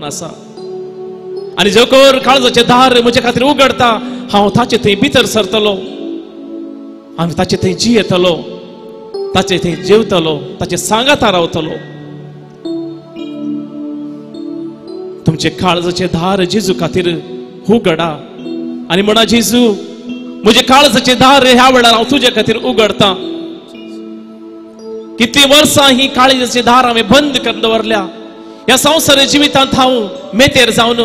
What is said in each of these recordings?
आसा आनी जोकर काळजाचें दार म्हजे खातीर उगडता, हांव ताचे थंय भितर सरतलो आनी ताचे थंय जियेतलो, ताचे थंय जेवतलो, ताचे सांगाता रावतलो. तुमचे काळजाचें दार जेजू खातीर उगडा आनी म्हणा, जेजू म्हजे काळजाचें दार ह्या वेळार हांव तुजे खातीर उगडता. कितली वर्सां ही काळजाचें दार हांवें बंद करून दवरल्या. ह्या संवसार जिवितांत हांव मेतेर जावन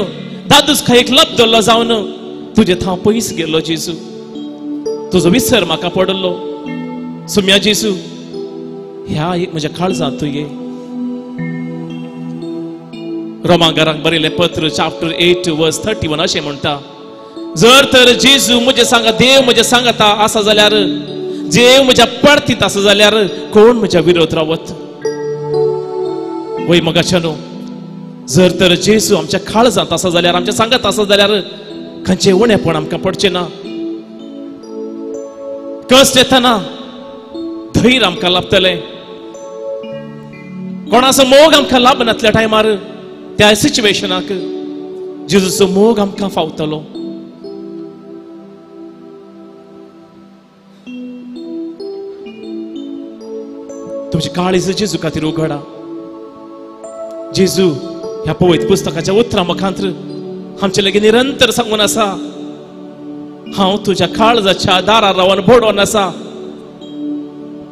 दादूस खायक लब्दल्लो जावन तुजे हांव पयस गेल्लो. जेजू तुजो विसर म्हाका पडलो. सुम्या जेजू ह्या म्हज्या काळजांत तूं ये. रोमांगाराक बरयलें पत्र चॅप्टर 8 वर्स 31 अशें म्हणटा, जर तर जेजू म्हजे सांगा, देव म्हजे सांगाता आसा जाल्यार, देव म्हज्या परतीत आसा जाल्यार कोण म्हज्या विरोध रावत? वय मगाच्यानो, जर तर जेजू आमच्या काळजांत आसा जाल्यार, आमच्या सांगात आसा जाल्यार खंयचें उणेपण आमकां पडचें ना. कश्ट येतना धैर्य आमकां लाभतलें. कोणाचो मोग आमकां लाभनातल्या टायमार त्या सिच्युएशनाक जेजूचो मोग आमकां फावतलो. तुमची काळीज जेजू खातीर उगडा. जेजू ह्या पवित्र पुस्तकाच्या उतरां मुखांत्र आमचे लागीं निरंतर सांगून आसा, हांव तुज्या काळजाच्या दारार रावन बडोवन आसा.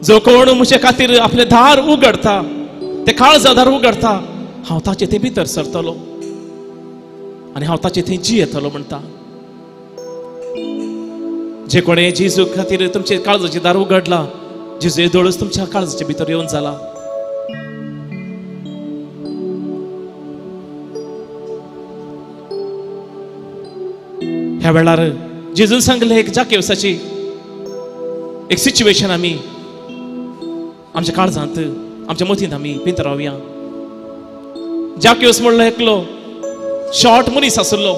जो कोण म्हजे खातीर आपलें दार उगडता, ते काळजा दार उगडता, हांव ताचे थंय भितर सरतलो आनी हांव ताचे थंय जियेतलो म्हणटा. जे कोणे जेजू खातीर तुमचे काळजाचें दार उगडला, जेजू येदोळच तुमच्या काळजाचे भितर येवन जाला. ह्या वेळार जेजून सांगलें एक जाकेवसाची एक सिच्युएशन आमी आमच्या काळजांत आमच्या मतींत आमी भितर रावया. जाकेवस म्हणलो एकलो शॉर्ट मनीस आसलो.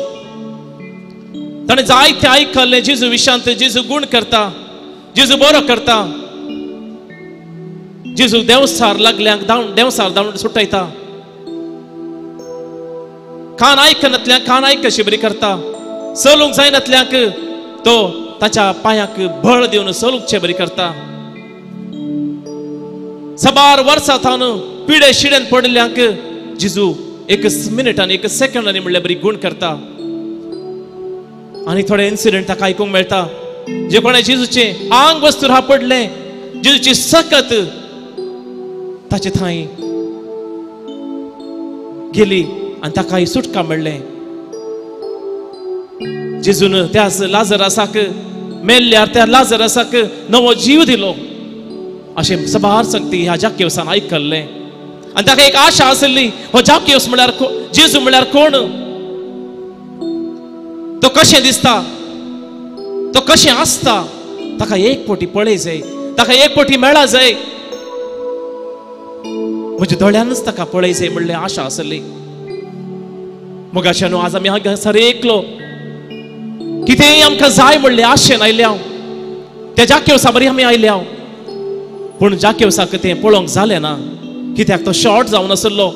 ताणें जायते आयकल्लें जेजू विशांत, जेजू गूण करता, जेजू बरो करता, जेजू देंवसार लागल्यांक देंवसार धांवन सुटयता, कान आयकनातल्यांक कान आयकशी बरी करता, चलूंक जायनातल्यांक तो ताच्या पांयाक बळ दिवन चलूंकचे बरी करता. साबार वर्सां थावन पिडे शिडेन पडिल्ल्यांक जेजू एक मिनिटान एक सेकंडानी म्हणल्यार बरी गूण करता. आनी थोडे इन्सिडंट ताका आयकूंक मेळटा, जे कोणें जेजूचें आंग वस्तूर हा पडलें, जेजूची सकत ताचे थंय गेली आनी ताका सुटका मेळ्ळें. जेजून त्या लाजरासाक मेल्ल्यार त्या लाजरासाक नवो जीव दिलो अशें सबार सांगती ह्या जाकेवसान आयकल्लें. आनी ताका एक आशा आसली, हो जाकेवस म्हळ्यार जेजू म्हळ्यार कोण, तो कशें दिसता, तो कशें आसता, ताका एक पोटी पळय जाय, ताका एक पोटी मेळा जाय, म्हज्या दोळ्यानच ताका पळय जाय म्हणलें आशा आसली. मगाच्यानो आज आमी हांगासर एकलो कितेंय आमकां जाय म्हणलें आशेन आयल्या, त्या जाकेवसा बरी आमी आयल्या. पूण जाकेवसाक तें पळोवंक जालें ना, कित्याक तो शॉर्ट जावन आसलो.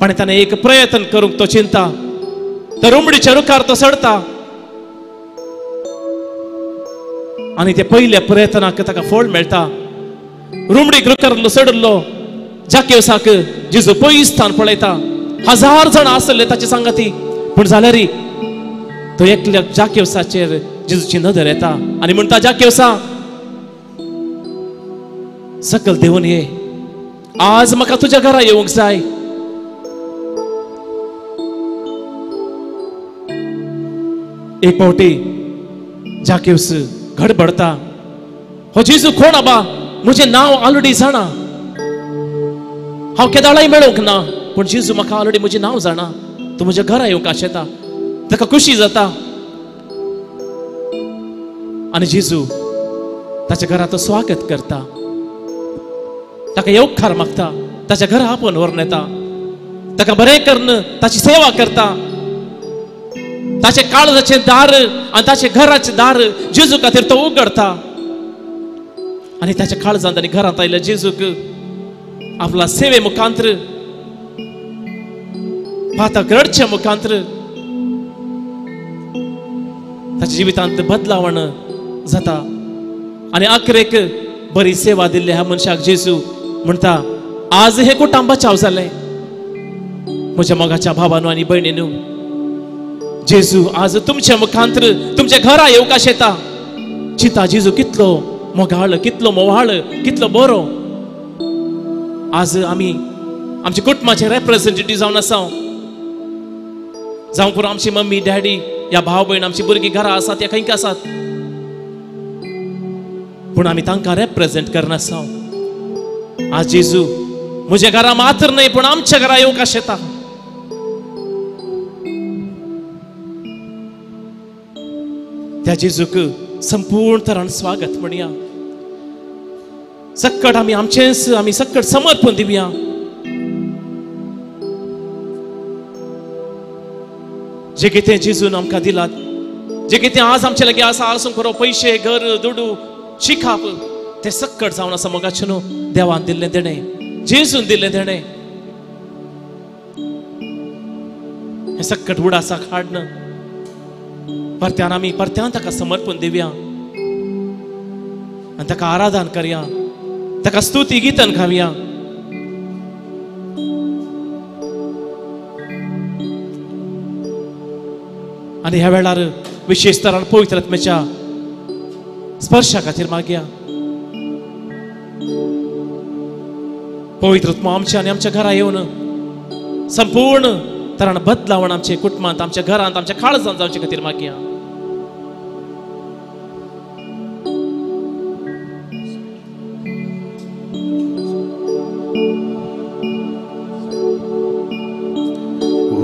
पण ताणें एक प्रयत्न करूंक तो चिंता, तो रुमडीच्या रुखार तो चडता आनी ते पयल्या प्रयत्नाक ताका फळ मेळटा. रुमडीक रुखार चडिल्लो जाकेवसाक जेजू पयस स्थान पळयता. हजार जाण आसले ताचे सांगाती, पूण जाल्यार तो एकल्या जाकेवसाचेर जेजूची नदर येता आनी म्हणटा, जाकेवसा सकल देवन ये, आज म्हाका तुज्या घरा येवंक जाय. एक फावटी जाकेवस गडबडता, हो जेजू कोण आबा, म्हजें नांव ऑलरेडी जाणा, हांव केदाळाय मेळोवंक ना, पूण जेजू म्हाका ऑलरेडी म्हजें नांव जाणा, तूं म्हज्या घरा येवंक आशेता. ताका खुशी जाता आनी जेजू ताच्या घरा तो स्वागत करता, ताका येवकार मागता, ताच्या घरा आपोवन व्हरून येता, ताका बरें करून ताची सेवा करता. ताचे काळजाचें दार आनी ताचे घराचें दार जेजू खातीर तो उगडता आनी ताच्या काळजांत आनी घरांत आयिल्ल्या जेजूक आपला सेवे मुखांत्र पातक रडचे मुखांत्र ताच्या जिवितांत बदलावण जाता. आनी अखेरेक बरी सेवा दिल्ली ह्या मनशाक जेजू म्हणटा आज हे कुटुंब बचाव जालें. म्हज्या मोगाच्या भावानू आनी भयणीनू, जेजू आज तुमच्या मुखांत्र तुमच्या घरा येवंक शेता. चिंता जेजू कितलो मोगाळ, कितलो मोवाळ, कितलो बरो. आज आमी आमच्या कुटुंबाचे रेप्रेझेंटेटिव्ह जावन आसा. जावं पुरो आमची मम्मी डॅडी या भाव भयण, आमची भुरगीं घरा आसात या खंय आसात, पूण आमी तांकां रेप्रेझेंट करनासा. आज जेजू म्हज्या घरा मात्र न्हय पूण आमच्या घरा येवंक शेता. त्या जेजूक संपूर्ण तरान स्वागत म्हणया. सक्कट आमी आमचेंच आमी सक्कट समर्पण दिवया. जे कितें जेजून आमकां दिलात, जे कितें आज आमचे लागीं आसा, आसूंक खरो पयशे, घर, दुडू, शिकाप, ते सक्कट जावन आसा मोगाचें न्हू देवान दिल्लें देणें, जेजून दिल्लें देणें. हें सक्कट उडासाक हाडन परत्यान आमी परत्यान ताका समर्पण दिवया आनी ताका आराधन करया, ताका स्तुती गीतन गावया. आनी ह्या वेळार विशेश तरान पवित्र आत्म्याच्या स्पर्शा खातीर मागया. पवित्र आत्मा आमच्या आनी आमच्या घरा येवन संपूर्ण तरान बदलावण आमच्या कुटुंबांत, आमच्या घरांत, आमच्या काळजांत जावचे खातीर मागया.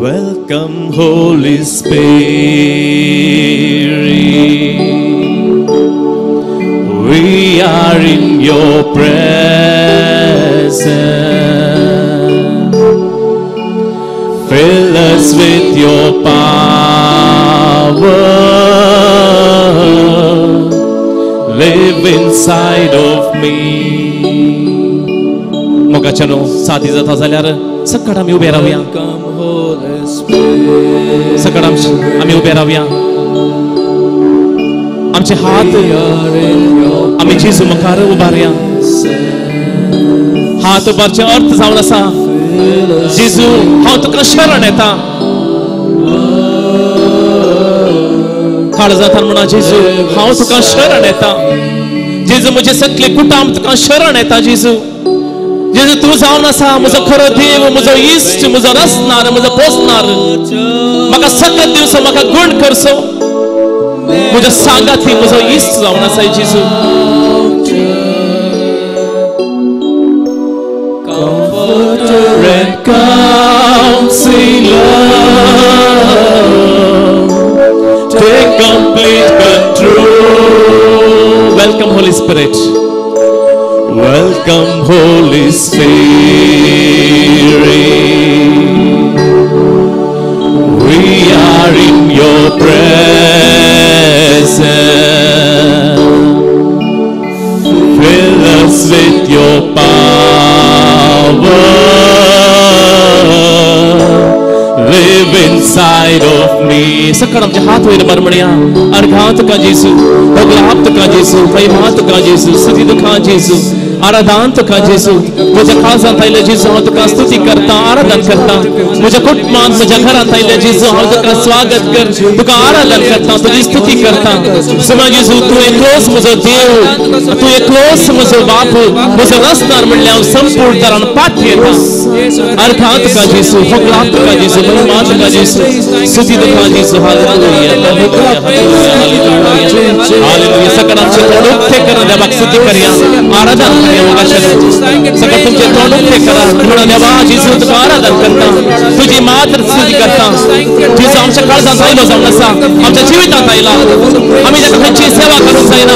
Welcome, Holy Spirit. We are in your presence. Fill us with your power. Live inside of me. मोगाच्यानो साथी जाता जाल्यार सकट आमी उबे रावया. सकट आमी उबे रावया. आमचे हात आमी जेजू मुखार उबारया. हात उबारचे अर्थ जावन आसा, जेजू हांव तुका शरण येता. काळजांतल्यान म्हणा, जेजू हांव तुका शरण येता. जेजू म्हजें सगळें कुटुंब तुका शरण येता. जेजू, जेजू तूं जावन आसा म्हजो खरो देव, म्हजो इश्ट, म्हजो रचणार, म्हजो पोसणार. म्हाका सगळे दिवस म्हाका गुण करचो, म्हज्या सांगाती म्हजो इश्ट जावन आसा जेजू. Comforter and counselor, take complete control. Welcome Holy Spirit. Welcome, Holy Spirit. We are in your presence. Fill us with your power. Live inside of me. सकट आमचे हात वयर बर म्हणया. अर्घां तुका जेजू, भगलाप तुका जेजू, महिमा तुका जेजू, स्तुती तुका जेजू, आराधन तुका जेजू. म्हज्या काळजांत आयिल्ल्या जेजू हांव तुका स्तुती करता, आराधन करता. म्हज्या कुटुंबांत, म्हज्या घरांत आयिल्ल्या जेजू हांव तुका स्वागत कर, तुका आराधन करता, तुजी स्तुती करता. सुमा जेजू तूं एकलोच म्हजो देव, तूं एकलोच म्हजो बाप, म्हजो रचणार म्हणल्यार हांव संपूर्ण तरान पाठ येता. अर्घां तुका जेजू, भगलाप तुका जेजू, महिमा तुका जेजू, स्तुती तुका जेजू. Hallelujah, hallelujah, hallelujah. सकट आमचे तोंड उक्ते करा, देवाक स्तुती करया, आराधन करया. सकट तुमचे तोंड उक्ते करा, म्हणून देवा जेजू तुका आराधन करता, तुजी मात्र स्तुती करता. जेजू आमच्या काळजांत आयलो जावन आसा, आमच्या जिवितांत आयला. आमी ताका खंयची सेवा करूंक जायना,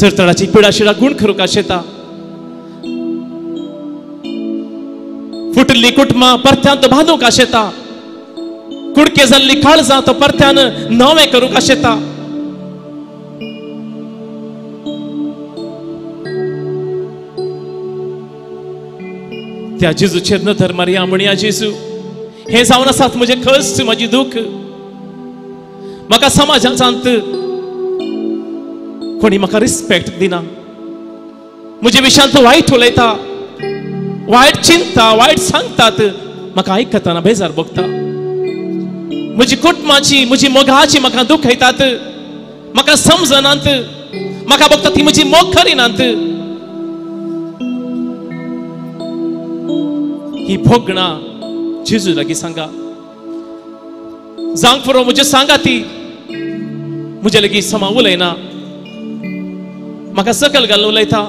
सरतळाची पिडाशिडा गुण करूंक आशेता. फुटली कुटुंबां परत्यान तो बांदूंक आशेता. कुडके जाल्ली काळजां तो परत्यान नवें करूंक आशेता. त्या जेजूचेर नदर मारया, म्हणया जेजू, हे जावन आसात म्हजें कश्ट, म्हजी दूख. म्हाका समाजांत कोणी म्हाका रिस्पेक्ट दिना, म्हजे विशयांत वायट उलयता, वायट चिंता, वायट सांगतात, म्हाका आयकतना बेजार भोगता. म्हजी कुटुंबाची, म्हजी मोगाची म्हाका दुखयतात, म्हाका समजनात, म्हाका भोगता ती म्हजी मोग करिनात. ही भोगणां जेजू लागीं सांगा. जावंक पुरो म्हजें सांगा, ती म्हजे लागीं समा उलयना, म्हाका सकल घालून उलयता,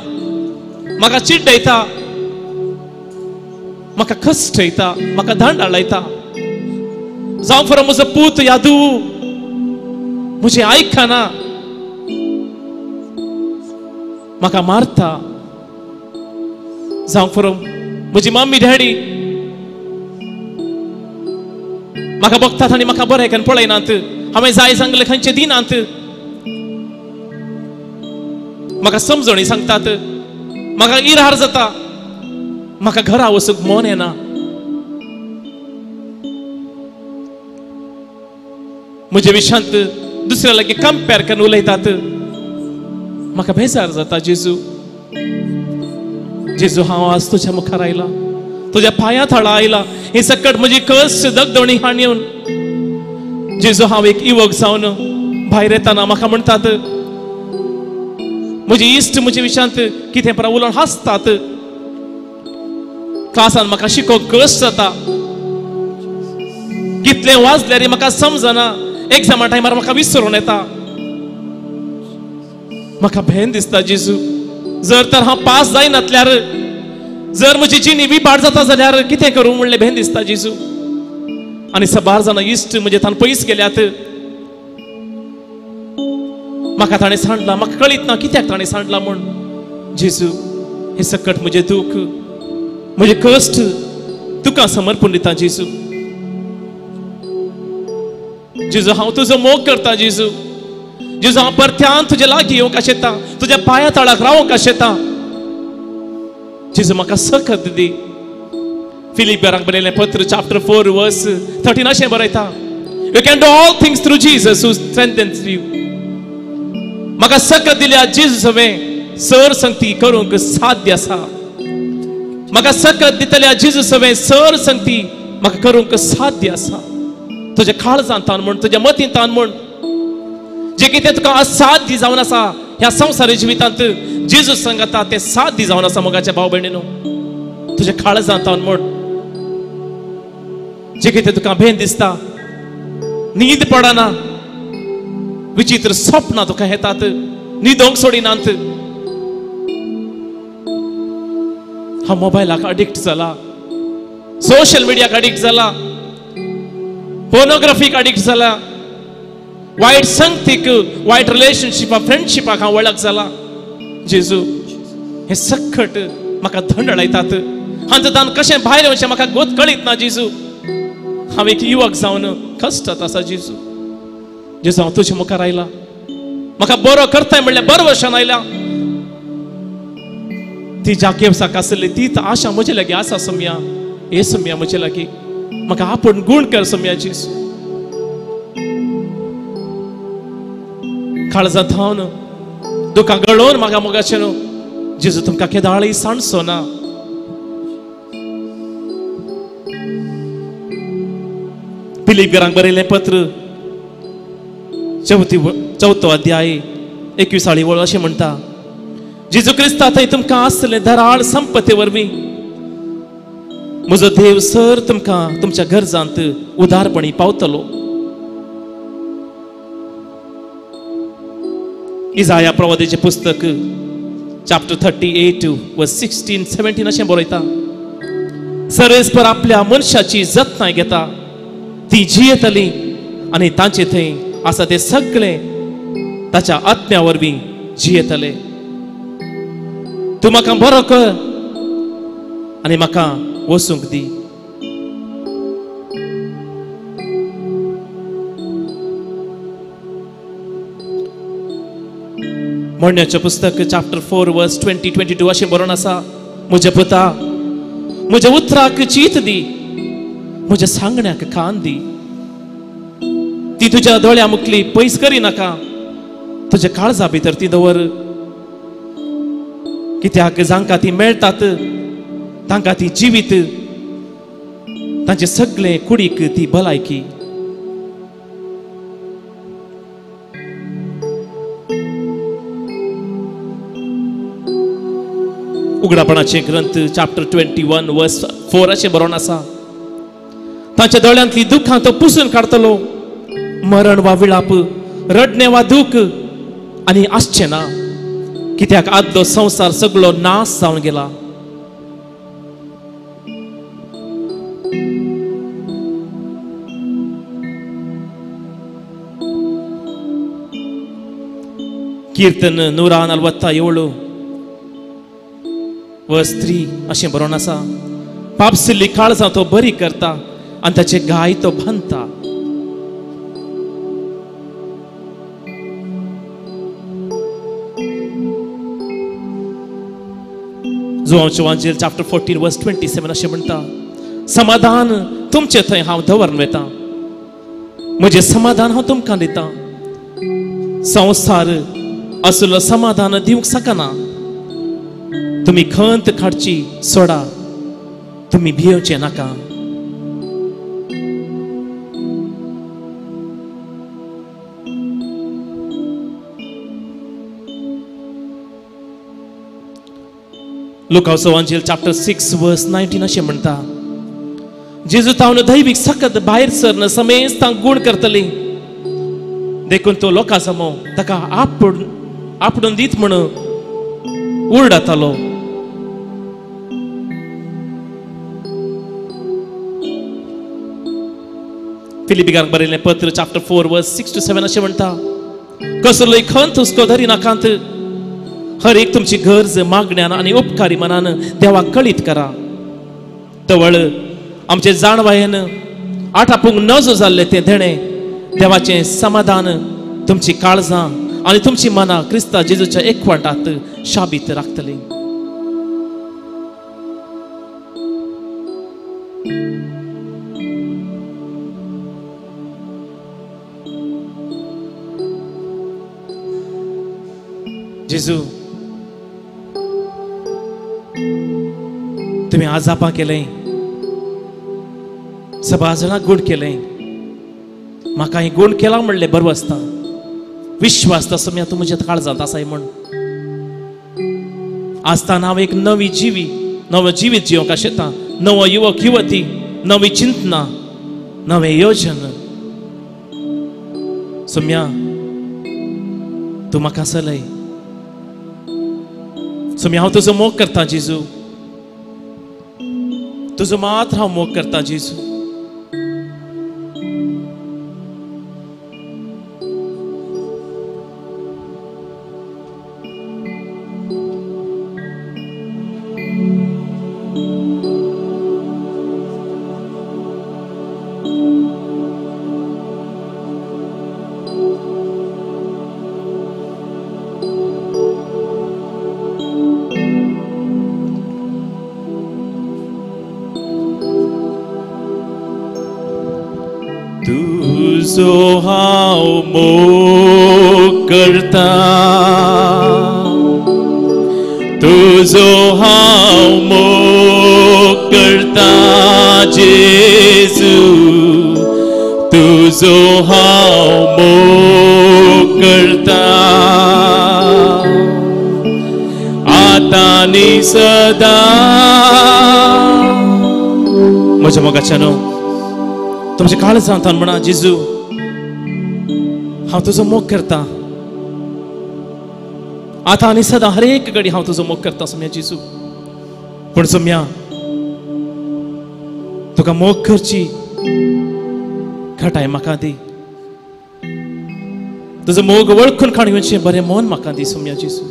म्हाका चिड्डयता, म्हाका कश्टयता, म्हाका दांडाळयता. जावं पुरो म्हजो पूत यादू म्हजें आयकना, म्हाका मारता. जावं पुरो म्हजी मम्मी डॅडी म्हाका बघतात आनी म्हाका बरें करून पळयनात, हांवें जाय सांगलें खंयचें दिनात, म्हाका समजणी सांगतात, म्हाका इरार जाता, म्हाका घरा वचूंक मन येना. म्हजे विशांत दुसऱ्या लागीं कंपेर करून उलयतात, म्हाका बेजार जाता. जेजू, जेजू, हांव आज तुज्या मुखार आयला, तुज्या पांया थळा आयला, हे सकट म्हजी कश्ट दगदवणी हाण येवन. जेजू, हांव एक युवक जावन भायर येताना म्हाका म्हणटात, म्हजी इश्ट म्हजे विशांत कितें परा उलोवन हांसतात, क्लासान म्हाका शिकोवंक कश्ट जाता, कितलें वाजल्यार म्हाका समजना, एग्जामा टायमार म्हाका विसरून येता, म्हाका भेन दिसता. जेजू, जर तर हांव पास जायनातल्यार, जर म्हजी जिणी विपाट जाता जाल्यार कितें करूं म्हणलें भेन दिसता जेजू. आनी सबार जाणां इश्ट म्हजे तान पयस गेल्यात, म्हाका ताणें सांडला, म्हाका कळीत ना कित्याक ताणें सांडला म्हूण. जेजू, हें सकट म्हजें दूख, म्हजें कश्ट तुका समर्पण दिता जेजू. जेजू, हांव तुजो मोग करता जेजू. जेजू, हांव परत्यान तुज्या लागीं येवंक आशेता, तुज्या पांया तळाक रावंक आशेता. जेजू, म्हाका सकत दी. फिलिपियरांक बरयलें पत्र चॅप्टर 4 वर्स 13 अशें बरयता, you can do all things through Jesus who strengthens you. म्हाका सकत दिल्या जेजू सवें सर संगती करूंक साध्य आसा. म्हाका सकत दितल्या जेजू सवें सर संगती म्हाका करूंक साध्य आसा. तुज्या काळजान तान म्हूण, तुज्या मतीन तान म्हूण, जे कितें तुका असाध्य जावन आसा ह्या संवसारी जिवितांत जेजू सांगता तें साध्य जावन आसा. मोगाच्या भाव भयणीनो, तुज्या काळजान तान म्हूण, जे कितें तुका भेन दिसता, न्हीद पडना, विचित्र स्वप्नां तुका येतात, न्हिदोंक सोडिनात, हांव मोबायलाक अडिक्ट जाला, सोशल मिडियाक अडिक्ट जाला, पोर्नोग्राफीक अडिक्ट जाला, वायट संगतीक, वायट रिलेशनशिपाक, फ्रेंडशिपाक हांव वळख जाला. जेजू, हे सकट म्हाका धंडळायतात, हांचो दान कशें भायर येवचें म्हाका गोत कळीत ना. जेजू, हांव एक युवक जावन कश्टात आसा. जेजू, जेजू, हांव तुज्या मुखार आयला, म्हाका बरो करताय म्हणल्यार बरो वर्सान आयला. ती जाकेवसाक आसली तीच आशा म्हजे लागीं आसा. सोम्या, हे सोम्या, म्हजे लागीं म्हाका आपूण गूण कर सोम्या. जेजू, काळजां धांवन दुकां गळोवन म्हाका मोगाचें न्हू जेजू, तुमकां केदाळय सांडचो ना. फिलिपियरांक बरयलें पत्र चवथो अध्याय 21 वळ अशें म्हणटा, जेजू क्रिस्ता थंय तुमकां आसलें धराळ संपत्ती वरवीं म्हजो देव सर तुमकां तुमच्या गरजांत उदारपणी पावतलो. इजाया प्रवादेचें पुस्तक चॅप्टर 38 वर्स 16 17 अशें बरयता, सर्वेस्पर आपल्या मनशाची जतनाय घेता, ती जियेतली आनी तांचे थंय आसा ते सगळे ताच्या आत्म्या वरवीं जियेतले. तूं म्हाका बरो कर आनी म्हाका वचूंक दी. म्हणण्याचें पुस्तक चॅप्टर 4 वर्स 20-22 अशें बरोवन आसा, म्हज्या पुता म्हज्या उतराक चीत दी, म्हज्या सांगण्याक कान दी. ती तुज्या दोळ्या मुखली पयस करी नाका, तुज्या काळजा भितर ती दवर. कित्याक जांकां ती मेळटात तांकां ती जिवीत, तांचे सगळे कुडीक ती भलायकी. उगडापणाचे ग्रंथ चॅप्टर 21 वर्स 4 अशें बरोवन आसा, तांच्या दोळ्यांतली दुखां तो पुसून काडटलो. मरण वा विळाप, रडणें वा दूख आनी आसचें ना, कित्याक आदलो संवसार सगळो नाश जावन गेला. कीर्तन 147 वर्स 3 अशें बरोवन आसा, पापसिल्ली काळजां तो बरी करता आनी ताचे घाय तो बांदता. जुवांचें वांजेल चॅप्टर 14 वर्स 27 अशें म्हणटा, समाधान तुमचे थंय हांव दवरून वता, म्हजें समाधान हांव तुमकां दितां. संवसार असलो समाधान दिवंक शकना. तुमी खंत काडची सोडा, तुमी भियेवचें नाका. लुकाचो वांजेल चॅप्टर 6 वर्स 19 अशें म्हणटा, जेजू तावन दैवीक सकत भायर सरन समेस्तांक गूण करतली, देखून तो लोकां समो ताका आपडून दीत म्हण उरडातालो. फिलिपिकांक बरयल्लें पत्र चॅप्टर 4 वर्स 6-7 अशें म्हणटा, कसलोय खंत हुस्को धरी नाकांत, हर एक तुमची गरज मागण्यान आनी उपकारी मनान देवाक कळीत करा. तवळ आमचे जाणवायेन आठापूंक नजो जाल्लें तें देणें देवाचें समाधान तुमची काळजां आनी तुमची मनां क्रिस्ता जेजूच्या एकवटांत शाबीत राखतली. जेजू, तुमी आजापां केलें, सभा जाणांक गूण केलें, म्हाका हें गूण केलां म्हणलें बरो आसता, विश्वास तसो तूं म्हज्या काळजांत आसाय म्हण. आसतना हांव एक नवी जिवी, नवो जिवीत जिवंक आशेता, नवो युवक युवती, नवी चिंतना, नवें योजन. सोम्या तूं म्हाका चलय, सोम्या हांव तुजो मोग करता जेजू, तुजो मात्र हांव मोग करता जेजू. तुजो हांव मोग करता, तुजो हांव मोग करता जेजू, तुजो हांव मोग करता आतां आनी सदां. म्हज्या मोगाच्यानो, तुमच्या काळजांत म्हणा, जेजू हांव तुजो मोग करता आतां आनी सदां, हर एक घडी हांव तुजो मोग करता सोम्या जेजू. पूण सोम्या तुका मोग करची घटाय म्हाका दी, तुजो मोग वळखून काडून घेवचें बरें मन म्हाका दी सोम्या जेजू.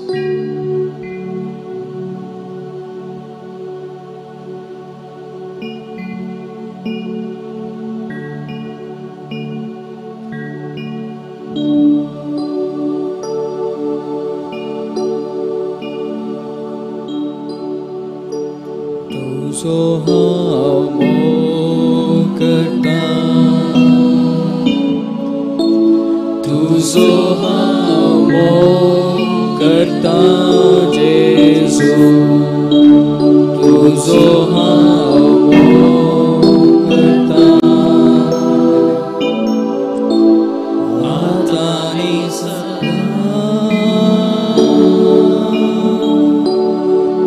तुजो हांव मोग करता, तुजो हांव मोग करता जेजू, तुजो हांव मोग करता. आतां आनी सदां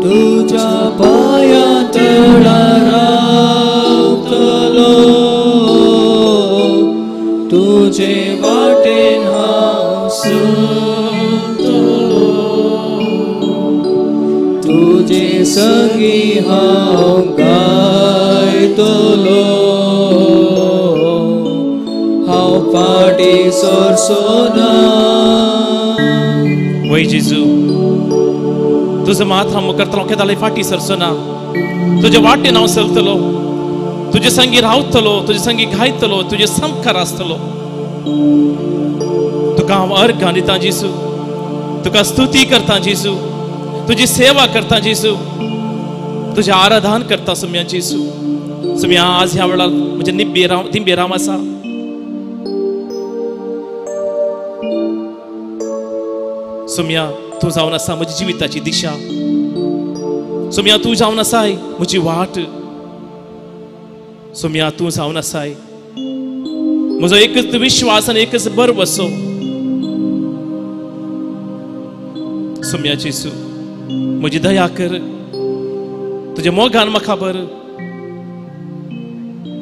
तुज्या पांयां तळा रावतलो, तुजे वाटेन हांव चलतलो, तुजे संगी हांव गायतलो, हांव फाटीं सरचो ना. वय जेजू, तुजो मात हांव करतलो केदाले फाटीं सरचो ना. तुजे वाटेन हांव चलतलो, तुजे संगी रावतलो, तुजे संगी गायतलो, तुजे सामकार आसतलो. तुका हांव अर्घां दिता जेजू, तुका स्तुती करता जेजू, तुजी सेवा करता जेजू, तुजें आराधन करता सुम्या जेजू. सुम्या आज ह्या वेळार म्हजे निब्बे राव आसा. सुम्या तूं जावन आसा म्हजी जिविताची दिशा. सुम्या तूं जावन आसाय म्हजी वाट. सुम्या तूं जावन आसाय म्हजो एकच विश्वास आनी एकच भरवसो. सुम्या जेजू म्हजी दया कर, तुज्या मोगान म्हाका भर,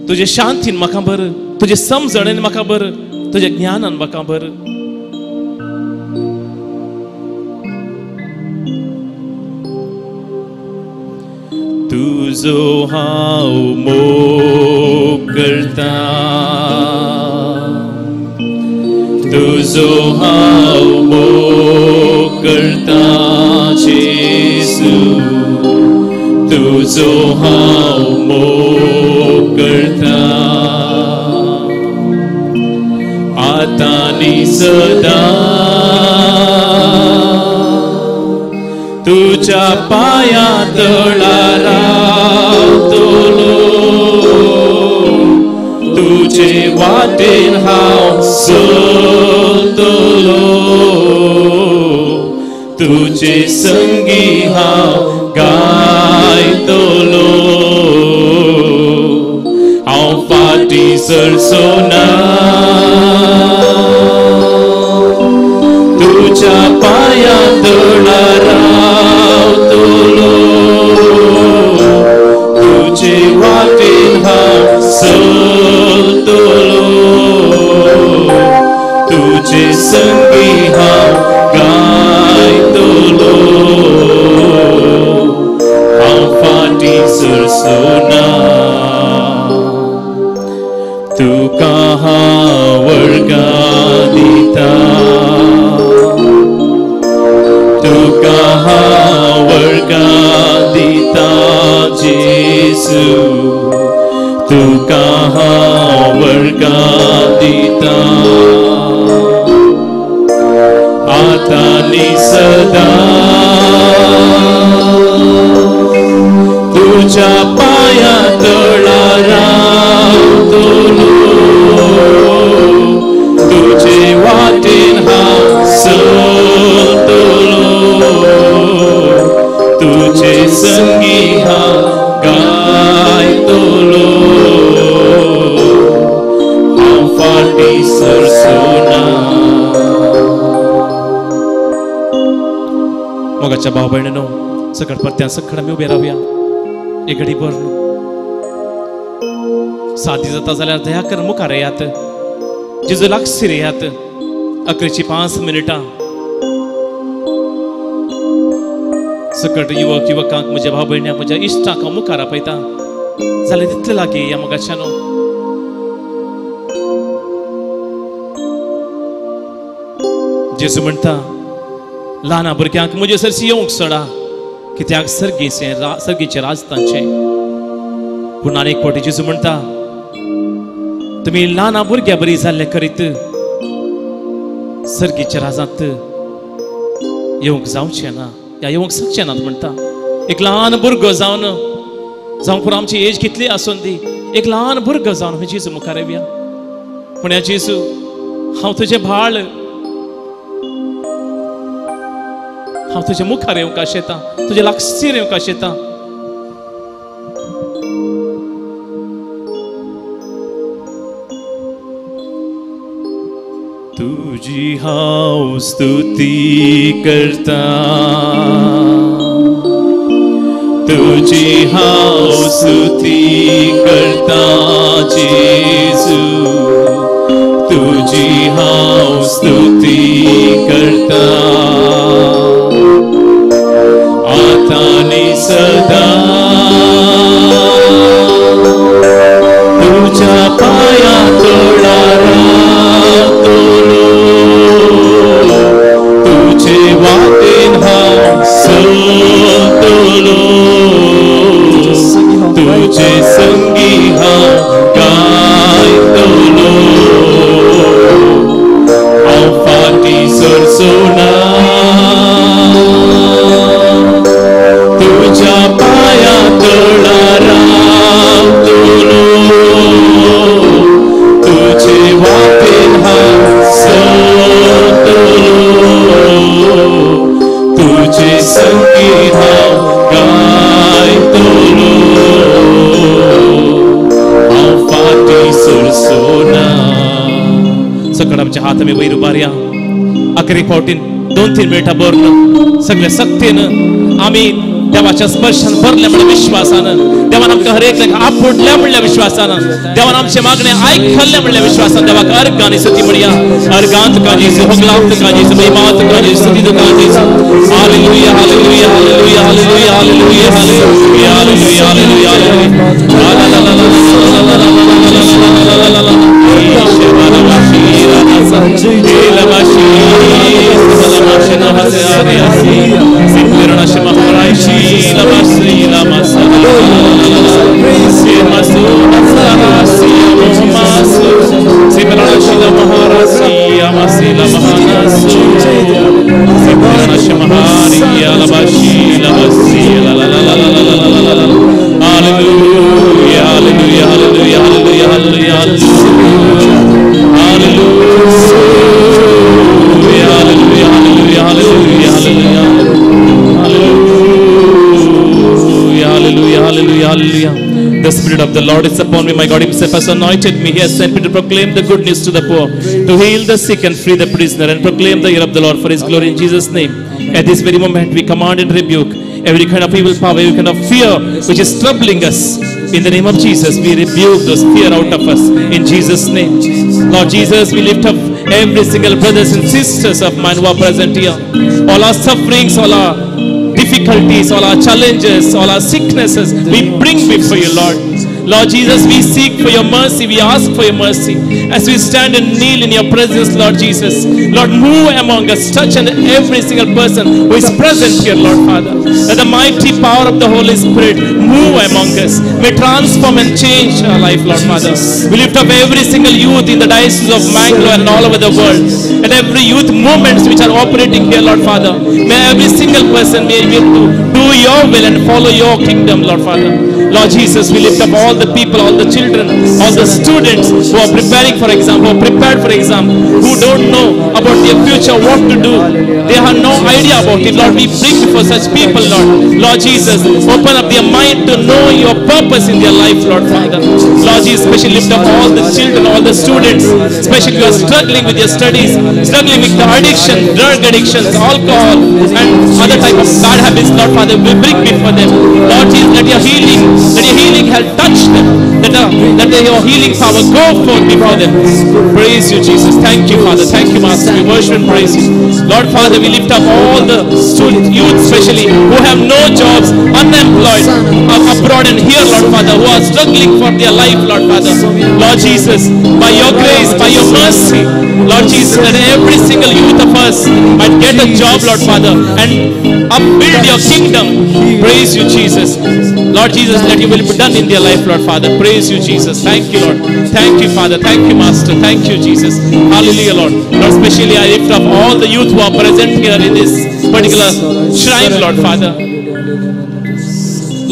तुजे शांतीन म्हाका भर, तुजे समजणेन म्हाका भर, तुज्या ज्ञानान म्हाका भर. तुजो हांव मोग करता, तुजो हांव मोग करता जेजू, तुजो हांव मोग करता. आतां आनी सदां तुज्या पांयां तळा रावतलो, तुजे वाटेन हांव चलतलो, तुजे संगी हांव गायतलो, हांव फाटीं सरचो ना. तुज्या पांयां तळा रावतलो, तुजे वाटेन हांव चलतलो, तुजे संगी हांव गायतलो, हांव फाटीं सरचो ना. तुका हांव वर्गां दिता, तुका हांव वर्गां दिता जेजू, तुका हांव वर्गां दिता. आतां आनी सदां तुज्या पांयां तळा रावतलो, तुजे वाटेन हांव चलतलो, तुजे संगी हांव गायतलो, हांव फाटीं सरचो ना. मोगाच्या भाव भयणीनो, सकट परत्यान सकट आमी उबे रावया. एक घडी भर सादी जाता जाल्यार दया कर मुखार येयात, जेजू लागसीर येयात. 11:05 मिनटां सकट युवक युवकांक, म्हज्या भाव भयण्यांक, म्हज्या इश्टांक हांव मुखार आपयता. जाल्यार तितले लागीं या मोगाच्यानो. जेजू म्हणटा, ल्हाना भुरग्यांक म्हजे सरशी येवंक सोडा, कित्याक सर्गीचें राज तांचें. पूण आनी एक फावटी जेजू म्हणटा, तुमी ल्हान भुरग्या बरी जाल्ले करीत सर्गीच्या राजांत येवंक जावचें ना या येवंक शकचें नात म्हणटा. एक ल्हान भुरगो जावन, जावं पुरो आमची एज कितली आसून दी, एक ल्हान भुरगो जावन आमी जेजू मुखार येवया. पूण ह्या जेजू हांव तुजें भाळ, हांव तुज्या मुखार येवंक आशेता, तुज्या लागसीर येवंक आशेता. तुजी हांव स्तुती करता, तुजी हांव स्तुती करता जेजू, तुजी हांव स्तुती करता आतां आनी सदां तुज्या पांया तळा रावतलो, तुजे वाटेन हांव चलतलो, तुजे संगी हांव गायतलो, हांव फाटीं सरचो ना, तुज्या पांया तळा रावतलो, तुजे वाटेन हांव चलतलो, तुजे संगी हांव गायतलो, हांव फाटीं सरचो ना. सकट आमचे हात आमी वयर उबारया. आखरी फावटीन 2-3 मिनटां भरून सगळे सक्तीन आमी देवाच्या स्पर्शान भरल्या म्हणल्या विश्वासान, देवान आमकां हर एकल्याक आपुडल्या म्हणल्या विश्वासान, देवान आमचे मागणे आयकल्ल्या म्हणल्या विश्वासान देवाक अर्गां आनी स्तुती म्हणया. अर्गां तुका जेजू, होगलाव तुका जेजू, महिमा तुका जेजू, स्तुती तुका जेजू. Hallelujah, hallelujah, hallelujah, hallelujah, hallelujah, hallelujah, hallelujah, hallelujah, hallelujah. Hallelujah, hallelujah, hallelujah, hallelujah, hallelujah, hallelujah, hallelujah, hallelujah, hallelujah, hallelujah, hallelujah, hallelujah. The Spirit of the Lord is upon me. My God Himself has anointed me. He has sent me to proclaim the good news to the poor, to heal the sick and free the prisoner, and proclaim the year of the Lord for His glory in Jesus' name. At this very moment, we command and rebuke every kind of evil power, every kind of fear which is troubling us. In the name of Jesus, we rebuke those fear out of us in Jesus' name. Lord Jesus, we lift up every single brothers and sisters of mine who are present here. All our sufferings, all our difficulties, all our challenges, all our sicknesses, we bring before you, Lord. Lord Jesus, we seek for your mercy, we ask for your mercy. As we stand and kneel in your presence, Lord Jesus, Lord, move among us, touch and every single person who is present here, Lord Father. Let the mighty power of the Holy Spirit move among us. May transform and change our life, Lord Father. We lift up every single youth in the diocese of Mangalore and all over the world, and every youth movements which are operating here, Lord Father. May every single person be able to do your will and follow your kingdom, Lord Father. Lord Jesus, we lift up all the people, all the children, all the students who are preparing for exam, who are prepared for exam, who don't know about their future, what to do. They have no idea about it. Lord, we bring before such people, Lord. Lord Jesus, open up their mind to know your purpose in their life, Lord Father. Lord Jesus, especially lift up all the children, all the students, especially who are struggling with their studies, struggling with the addiction, drug addictions, alcohol, and other type of bad habits, Lord Father, we bring before them. Lord Jesus, let your healing help touch them. Let your healing power go forth before them. Praise you, Jesus. Thank you, Father. Thank you, Master. We worship and praise you. Lord Father, we lift up all the student, youth especially, who have no jobs, unemployed, abroad and here, Lord Father. Father, who are struggling for their life, Lord Father. Lord Jesus, by your grace, by your mercy, Lord Jesus, that every single youth of us might get a job, Lord Father, and upbuild your kingdom. Praise you, Jesus. Lord Jesus, let your will be done in their life, Lord Father. Praise you, Jesus. Thank you, Lord. Thank you, Father. Thank you, Master. Thank you, Jesus. Hallelujah, Lord. Lord, especially I lift up all the youth who are present here in this particular shrine, Lord Father.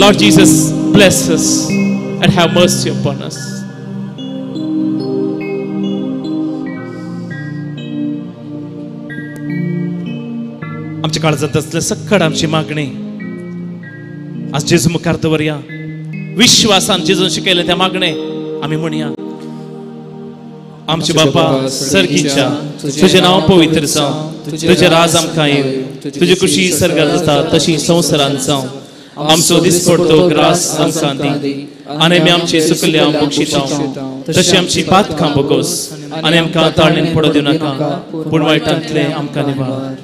Lord Jesus, bless us and have mercy upon us. आमच्या काळजांत असले सक्कड आमची मागणी आज जेजू मुखार दवरया. विश्वासान जेजून शिकयलें त्या मागणे आमी म्हणया. आमचे बापा सर्गीच्या, तुझें नांव पवित्र जावं, तुजें राज आमकां येवं, तुजी खुशी सर्गार जाता तशी संवसारांत जावं. आमचो दिसपडतो ग्रास आमकां दी आनी आमी आमचे चुकल्या बक्षितां तशी आमची पातकां बोगोस आनी आमकां ताळणेन पडो दिवं नाका, पूण वायटांतलें आमकां निवार.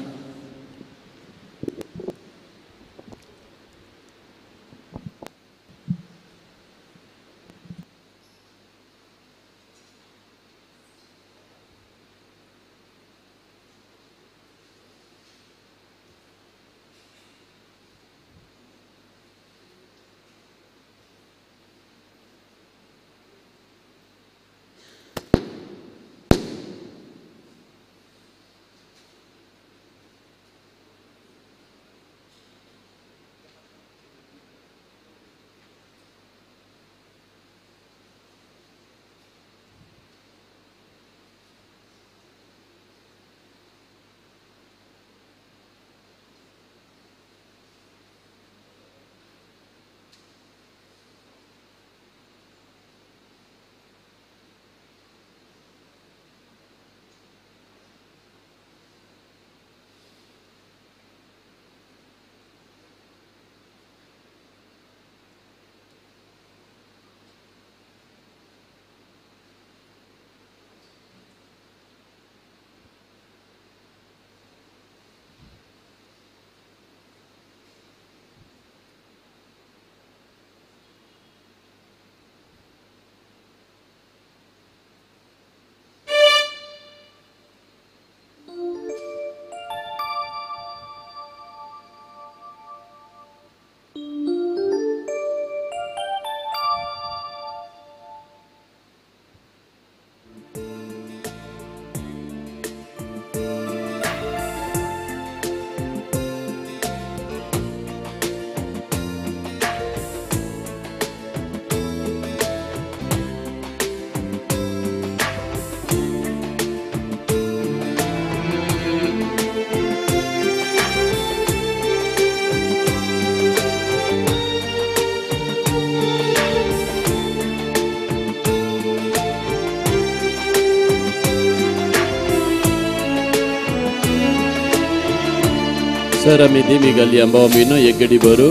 सर आमी दिमी घाली आंबा मिनो एक गडी भरू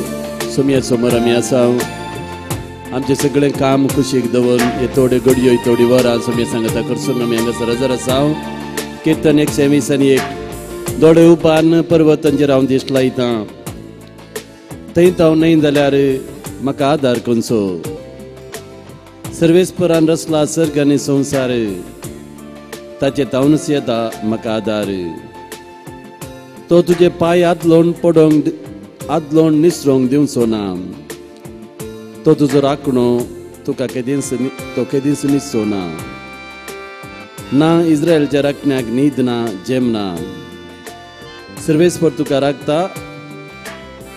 सोमया सोमार आमी आसा. आमचें सगळें काम कुशीक दवरून हे थोड्यो घडयो थोडी वरां सोमया सांगता करसून आमी हांगासर हजर आसा. किर्तन 120 आनी 1 दोळे उपान पर्वतांचेर हांव दीस लायतां, थंय हांव न्हय जाल्यार म्हाका आदार कोनसो. सर्वेस्परान रचला सर्ग आनी संवसार, ताचे तावनच येता म्हाका आदार. तो तुजे पांय आदलोण पडोंक आदलोण निसरोंक दिवचो ना, तो तुजो राखणो तुका केदींच तो केदींच निसचो ना. ना इस्रायलच्या राखण्याक न्हीद ना जेम ना. सर्वेस्पर तुका राखता,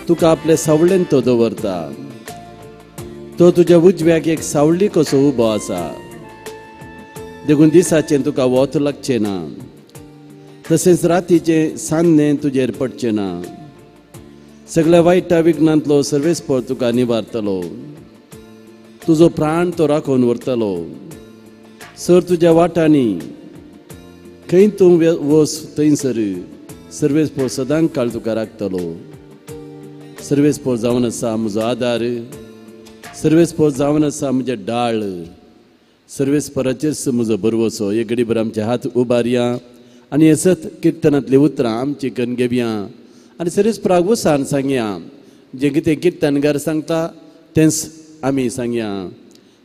तुका आपले सावळेन तो दवरता. तो तुज्या उजव्याक एक सावळी कसो उबो आसा, देखून दिसाचें तुका वत लागचें ना, तशेंच रातीचें सान्नें तुजेर पडचें ना. सगळ्या वायटा विघ्नांतलो सर्वेस्पर तुका निवारतलो, तुजो प्राण तो राखून व्हरतलो. सर तुज्या वाटांनी खंय तूं वच थंयसर सर्वेस्पर सदांच काळ तुका राखतलो. सर्वेस्पर जावन आसा म्हजो आदार, सर्वेस्पर जावन आसा म्हजें डाळ, सर्वेस्पराचेरच म्हजो भरवसो. एक घडीभर आमचे हात उबारया आनी हे सत किर्तनांतलीं उतरां आमची करून घेवया आनी सर्वेस्पराक वसान सांगया. जें कितें किर्तनगार सांगता तेंच आमी सांगया.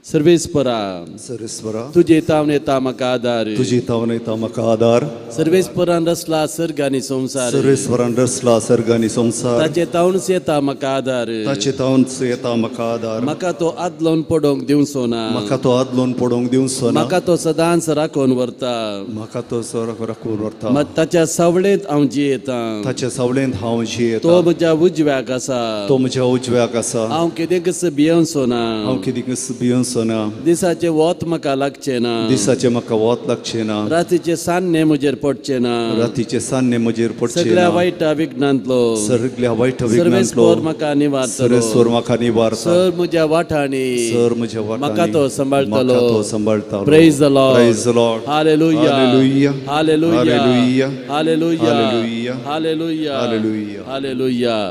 सर्वेस्परा सर्वेस्परा तुजे तावन येता म्हाका आदार, तुजे तावन येता म्हाका आदार. सर्वेस्परान रचला सर्ग आनी संवसार, सर्वेस्परान रचला सर्ग आनी संवसार. ताचे तावनच येता म्हाका आदार, ताचे तावनच येता म्हाका आदार. म्हाका तो आदलोन पडोवंक दिवचो ना, म्हाका तो आदलोन पडोवंक दिवचो ना. म्हाका तो सदांच राखून व्हरता, म्हाका तो राखून व्हरता. ताच्या सावळेंत हांव जियेतां, ताच्या सावळेंत हांव जियेतां. तो म्हज्या उजव्याक आसा, तो म्हज्या उजव्याक आसा. हांव कितेंच भियेवचो ना, हांव कितेंच भियेवचो ना. दिसाचें वत म्हाका लागचें ना, दिसाचें म्हाका वत लागचें ना. रातीचें सान्नें म्हजेर पडचें ना, रातीचें सान्नें म्हजेर पडचें ना. सगळ्या वायट विघ्नांतलो, सगळ्या वायट विघ्नांतलो सर्वेस्पर म्हाका निवारतलो, सर्वेस्पर म्हाका निवारता. सर म्हज्या वाटांनी, सर म्हज्या वाटांनी म्हाका तो सांबाळटलो, म्हाका तो सांबाळटलो. Praise the Lord, praise the Lord. Hallelujah, hallelujah, hallelujah, hallelujah, hallelujah, hallelujah, hallelujah, hallelujah.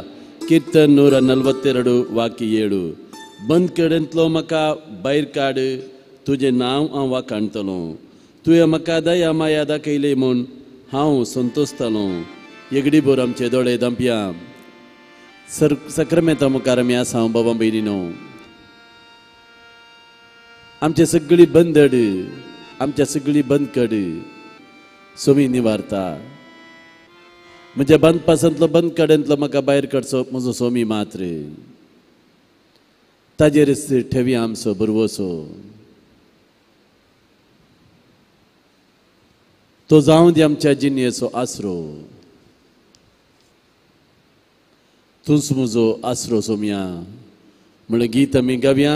कीर्तन 142 वाक्य 7. बंदकडेंतलो म्हाका भायर काड, तुजें नांव हांव वाखाणटलो. तुवें म्हाका दया माया दाखयली म्हूण हांव संतोशतलो. एगडी भर आमचे दोळे धांपया. सर सक्रमेंता मुखार आमी आसा बाबा भयणीनो. आमचे सगळी बंदड, आमच्या सगळी बंदकड सोमी निवारता. म्हज्या बंदपासांतलो बंदकडेंतलो म्हाका भायर काडचो म्हजो सोमी मात्र. ताजेर ठेवी आमचो भरवसो. तो जावं दी आमच्या जिणेचो आसरो. तूंच म्हजो आसरो सोमया म्हणलें गीत आमी गावया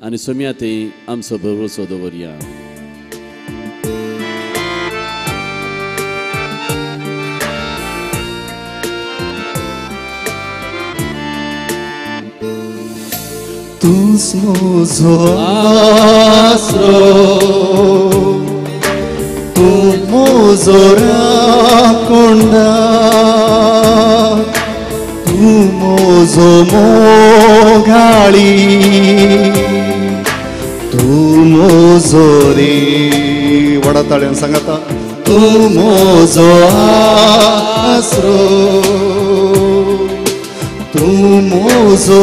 आनी सोमया थंय आमचो भरवसो दवरया. तूंच म्हजो आसरो, तूं म्हजो राखणदार, तूं म्हजो मोगाळी, तूं म्हजो रे. व्हडा ताळ्यान सांगाता. तूं म्हजो आसरो, तूं म्हजो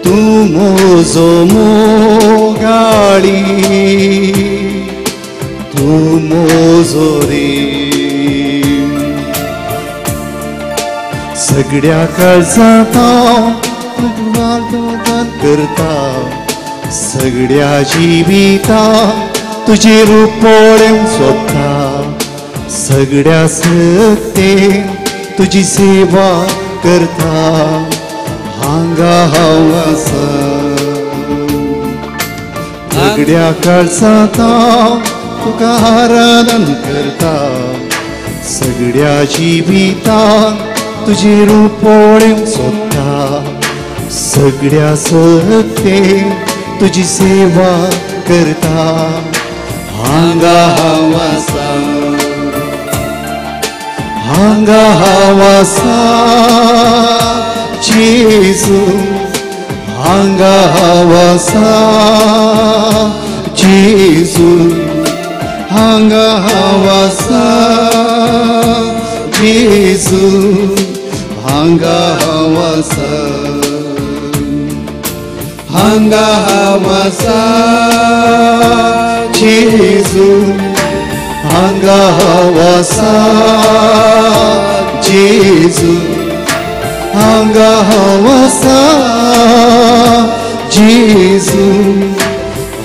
तूं म्हजो मोगाळी, तूं म्हजो रे. सगळ्या काळजांत हांव तुका करता, सगळ्या जिवितांत तुजें रूप पळोवंक सोदता. सगळ्या सक्तेन तुजी सेवा करता, हांगा हांव आसा. सगळ्या काळजांत हांव तुका आराधन करता, सगळ्या जिवितांत तुजें रूप पळोवंक सोदता. सगळ्या सक्तेन तुजी सेवा करता, हांगा हांव आसा, हांगा हांव आसा जेजू, हांगा हांव आसा जेजू, हांगा हांव आसा जेजू, हांगा हांव आसा, हांगा हांव आसा जेजू, हांगा हांव आसा जेजू, हांगा हांव आसा जेजू,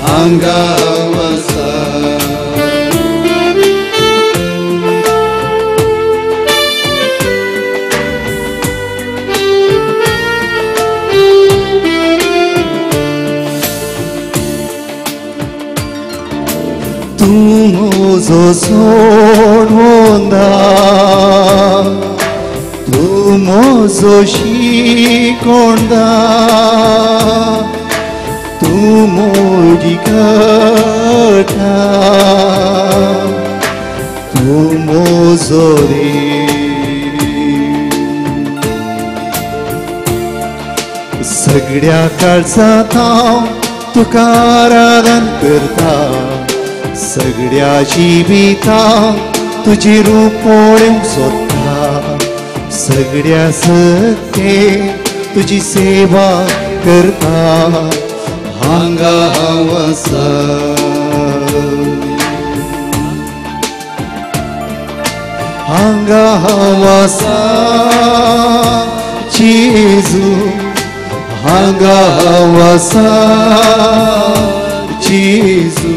हांगा हांव आसा. तूं म्हजो सोडवंदार, तूं म्हजो शिकोणदार, तूं म्हजी कथा, तूं म्हजो रे. सगळ्या काळजांत हांव तुका आराधन करता, सगळ्या जिवितांत तुजें रूप पळोवंक सोदता. सगळ्या सत्ते तुजी सेवा करता हांगा हांव आसा हांगा हांव आसा जेजू हांगा हांव आसा जेजू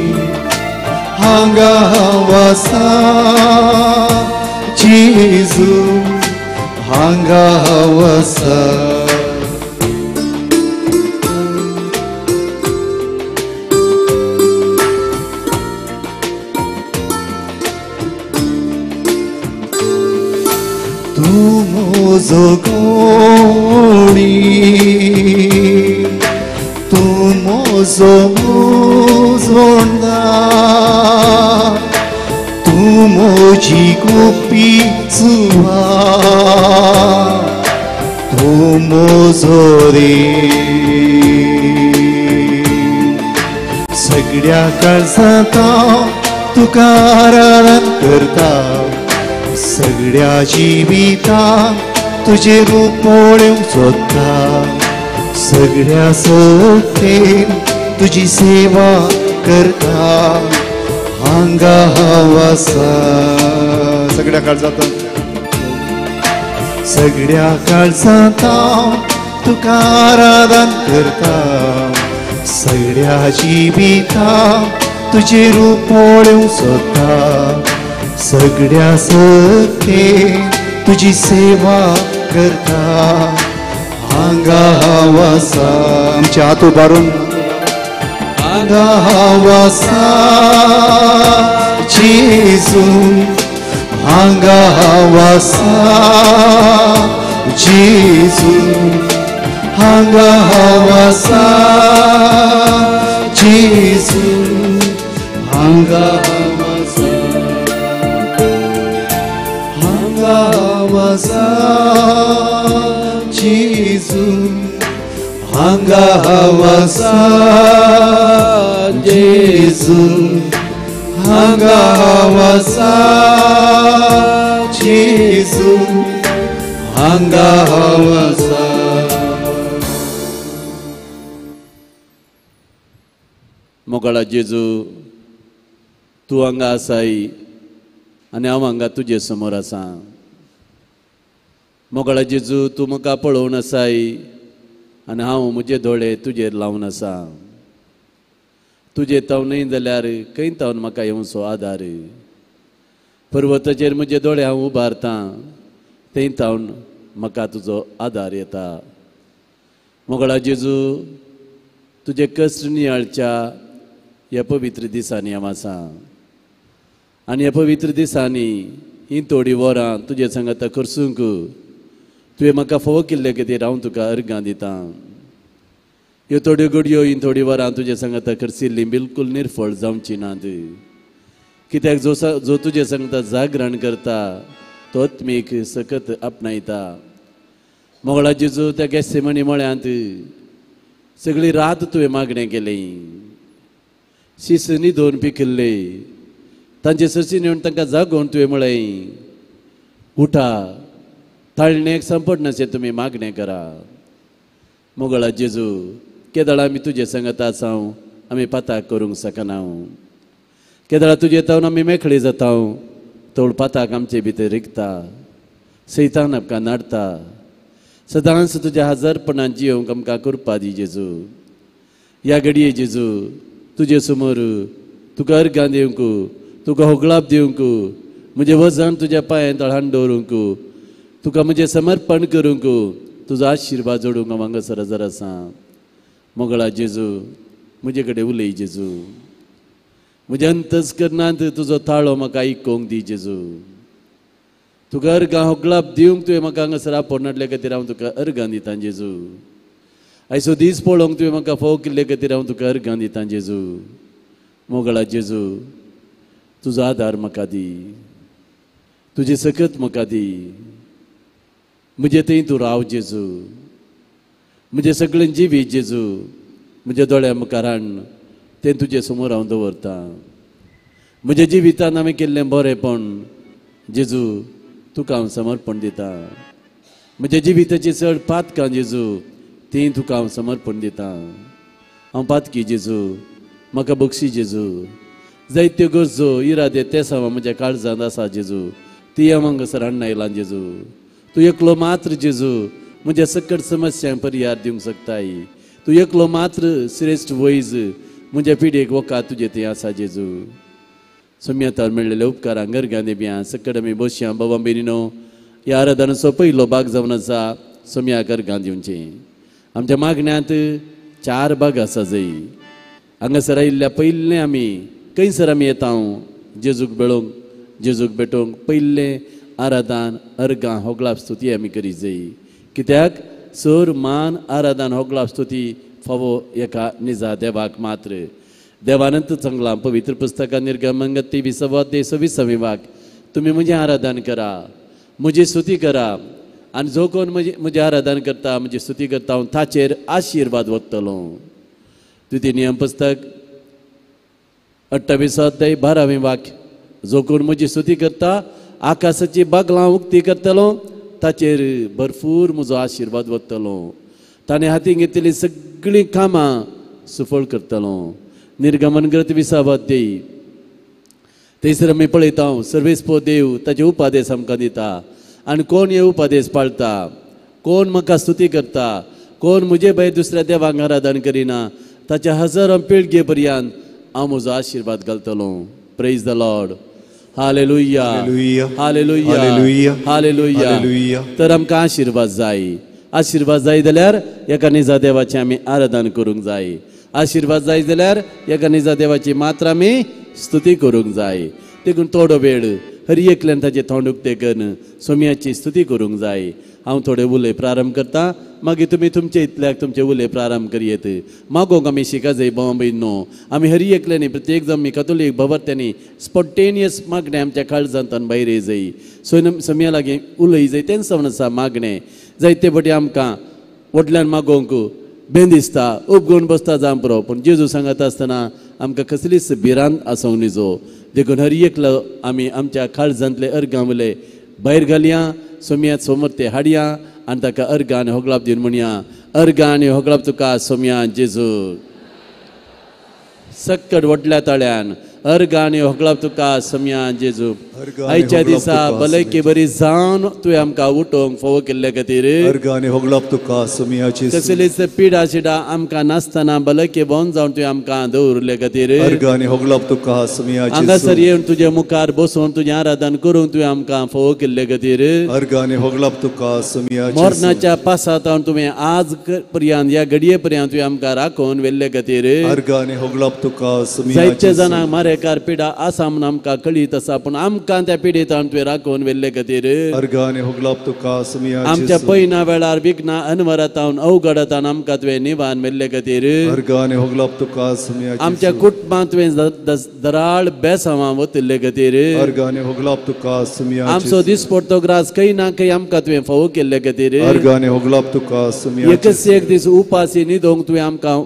हांगा हांव आसा जेजू हांगा हांव आसा. तूं म्हजो गोडी तूं म्हजो मुजवणदार तूं म्हजी गोपी सुवा तूं म्हजो रे. सगळ्या काळजांत हांव तुका आराधन करता सगळ्या जिवितांत तुजें रूप पळोवंक सोदता सगळ्या सत्तेन तुजी सेवा करता हांगा हांव आसा. सगळ्या काळजांत सगळ्या काळजांत हांव तुका आराधन करता सगळ्या जिवितांत तुजें रूप पळोवंक सोदता सगळ्या सत्तेन तुजी सेवा करता हांगा हांव आसा. आमचे हात उबारून हांगा हांव आसा जेजू हांगा हांव आसा जेजू हांगा हांव आसा जेजू हांगा हांव आसा हांगा हांव आसा जेजू हांगा हांव आसा जेजू हांगा हांव आसा जेजू हांगा हांव आसा. मोगाळा जेजू तूं हांगा आसाय आनी हांव हांगा तुजे समोर आसा. मोगाळा जेजू तूं म्हाका पळोवन आसाय आनी हांव म्हजे दोळे तुजेर लावन आसा. तुजे तावन न्हय जाल्यार खंय तावन म्हाका येवचो आदार. पर्वताचेर म्हजे दोळे हांव उबारतां थंय तावन म्हाका तुजो आदार येता. मोगाळा जेजू तुजे कश्ट नियाळच्या ह्या पवित्र दिसांनी हांव आसा आनी ह्या पवित्र दिसांनी ही थोडीं वरां तुजे सांगाता खर्चूंक तुवें म्हाका फावो केल्ले खातीर हांव तुका अर्गां दितां. ह्यो थोड्यो घडयो ही थोडीं वरां तुजे सांगाता खर्चिल्लीं बिलकूल निर्फळ जावची नात. कित्याक जो जो तुजे सांगता जागरण करता तो आत्मीक सकत आपणायता. मोगळा जेजू त्या गॅसेमणी मळ्यांत सगळी रात तुवें मागणें केलें शीस न्हिदोवन पिकिल्ले तांचे सरशी येवन तांकां जागोवन तुवें म्हळें उठा ताळणेक सांपडनाशें तुमी मागणें करा. मोगळा जेजू केदळा आमी तुजे सांगता आसा आमी पाताक करूंक शकना. केदळा तुजे तावन आमी मेकळी जाता तोड पाताक आमचे भितर रिगता सैतान आमकां नाडता. सदांच तुज्या हजारपणान जियोवंक आमकां कृपा दी जेजू. ह्या घडये जेजू तुजे समोर तुका अर्गां दिवंक तुका होगळाप दिवंक म्हजें वजन तुज्या पांयां तळहान दवरूंक तुका म्हजें समर्पण करूंक तुजो आशिर्वाद जोडूंक हांव हांगासर हजर आसा. मोगळा जेजू म्हजे कडेन उलय जेजू. म्हज्या अंतस्करणांत तुजो ताळो म्हाका आयकूंक दी जेजू. तुका अर्गां होगळाप दिवंक तुवें म्हाका हांगासर आपोवन हाडले खातीर हांव तुका अर्गां दितां जेजू. आयचो दीस पळोवंक तुवें म्हाका फावो केल्ले खातीर हांव तुका अर्गां दितां जेजू. मोगळा जेजू तुजो आदार म्हाका दी तुजी सकत म्हाका दी. म्हजे थंय तूं राव जेजू. म्हजें सगळें जिवीत जेजू म्हज्या दोळ्या मुखार हाड तें तुजे समोर हांव दवरतां. म्हज्या जिवितान हांवें केल्लें बरेंपण जेजू तुका हांव समर्पण दितां. म्हज्या जिविताची चड पातकां जेजू ती तुका हांव समर्पण दितां. हांव पातकी जेजू, म्हाका बक्षी जेजू. जायत्यो गरजो इरादे तेसांव म्हज्या काळजांत आसा जेजू, ती हांव हांगासर हाडून आयलां जेजू. तूं एकलो मात्र जेजू म्हज्या सकट समस्यांक पर्यार दिवंक शकताय. तूं एकलो मात्र श्रेश्ठ वैज म्हज्या पिढयेक वखद तुजें थंय आसा जेजू. सोम्यातार मेळ्ळेले उपकारां गरगां बियां सकट आमी बसया बाबा भयणीनो. ह्या आराधनाचो पयलो भाग जावन आसा सोम्या गर्गां दिवचें. आमच्या मागण्यांत 4 भाग आसा जय. हांगासर आयिल्ल्या पयलें आमी खंयसर आमी येता जेजूक मेळोवंक, जेजूक भेटोवंक पयलें आराधन अर्गां होगळाप स्तुती आमी करी जाय. कित्याक सर मान आराधन होगळाप स्तुती फावो एका निजा देवाक मात्र. देवानंत सांगलां पवित्र पुस्तकां निर्गमन 23:26 वाक, तुमी म्हजें आराधन करा, म्हजी स्तुती करा आनी जो कोण म्हजें आराधन करता, म्हजी स्तुती करता, हांव ताचेर आशिर्वाद वतलो. द्वितीय नियम पुस्तक 28:12 वाक्य, जो कोण म्हजी स्तुती करता आकाशाची बागलां उक्ती करतलो, ताचेर भरपूर म्हजो आशिर्वाद वतलो. ताणें हातीन घेतिल्लीं सगळीं कामां सुफळ करतलो. निर्गमन ग्रंथ 20 थंयसर आमी पळयता सर्वेस्पो देव ताचे उपादेश आमकां दिता आनी कोण हे उपादेश पाळता, कोण म्हाका स्तुती करता, कोण म्हजे भायर दुसऱ्या देवांक आराधन करिना, ताच्या हजारो पिळगे पर्यंत हांव म्हजो आशिर्वाद घालतलो. Praise the Lord. Hallelujah, hallelujah, hallelujah. तर आमकां आशिर्वाद जाय. आशिर्वाद जाय जाल्यार एका निजा देवाचें आमी आराधन करूंक जाय. आशिर्वाद जाय जाल्यार एका निजा देवाची मात्र आमी स्तुती करूंक जाय. देखून थोडो वेळ हर एकल्यान ताचें तोंड उक्तें करून सोम्याची स्तुती करूंक जाय. हांव थोडे उलय प्रारंभ करता, मागीर तुमी तुमचे इतल्याक तुमचे उलय प्रारंभ करयेत. मागोंक आमी शिका जाय भाव भयणो. आमी हर एकल्यांनी प्रत्येक जावन आमी कथोलीक भवर्त्यांनी स्पोन्टेनियस मागणें आमच्या काळजांतल्यान भायर येय जाय. सोम्या लागीं उलय जाय. तेंच जावन आसा मागणें. जायते फावटी आमकां व्हडल्यान मागोवंक बें दिसता, उपगून बसता जावं पुरो, पूण जेजू सांगता आसतना आमकां कसलीच भिरांत आसूंक न्हिजो. देखून हर एकलो आमी आमच्या काळजांतले अर्गां उलय भायर घालया, सोम्या सोमर्ते हाडया आनी ताका अर्गां आनी होगळाप दिवन म्हणया, अर्गां आनी होगळाप तुका सोम्या जेजू. सक्कड व्हडल्या ताळ्यान अर्गां आनी होगळाप तुका सोम्या जेजू. आयच्या दिसा भलायकी बरी जावन तुवें आमकां उठोवंक फावो केल्ले खातीर अर्गां आनी होगळाप तुका सोम्या जेजू. कसलीच पिडा शिडा आमकां नासतना भलायकी बन जावन तुवें आमकां दवरिल्ले खातीर अर्गां आनी होगळाप तुका सोम्या जेजू. हांगासर येवन तुजे मुखार बसून तुजें आराधन करूंक तुवें आमकां फावो केल्ले खातीर अर्गां आनी होगळाप तुका सोम्या जेजू. मरणाच्या पासांत तुवें आज पर्यंत ह्या घडये पर्यंत तुवें आमकां राखून व्हेल्ले खातीर अर्गां आनी होगळाप तुका सोम्या जेजू. जायते जाणांक मारेकार पिडा आसा म्हूण आमकां कळीत आसा, पूण आमकां त्या पिडेतान तुवें राखून व्हेल्ले खातीर अर्गां आनी होगळाप तुका सोम्या जेजू. आमच्या पयना वेळार विघ्ना अनवरतावन अवघडतान आमकां तुवें निवान व्हेल्ले खातीर अर्गां आनी होगळाप तुका सोम्या जेजू. आमच्या कुटुंबांत तुवें दराळ बेसांवां वतिल्ले खातीर अर्गां आनी होगळाप तुका सोम्या जेजू. आमचो दिसपडतो ग्रास खंय ना खंय आमकां तुवें फावो केल्ले खातीर अर्गां आनी होगळाप तुका सोम्या जेजू. एकच एक दीस उपाशी न्हिदोवंक तुवें आमकां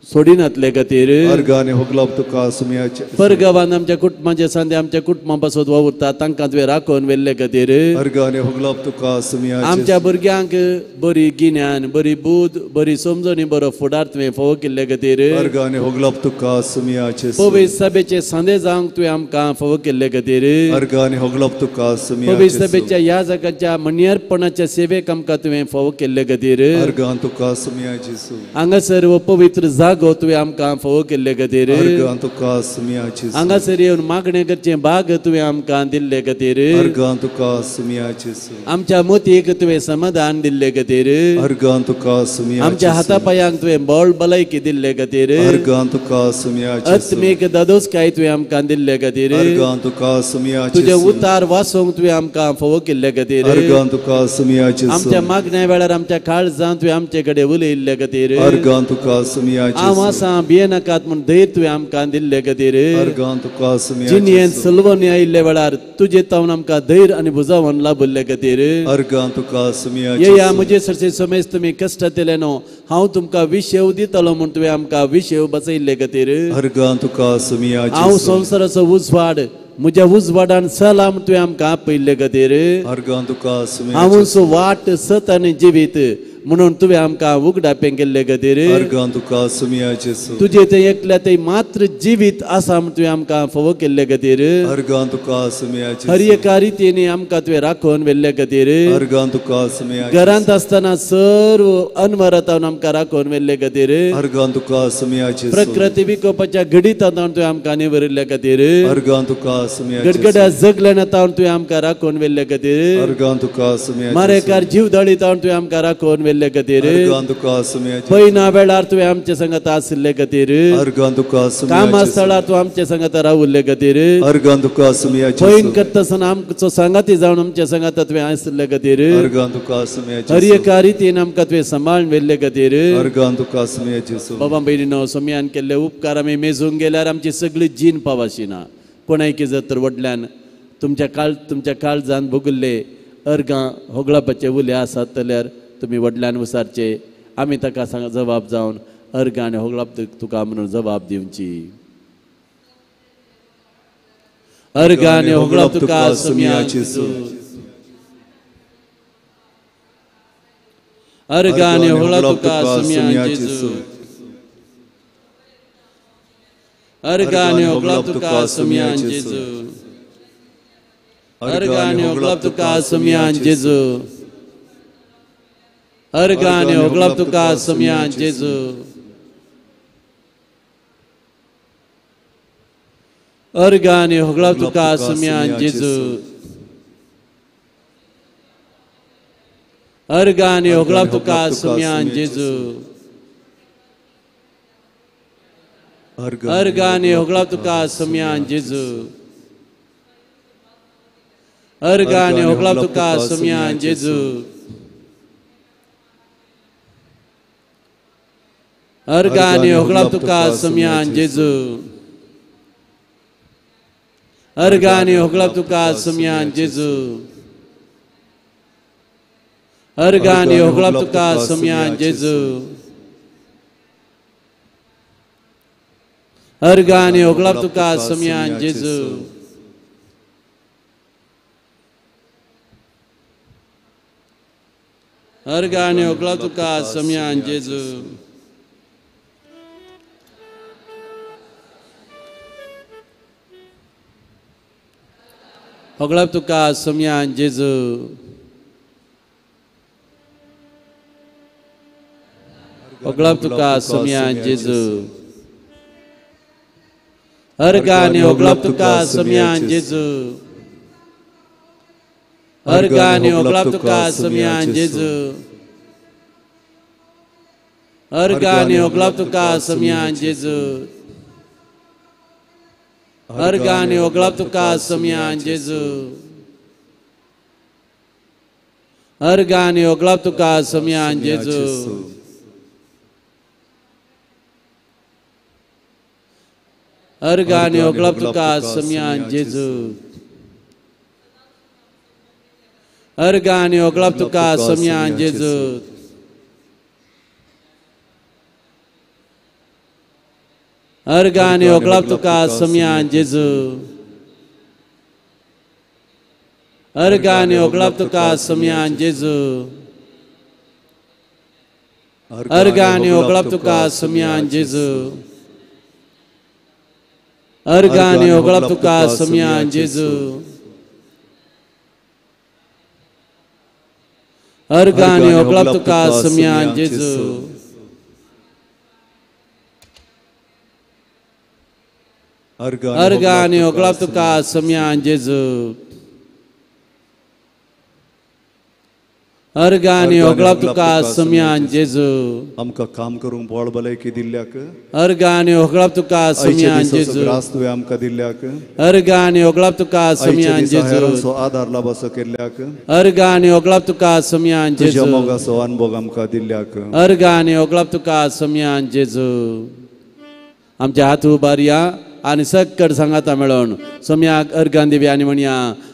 सोडिनातले खातीर अर्गां आनी होगळाप तुका सोम्या जेजू. परगांवान आमच्या कुटुंबाचे सांदे आमच्या कुटुंबा पासत वावुरता तांकां तुवें राखून व्हेल्ले खातीर अर्गां आनी होगळाप तुका सोम्या जेजू. आमच्या भुरग्यांक बरी गिन्यान, बरी बुद्द, बरी समजणी, बरो फुडार तुवें फावो केल्ले खातीर अर्गां आनी होगळाप तुका सोम्या जेजू. पवित्र सभेचे सांदे जावंक तुवें आमकां फावो केल्ले खातीर अर्गां आनी होगळाप तुका सोम्या पवित्र जेजू. सभेच्या याजकाच्या मणयरपणाच्या सेवेक आमकां तुवें फावो केल्ले खातीर अर्गां तुका सोम्या जेजू. हांगासर हो पवित्र जागो तुवें आमकां फावो केल्ले खातीर अर्गां तुका सोम्या जेजू. हांगासर येवन मागणें करचें भाग तुवें आमकां दिल्ले खातीर अर्गां तुका सोम्या जेजू. आमच्या मोतीक तुवें समाधान दिल्ले खातीर अर्गां तुका सोम्या आमच्या जेजू. हाता पांयांक तुवें बळ भलायकी दिल्ले खातीर अर्गां तुका सोम्या जेजू. आत्मीक दादोसकाय तुवें आमकां दिल्ले खातीर अर्गां तुका सोम्या तुजें जेजू. उतार वाचोवंक तुवें आमकां फावो केल्ले खातीर अर्गां तुका सोम्या जेजू. आमच्या मागण्या वेळार आमच्या काळजांत तुवें आमचे कडेन उलयिल्ले खातीर अर्गां तुका सोम्या जेजू. हांव आसा भियेनाकात म्हूण धैर्य तुवें आमकां दिल्ले खातीर अर्गां तुका सोम्या जिणेंत जेजू. सलवणी आयिल्ल्या वेळार तुजे तावन आमकां धैर्य आनी भुजावन लाभिल्ले खातीर अर्गां तुका सोम्या येया जेजू. म्हजे सरसे समेज तुमी कश्टांतले न्हू, हांव तुमकां विशेव दितलो म्हूण तुवें आमकां विशेव बसयिल्ले खातीर अर्गां तुका सोम्या हांव जेजू. संवसाराचो उजवाड, म्हज्या उजवाडान चला म्हूण तुवें आमकां आपयल्ले खातीर हांवूच वाट सत आनी जिवीत म्हणून तुवें आमकां उगडापें केल्ले खातीर तुजें तें एकल्या तें मात्र जिवीत आसा म्हूण तुवें आमकां फावो केल्ले खातीर हर एका रितीन आमकां तुवें राखून व्हेल्ले खातीर घरांत आसतना सर्व अनवरतान आमकां राखून व्हेल्ले खातीर प्रकृती विकोपाच्या घडितांत तुवें आमकां निवरिल्ले खातीर गडगड्या जगल्यान तुवें आमकां राखून व्हेल्ले खातीर मारेकार जीव दळीतावन तुवें आमकां राखून व्हेल्ले खातीर पयना वेळार तुवें आमचे संगत आशिल्ले खातीर कामा स्थळार तूं आमचे संगत रावल्ले खातीर पयन करता आसतना आमचो सांगाती जावन आमच्या संगत तुवें आशिल्ले खातीर हर एका रितीन आमकां तुवें सांबाळून व्हेल्ले खातीर बाबा भयणीनो सोम्यान केल्ले उपकार आमी मेजूंक गेल्यार आमची सगळी जीण पावाशी ना. कोणायकी जर तर व्हडल्यान तुमच्या काळजान भोगल्ले अर्गां होगळापाचे उले आसात जाल्यार तुमी व्हडल्यान विचारचे. आमी ताका जबाब जावन अर्गां आनी होगळाप तुका म्हणून जबाब दिवची. अर्गां आनी होगळाप तुका सोम्या जेजू. अर्गां आनी होगळाप तुका सोम्या जेजू. अर्गां आनी होगळाप तुका सोम्या जेजू. अर्गां आनी होगळाप तुका सोम्या जेजू. अर्गां आनी होगळाप तुका सोम्या जेजू. अर्गां आनी होगळाप तुका सोम्या जेजू. अर्गां आनी होगळाप तुका सोम्या जेजू. अर्गां आनी होगळाप तुका सोम्या जेजू. अर्गां आनी होगळाप तुका सोम्या जेजू. अर्गां आनी होगळाप तुका सोम्या जेजू. अर्गां आनी होगळाप तुका सोम्या जेजू. अर्गां आनी होगळाप तुका सोम्या जेजू. अर्गां आनी होगळाप तुका सोम्या जेजू. अर्गां आनी होगळाप तुका सोम्या जेजू. होगळाप तुका सोम्या जेजू. होगळाप तुका सोम्या जेजू. अर्गां आनी होगळाप तुका सोम्या जेजू. अर्गां आनी होगळाप तुका सोम्या जेजू. अर्गां आनी होगळाप तुका सोम्या जेजू. अर्गां आनी होगळाप तुका सोम्या जेजू. अर्गां आनी होगळाप तुका सोम्या जेजू. अर्गां आनी होगळाप तुका सोम्या जेजू. अर्गां आनी होगळाप तुका सोम्या जेजू. अर्गां आनी होगळाप तुका सोम्या जेजू. अर्गां आनी होगळाप तुका सोम्या जेजू. अर्गां आनी होगळाप तुका सोम्या जेजू. अर्गां आनी होगळाप तुका सोम्या जेजू. अर्गां आनी होगळाप तुका सोम्या जेजू. अर्गां आनी होगळाप तुका सोम्या जेजू. अर्गां आनी होगळाप तुका सोम्या जेजू. आमकां काम करूंक बळ भलायकी दिल्ल्याक अर्गां आनी होगळाप तुका सोम्या जेजू. ग्रास तुवें आमकां दिल्ल्याक अर्गां आनी होगळाप तुका सोम्या जेजू. आदार लाभाचो केल्ल्याक अर्गां आनी होगळाप तुका सोम्या जेजू. तुज्या मोगाचो अनभोग आमकां दिल्ल्याक अर्गां आनी होगळाप तुका सोम्या जेजू. आमच्या हात उबारया आनी सक्कड सांगाता मेळोन सोम्याक अर्गां दिवया आनी म्हणया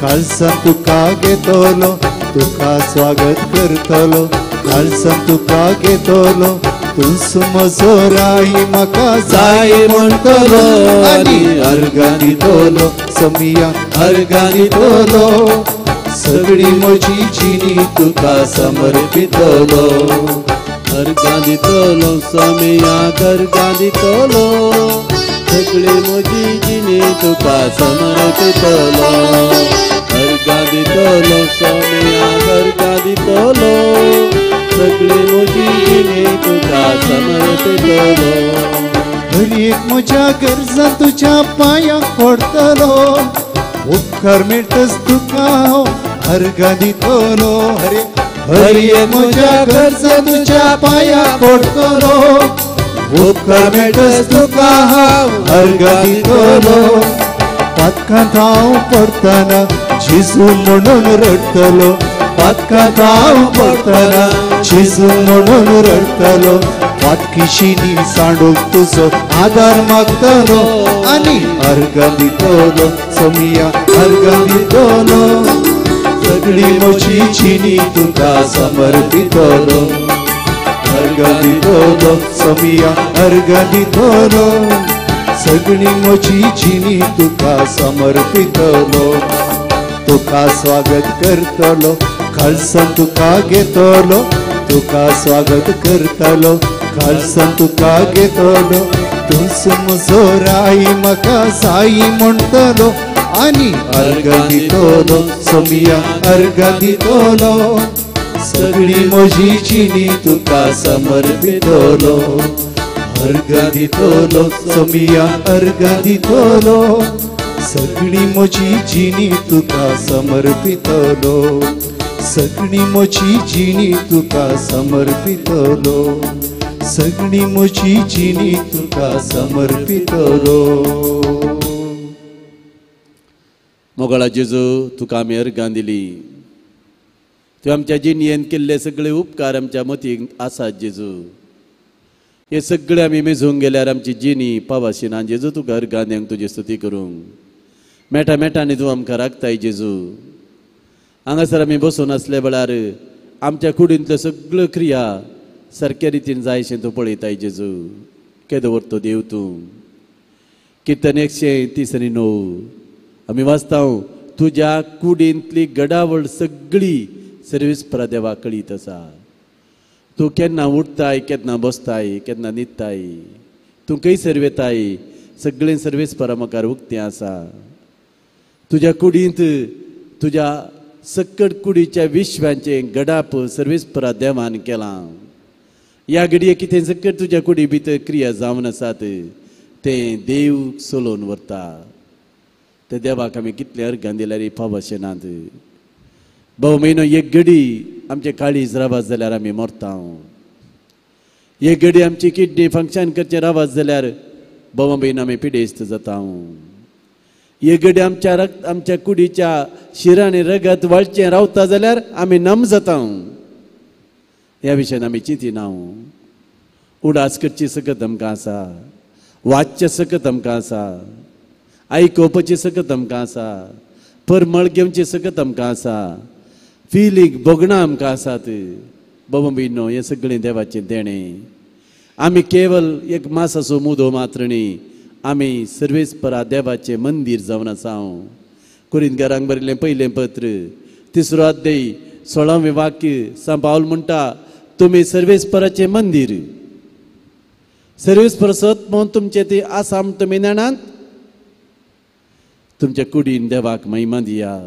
काळसान तुका घेतलो, तुका स्वागत करतलो, काळसान तुका घेतलो, तूंच म्हजो राय म्हाका जाय म्हणटलो आनी अर्गां दितलो समिया, अर्गां दितलो, सगळी म्हजी जिणी तुका समर्पितलो. अर्गां दितलो समिया, अर्गां दितलो, सगळी म्हजी जिणी तुका समर्पितलो. अर्गां दितलो समिया, अर्गां दितलो, सगळी म्हजी जिणी तुका समर्पितलो. हर एक म्हज्या गरजां तुज्या पांयांक पडटलो, उपकार मेळटच तुका हांव अर्गां दितलो. हरे हर एक म्हज्या गरजां तुज्या पांयांक पडटलो, उपकार मेळटच तुका हांव अर्गां दितलो. पातकांत हांव पडटना जेजू म्हणून रडटलो, पातकांत हांव पडटना जेजू म्हणून रडटलो, पातकीशिनी सांडूंक तुजो आदार मागतलो आनी अर्गां दितलो समिया, अर्गां दितलो, सगळी म्हजी जिणी तुका समर्पितलो. अर्गां दितलो समिया, अर्गां दितलो, सगळी म्हजी जिणी तुका समर्पितलो. तुका स्वागत करतलो, काळसान तुका घेतलो, तुका स्वागत करतलो, काळसान तुका घेतलो, तूंच म्हजो राय म्हाका जाय म्हणटलो आनी अर्गां दितलो समिया, अर्गां दितलो, सगळी म्हजी जिणी तुका समर्पितलो. अर्गां दितलो समिया, अर्गां दितलो, सगळी म्हजी जिणी तुका समर्पितलो, सगळी म्हजी जिणी तुका समर्पितलो, सगळी म्हजी जिणी तुका समर्पितलो. मोगाळा जेजू, तुका आमी अर्गां दिली. तुवें आमच्या जिणयेन केल्ले सगळे उपकार आमच्या मतीक आसात जेजू. हे सगळे आमी मेजूंक गेल्यार आमची जिणी पावाशी ना जेजू. तुका अर्गां दिवंक, तुजी स्तुती करूंक मेटा मेटांनी तूं आमकां राखताय जेजू. हांगासर आमी बसून आसले वेळार आमच्या कुडींतल्यो सगळ्यो क्रिया सारक्या रितीन जायशें तूं पळयताय जेजू. केदो व्हडलो देव तूं. किर्तन 139 आमी वाचता, तुज्या कुडींतली गडावळ सगळी सर्वीस देवा कळीत आसा. तूं केन्ना उठताय, केन्ना बसताय, केन्ना न्हिदताय, तूं खंयसर वेताय, सगळें सर्वीस मुखार उक्तें आसा. तुज्या कुडींत तुज्या सकट कुडीच्या विश्वांचें गडाप सर्वीस देवान केलां. ह्या घडये कितें सकट तुज्या कुडी भितर क्रिया जावन आसात तें देव चलोवन व्हरता. ते देवाक आमी कितले अर्गां दिल्यार फावशें नात. भोव म्हयनो एक घडी आमचे काळीज रावत जाल्यार आमी मरता. एक घडी आमची किडनी फंक्शन करचें रावत जाल्यार भोव म्हयनो आमी पिडेस्त जाता. एक घडी आमच्या रक्त आमच्या कुडीच्या शिरांनी रगत वळचें रावता जाल्यार आमी नम जाता. ह्या विशयान आमी चिंतिना. उडास करची सकत आमकां आसा, वाचचें सकत आमकां आसा, आयकुपाची सकत आमकां आसा, परमळ घेवची सकत आमकां आसा, फिलींग भोगणां आमकां आसात. बाबा भयणो, हें सगळें देवाचें देणें. आमी केवल एक मासाचो मुदो मात्र न्ही, आमी सर्वेस्परा देवाचें मंदीर जावन आसा. कोरिंतकारांक बरयल्लें पयलें पत्र 3 अध्याय 16वें वाक्य सांत पावल म्हणटा, तुमी सर्वेस्पराचें मंदीर, सर्वेस्पर सत म्हूण तुमचें ती आसा म्हूण तुमी जाणात. तुमच्या कुडीन देवाक महिमा दिया.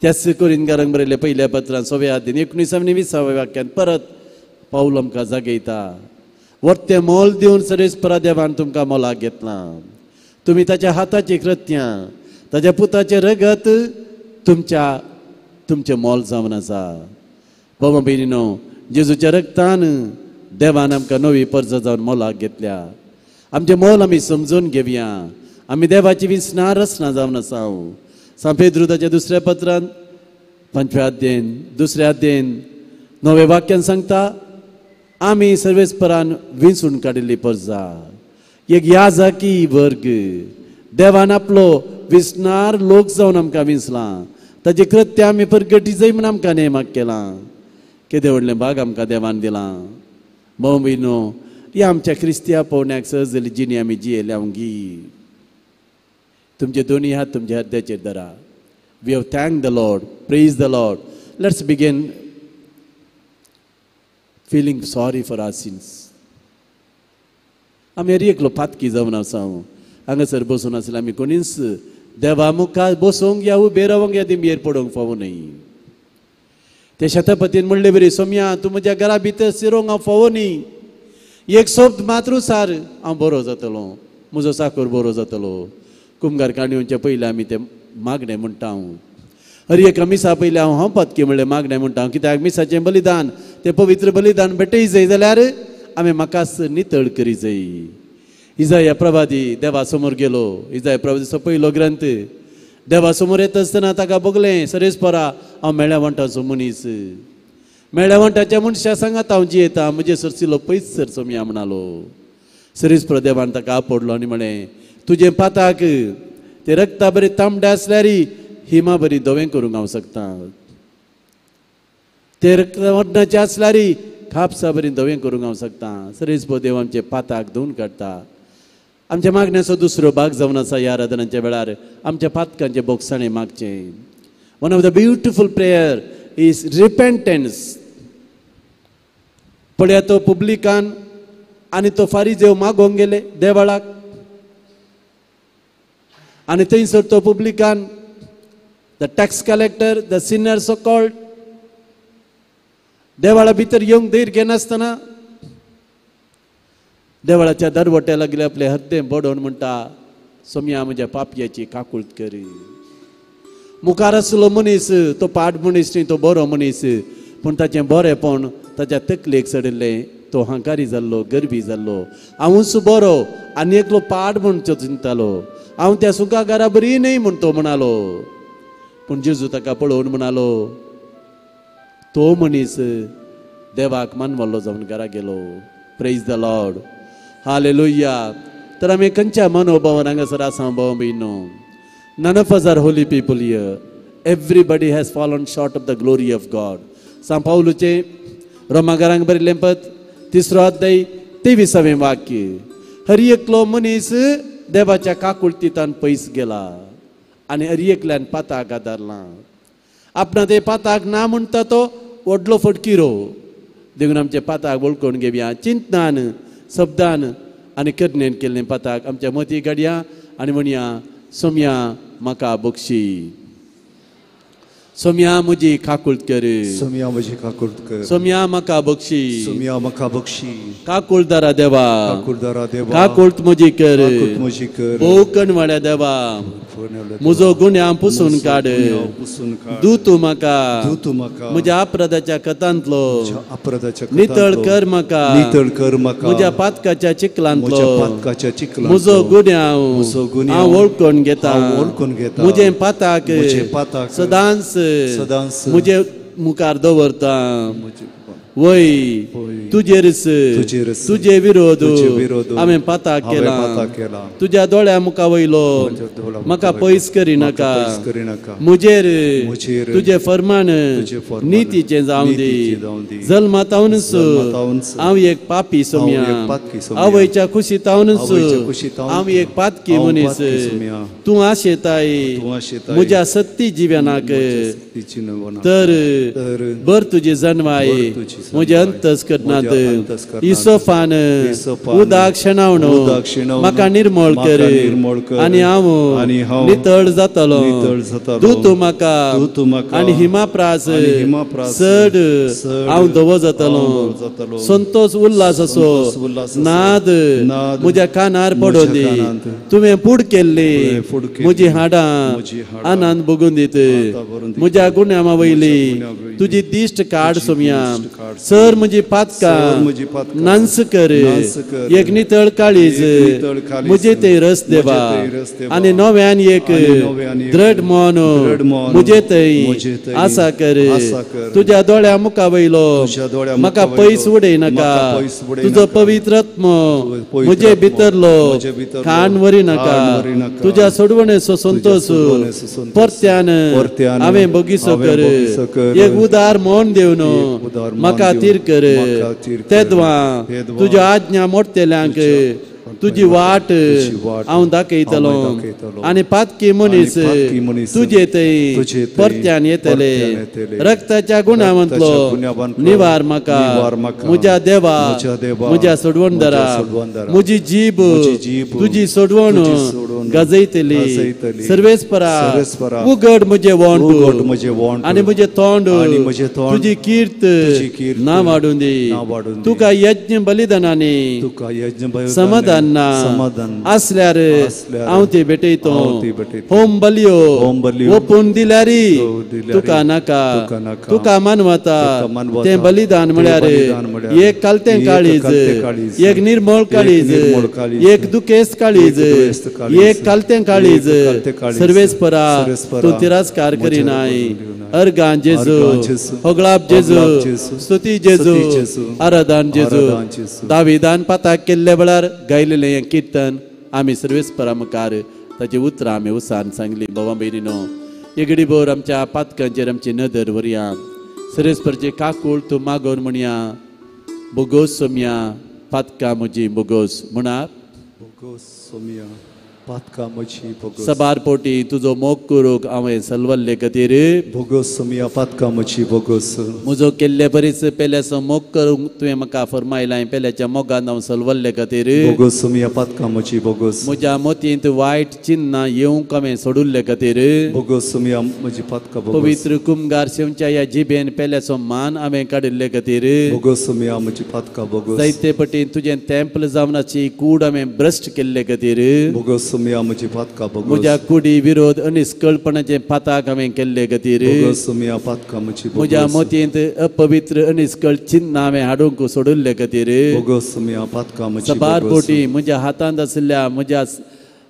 त्याच कोरिंतकारांक बरयल्लें पयल्या पत्रान 6व्या अध्याय 19 आनी 20व्या वाक्यान परत पावल आमकां जागयता, वर्तें मोल दिवन सर्वेस्परा देवान तुमकां मोलाक घेतलां. तुमी ताच्या हाताची कृत्यां, ताच्या पुताचें रगत तुमच्या तुमचें मोल जावन आसा. बाबा भयणीनो, जेजूच्या रगतान देवान आमकां नवी परजा जावन मोलाक घेतल्या. आमचें मोल आमी समजून घेवया. आमी देवाची विसना रचना जावन आसा. सांत पेद्रू ताच्या 2ऱ्या पत्रान 5व्या अध्यायन 2ऱ्या अध्यायन 9व्या वाक्यान सांगता, आमी सर्वेस्परान विंचून काडिल्ली परजा, एक याजकी वर्ग, देवान आपलो विसनार लोक जावन आमकां विंचलां. ताजें कृत्य आमी परगटी जाय म्हूण आमकां नेमाक केलां. केदें व्हडलें भाग आमकां देवान दिलां. भाव भयणो, ह्या आमच्या क्रिस्तिया पोवण्याक सहज जाली जिणी आमी जियेल्या गी. तुमचे दोनी हात तुमच्या हृदयाचेर धरा. We have thank the Lord, praise the Lord. Let's begin feeling sorry for our sins. आमी हर एकलो पातकी जावन आसा. हांगासर बसून आसले आमी कोणीच देवा मुखार बसूंक या उबे रावंक या दिंबयेर पडोवंक फावो न्हय. ते शतपतीन म्हणले बरी, सोम्या तूं म्हज्या घरा भितर शिरोंक हांव फावो न्ही, एक शब्द मात्र सार हांव बरो जातलो, म्हजो साकर बरो जातलो. कुमगार काणी येवचे पयलीं आमी तें मागणें म्हणटा. हांव हर एका मिसा पयलीं हांव हांव पातकी म्हणलें मागणें म्हणटा हांव, कित्याक मिसाचें बलिदान तें पवित्र बलिदान भेटय जाय जाल्यार आमी म्हाकाच नितळ करी जाय. इजाया प्रवादी देवा समोर गेलो. इजाया प्रवादीचो पयलो ग्रंथ. देवा समोर येता आसतना ताका भोगलें, सरेस परा हांव मेळ्या वंटाचो मनीस, मेळ्या वंटाच्या मनशा सांगात हांव जियेता, म्हजे सरसिलो पयस सर सोमया म्हणालो. सरेस परा देवान ताका आपडलो आनी म्हळें, तुजें पाताक ते रक्ता बरी तांबडे आसल्यार हिमा बरी धवें करूंक हांव शकता, ते रक्ता आसल्यार कापसा बरी धवें करूंक हांव शकता. सरेस पो देव आमचे पाताक धुवन काडटा. आमच्या मागण्याचो दुसरो भाग जावन आसा ह्या आराधनाच्या वेळार आमच्या पातकांचे बोगसाणे मागचें. One of the beautiful prayer is repentance. पळया तो पुब्लिकान आनी तो फारीजेव मागोवंक गेले देवळाक आनी थंयसर तो पुब्लिकान, the tax collector, the sinner so called, देवळा भितर येवंक धैर्य घेनासतना देवळाच्या दरवट्या लागले आपले हद्दें बडोवन म्हणटा, सोमया म्हज्या पापयाची काकूळत करी. मुखार आसलो मनीस तो पाड मनीस न्ही, तो बरो मनीस, पूण ताचें बरेंपण ताच्या तकलेक चडिल्लें. तो हांकारी जाल्लो, गरबी जाल्लो. हांवूच बरो आनी एकलो पाड म्हूण तो चिंतालो, हांव त्या सुखागारा बरी न्हय म्हूण तो म्हणालो. पूण जेजू ताका पळोवन म्हणालो, तो मनीस देवाक मानवल्लो जावन घरा गेलो. Praise the Lord, hallelujah. तर आमी खंयच्या मनोभावान हांगासर आसा भाव भयणो? None of us are holy people here. Everybody has fallen short of the glory of God. सांत पावलूचें रोमागारांक बरयल्लें पत्र 3 अध्याय 23वें वाक्य. हर एकलो मनीस देवाच्या काकुळतीतान पयस गेला आनी हर एकल्यान पाताक आदारला. आपणा ते पाताक ना म्हणटा तो व्हडलो फटकिरो. देखून आमचे पाताक वळखून घेवया. चिंतनान, शब्दान आनी करणेन केल्लें पाताक आमच्या मती काडया आनी म्हणया, सोमया म्हाका बक्षी, सोमया म्हजी काकूळत कर, सोमया म्हजी काकूळत कर, सोमया म्हाका बक्षी, सोमया म्हाका बक्षी. काकूळदारा देवा, काकूळदारा देवा, काकूळत म्हजी कर, काकूळत म्हजी कर. भोव कणवाड्या देवा, म्हजो गुन्यांव पुसून काड, दू तूं म्हाका, दू तूं म्हाका म्हज्या अपराधाच्या कथांतलो, अपराधाच्या नितळ कर म्हाका, नितळ कर म्हाका म्हज्या पातकाच्या चिखलांतलो, पातकाच्या चिखलांतलो. म्हजो गुन्यांव हांव वळखून घेता, वळखून घेता. म्हजें पाताक पाताक सदांच सदांच म्हजे मुखार दवरता. वय तुजेरच तुजे विरोध हांवें पाताक केला, तुज्या दोळ्या मुखा वयलो म्हाका पयस करिनाका, म्हजेर तुजें फर्मान नितीचें जावं दी. जल्मातावनच हांव एक पापी सोमया, आवयच्या खुशीतावनच हांव एक पातकी मनीस. तूं आशेताय म्हज्या सत्ती जिवनाक, तर बर तुजी जनवाय म्हज्या अंतस्करणांत इसोफान उदक शेणावन म्हाका निर्मळ कर आनी हांव नितळ जातलो. दू तूं म्हाका आनी हिमाप्रास चड हांव धवो जातलो. संतोष उल्हास असो नाद म्हज्या कानार पडोन दी. तुवें पूड केल्ली म्हजी हाडां आनंद भोगून दीत. म्हज्या गुन्यांवा वयली तुजी दिश्ट काड सोमया सर म्हजी पातकां नांस कर, एक नितळ काळीज म्हजे थंय रस देवा आनी नव्यान एक दृढ मन म्हजे थंय आसा कर. तुज्या दोळ्या मुखा वयलो म्हाका पयस उडय नाका, तुजो पवित्र आत्मो म्हजे भितरलो खाण वरी नाका. तुज्या सोडवणेचो संतोष परत्यान हांवें बगीचो कर, एक उदार मन दिवन म्हाका तीर कर. तेदवां तुज्यो आज्ञा मोडटेल्यांक तुजी वाट हांव दाखयतलो आनी पातकी मनीस तुजे थंय परत्यान येतले. रक्ताच्या गुणांतलो निवार म्हाका म्हज्या देवा, म्हज्या सोडवणदारा. म्हजी जीब तुजी सोडवण गाजयतली. सर्वेस्परा उगड म्हजें वोंठ आनी म्हजें तोंड तुजी कीर्त ना वाडूं दी. तुका यज्ञ बलिदानांनी समाधान आसल्यार हांव ती भेटयतो. होम बलियो ओपून दिल्यार तुका नाका, तुका मानवता तें बलिदान म्हळ्यार एक कालतें काळीज, एक निर्मळ काळीज, एक दुखेस्त काळीज, एक कालतें काळीज. सर्वेस्परा तूं तिरस्कार करिनाय. अर्गां जेजू, होगळाप जेजू, स्तुती जेजू, आराधन जेजू. दाविदान पाताक केल्ल्या वेळार गायलेलें हें किर्तन आमी सर्वेस्परा मुखार ताची उतरां आमी उसान सांगली. भावा भयणीनो, एगडी भर आमच्या पातकांचेर आमची नदर व्हरया. सर्वेस्परचे काकूळ तूं मागोवन म्हणया, बोगोस सोमया पातकां म्हजी बोगोस म्हणा. बोगोस सोमया पातकां म्हजी बोगोस. सबार पोटी तुजो मोग करूंक हांवें सलवल्ले खातीर बोगोस सोमया पातकां म्हजी बोगोस. म्हजो केल्ले बरीच पेल्याचो मोग करूंक तुवें म्हाका फरमायलां, पेल्याच्या मोगान हांव सलवल्ले खातीर बोगोस सोमया पातकां म्हजी बोगोस. म्हज्या मतींत वायट चिन्नां येवंक हांवें सोडुल्ले खातीर बोगोस सोमया म्हजी पातकां बोगोस. पवित्र कुमगार शेवच्या ह्या जिबेन पेल्याचो मान हांवें काडिल्ले खातीर बोगोस सोमया म्हजी पातकां बोगोस. जायते पटीन तुजें तेंपल जावनाची कूड हांवें भ्रश्ट केल्ले खातीर बोगोस सोमया म्हजी पातकां बोगोस. म्हज्या कुडी विरोध अनिस्कळपणाचे पाताक हांवें केल्ले खातीर बोगोस सोमया पातकां म्हजी बोगोस. म्हज्या मतींत अपवित्र अनिस्कळ चिन्नां हांवें हाडूंक सोडिल्ले खातीर बोगोस सोमया पातकां म्हजी सबार बोगोस. पोटी म्हज्या हातांत आशिल्ल्या म्हज्या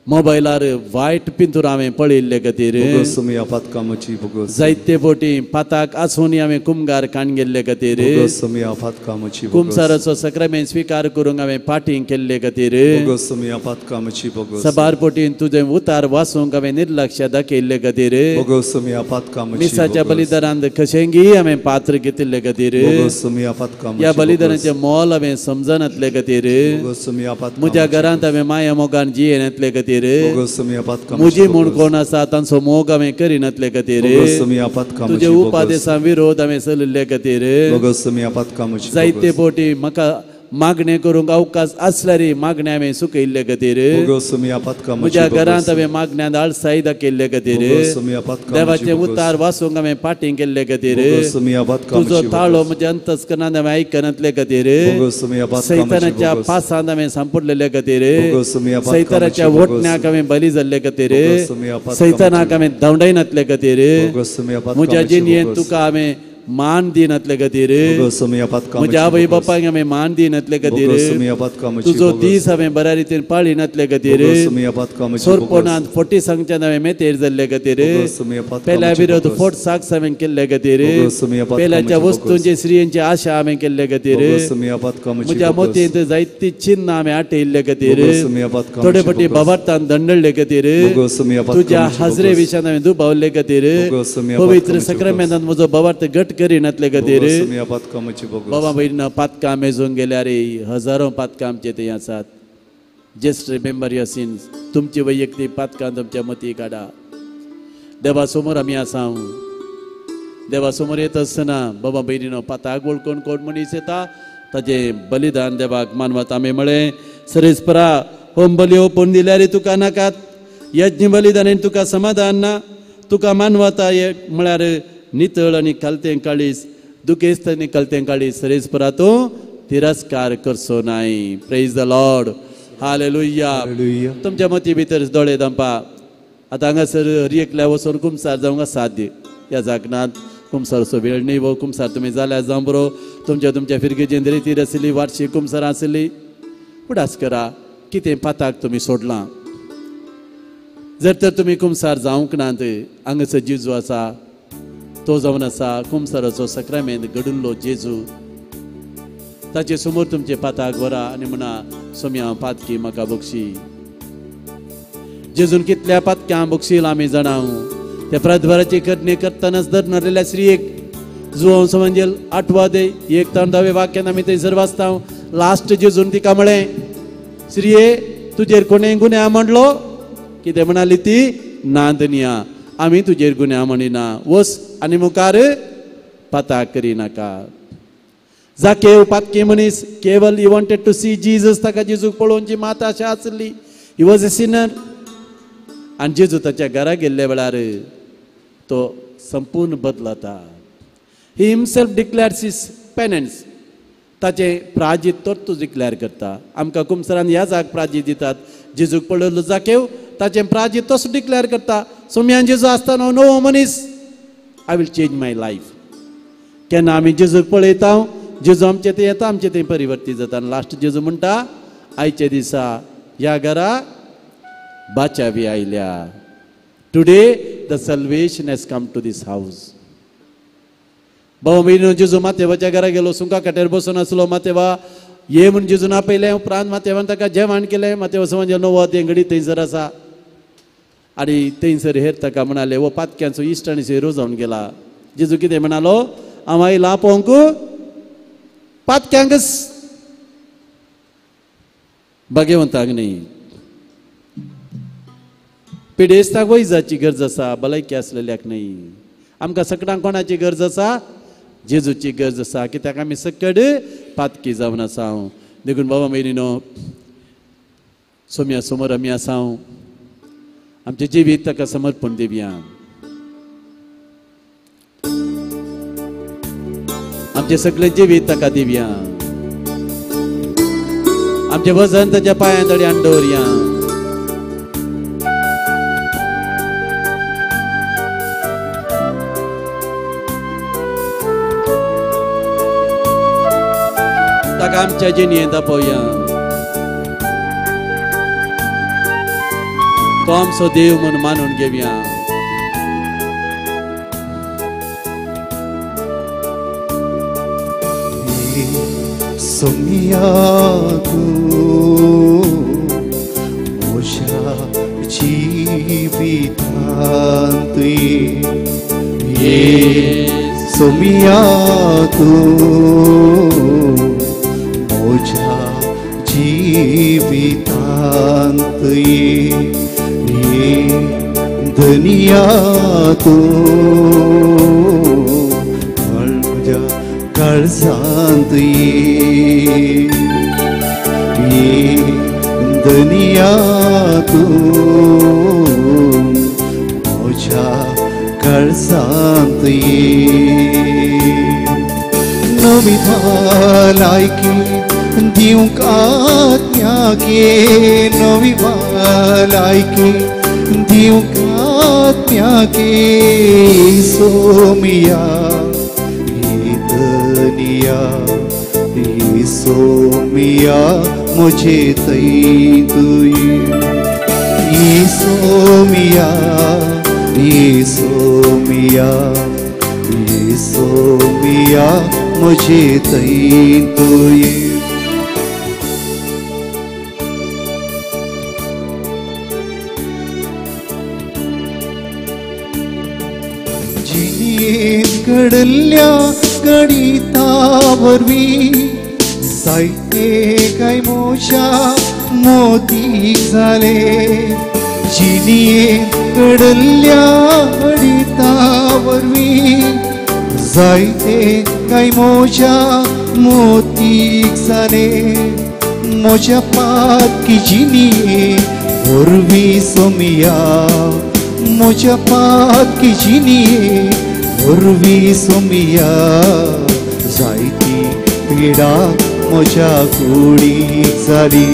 मोबायलार वायट पिंतूर हांवें पळयल्ले खातीर बोगोस सोमया पातकां म्हजी बोगोस. जायते पोटी पाताक आसून हांवें कुमगार काण गेल्ले खातीर बोगोस सोमया पातकां म्हजी बोगोस. कुमसाराचो सक्रामेंत स्विकार करूंक हांवें पाटींग केल्ले खातीर बोगोस सोमया पातकां म्हजी बोगोस. सबार पोटीन तुजें उतार वाचूंक हांवें निर्लक्ष दाखयल्ले खातीर बोगोस सोमया पातकां म्हजी मिसाच्या बोगोस. बलिदानांत कशेंगी हांवें पात्र घेतिल्ले खातीर बोगोस सोमया पातकां ह्या म्हजी बलिदानाचें मोल हांवें समजनातले खातीर बोगोस सोमया पातकां म्हज्या घरांत हांवें माया मोगान जियेनातले खातीर बोगोस सोमया पातकां म्हजी म्हूण कोण आसा तांचो मोग हांवें करिनातले खातीर बोगोस सोमया पातकां तुजे म्हजी बोगोस. उपादेसा विरोध हांवें चलिल्ले खातीर बोगोस सोमया पातकां म्हजी जायते पोटी म्हाका मागणें करूंक अवकाश आसल्यार मागणें हांवें सुकयल्ले खातीर बोगोस सोमया पातकां म्हजी म्हज्या घरांत हांवें मागण्यांत आळसाय दाखयल्ले खातीर बोगोस सोमया पातकां देवाचें उतार वाचूंक हांवें पाटींग केल्ले खातीर बोगोस सोमया पातकां तुजो म्हजी ताळो बोगोस. म्हज्या अंतस्करणांत हांवें आयकनातले खातीर बोगोस सोमया पातकां म्हजी सैतानाच्या बोगोस. पासांत हांवें सांपडलेले खातीर बोगोस सोमया पातकां सैतानाच्या म्हजी बोगोस. वटण्याक हांवें बली जाल्ले खातीर बोगोस सोमया पातकां सैतानाक म्हजी हांवें धांवडायनातले खातीर बोगोस सोमया पातकां म्हज्या म्हजी जिणेंत बोगोस. तुका हांवें मान दिनातले खातीर बोगोस सोमया पातकां म्हज्या म्हजी आवय बोगोस. बापायक हांवें मान दिनातले खातीर बोगोस सोमया पातकां म्हजी तुजो बोगोस. दीस हांवें बऱ्या रितीन पाळिनातले खातीर बोगोस सोमया पातकां म्हजी बोगोस. सोरपणांत फटी सांगच्यान हांवें मेतेर जाल्ले खातीर बोगोस सोमया पातकां पेल्या म्हजी विरोध बोगोस. फोट साक्ष हांवें केल्ले खातीर बोगोस सोमया पातकां पेल्याच्या म्हजी बोगोस. वस्तूंची स्त्रियांची आशा हांवें केल्ले खातीर बोगोस सोमया पातकां म्हजी म्हज्या बोगोस. मतींत जायती चिन्नां हांवें आटयल्ले खातीर बोगोस सोमया पातकां थोडे म्हजी पटी बोगोस. बाबार्थान दंडल्ले खातीर बोगोस सोमया पातकां तुज्या म्हजी हाजरे बोगोस. विशयान हांवें दुबावल्ले खातीर बोगोस सोमया पातकां पवित्र म्हजी बोगोस. सक्रामेंतान म्हजो बाबार्थ घट करिनातले खातीर बोगोस सोमया पातकां म्हजी बोगोस. बाबा भयणीनो, पातकां मेजूंक गेल्यार हजारो पातकां आमचे थंय आसात. Just remember your since. तुमची वैयक्तीक पातकां तुमच्या मती काडा. देवा समोर आमी आसा. देवा समोर येत आसतना बाबा भयणीनो, पाताक वळखून कोण मनीस येता ताजें बलिदान देवाक मानवता. आमी म्हळें सरेस्परा होम बली ओपून दिल्यार तुका नाकात, यज्ञ बलिदानान तुका समाधान ना, तुका मानवता म्हळ्यार नितळ आनी कालतें काळीज, दुखेस्त आनी कालतें काळीज सरेस्परा तूं तिरस्कार करचो नाय. Praise the Lord. Hallelujah. Hallelujah. तुमच्या मती भितर दोळे दंपा. आतां हांगासर हर एकल्या वचून कुमसार जावंक साध्य ह्या जागनांत कुमसारचो वेळ न्ही वो कुमसार तुमी जाल्यार जावं बरो. तुमच्या तुमच्या फिरगेजेन रितीर आशिल्ली वार्षीक कुमसारां आशिल्ली. उडास करा कितें पाताक तुमी सोडलां. जर तर तुमी कुमसार जावंक नात, हांगासर जेजू आसा, तो जावन आसा कुमसाराचो सक्रामेंत घडिल्लो जेजू. ताचे समोर तुमचे पाताक व्हरा आनी म्हणा, सोम्या हांव पातकी, म्हाका बक्षी. जेजून कितल्या पातक्यां बक्षील आमी जाणा. त्या प्रदभाराची करणी करतनाच दर नरलेल्या स्त्रियेक जुवांव समंजेल आठवा दे एक ताण धावे वाक्यान आमी थंयसर वाचता. लास्ट जेजून तिका म्हळें, स्त्रिये तुजेर कोणें गुन्यांव म्हणलो? कितें म्हणाली ती? ना धनिया, आमी तुजेर गुन्यांव म्हणिना, वस आनी मुखार पाताक करिनाका. जाकेव पातकी मनीस, केवल he wanted to see Jesus. ताका जेजूक पळोवची मात आशा आसली. He was a sinner. आनी जेजू ताच्या घरा गेल्ल्या वेळार तो संपूर्ण बदलता. He himself declares his penance. ताचें प्राजीत तोच डिक्लेअर करता. आमकां कुमसरान ह्या जाग प्राजीत दितात. जेजूक पळयलो जाकेव ताचें प्राजीत तोच डिक्लेअर करता. सोम्यान जेजू आसतना हांव नवो मनीस, I will change my life. केन्ना आमी जेजूक पळयता, जेजू आमचें थंय येता, आमचें थंय परिवर्तीत जाता. आनी लास्ट जेजू म्हणटा, आयच्या दिसा ह्या घरा बाचावी आयल्या. Today the salvation has come to this house. भाव भयणीनो, जेजू मातेवाच्या घरा गेलो, सुंका काट्यार बसून आसलो. मातेवा ये म्हूण जेजून आपयलें. उपरांत मातेवान ताका जेवण केलें. मातेवा समज नवो तें घडी थंयसर आसा. आनी थंयसर हेर ताका म्हणाले, हो पातक्यांचो इश्ट आनी सोयरो जावन गेला. जेजू कितें म्हणालो? हांव आयला आपोवंक पातक्यांकच, भाग्यवंतांक न्ही. पिडेस्ताक वैजाची गरज आसा, भलायकी आसलेल्याक न्ही. आमकां सगळ्यांक कोणाची गरज आसा? जेजूची गरज आसा. कित्याक आमी सकड पातकी जावन आसा. देखून बाबा भयणीनो, सोम्या समोर आमी आसा, आमचें जिवीत ताका समर्पण दिवया. आमचें सगळें जिवीत ताका दिवया. आमचें वजन ताच्या पांयां तडी हाडून दवरया. ताका आमच्या जिणेंत दापोवया. तो आमचो देव म्हूण मानून घेवया. सोम्या तूं म्हज्या जिवितांत ये, सोम्या तूं म्हज्या जिवितांत ये, धनिया तूं म्हज्या काळजांत ये, धनिया तूं म्हज्या काळजांत ये. नवी भलायकी दिवंक आज्ञाके, नवी भलायकी दिवंक आज्ञाके. सोमिया धनिया, सोमिया मुझे तई तुई, सोमिया, सोमिया, सोमिया मुझे तई तुई. जिणेंत घडल्या गणिता वरवीं जायते काय मोशा मोती जाले. जिणेंत घडल्या गणिता वरवीं जायते काय मोशा मोती जाले. म्हज्या पातकी जिणें वरवीं सोमिया, म्हज्या पातकी जिणें वरवीं सोमिया. जायती पिडा म्हज्या कुडीक जाली,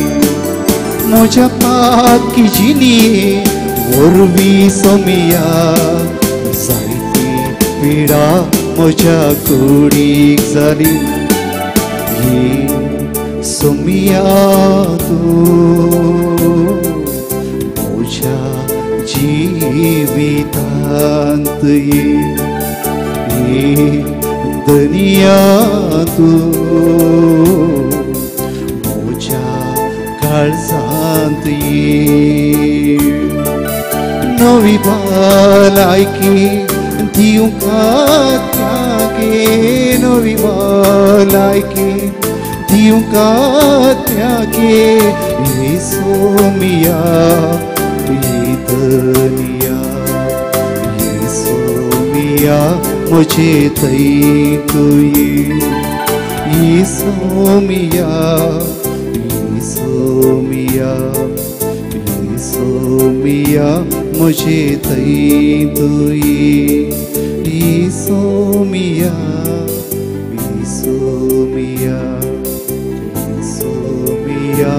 म्हज्या पातकी जिणें वरवीं सोमिया. जायती पिडा म्हज्या कुडीक जाली ये सोमिया तूं म्हज्या जिवितांत ये दनिया तूं म्हज्या काळजांत ये नवी भलायकी दिवंक त्यागे नवी भलायकी दिवंक त्यागे ये सोमिया ये दनिया ये सोमिया मुझे थंय तूं ये सोमिया ये सोमिया ये सोमिया मुझे थंय तूं ये सोमिया ये सोमिया ये सोमिया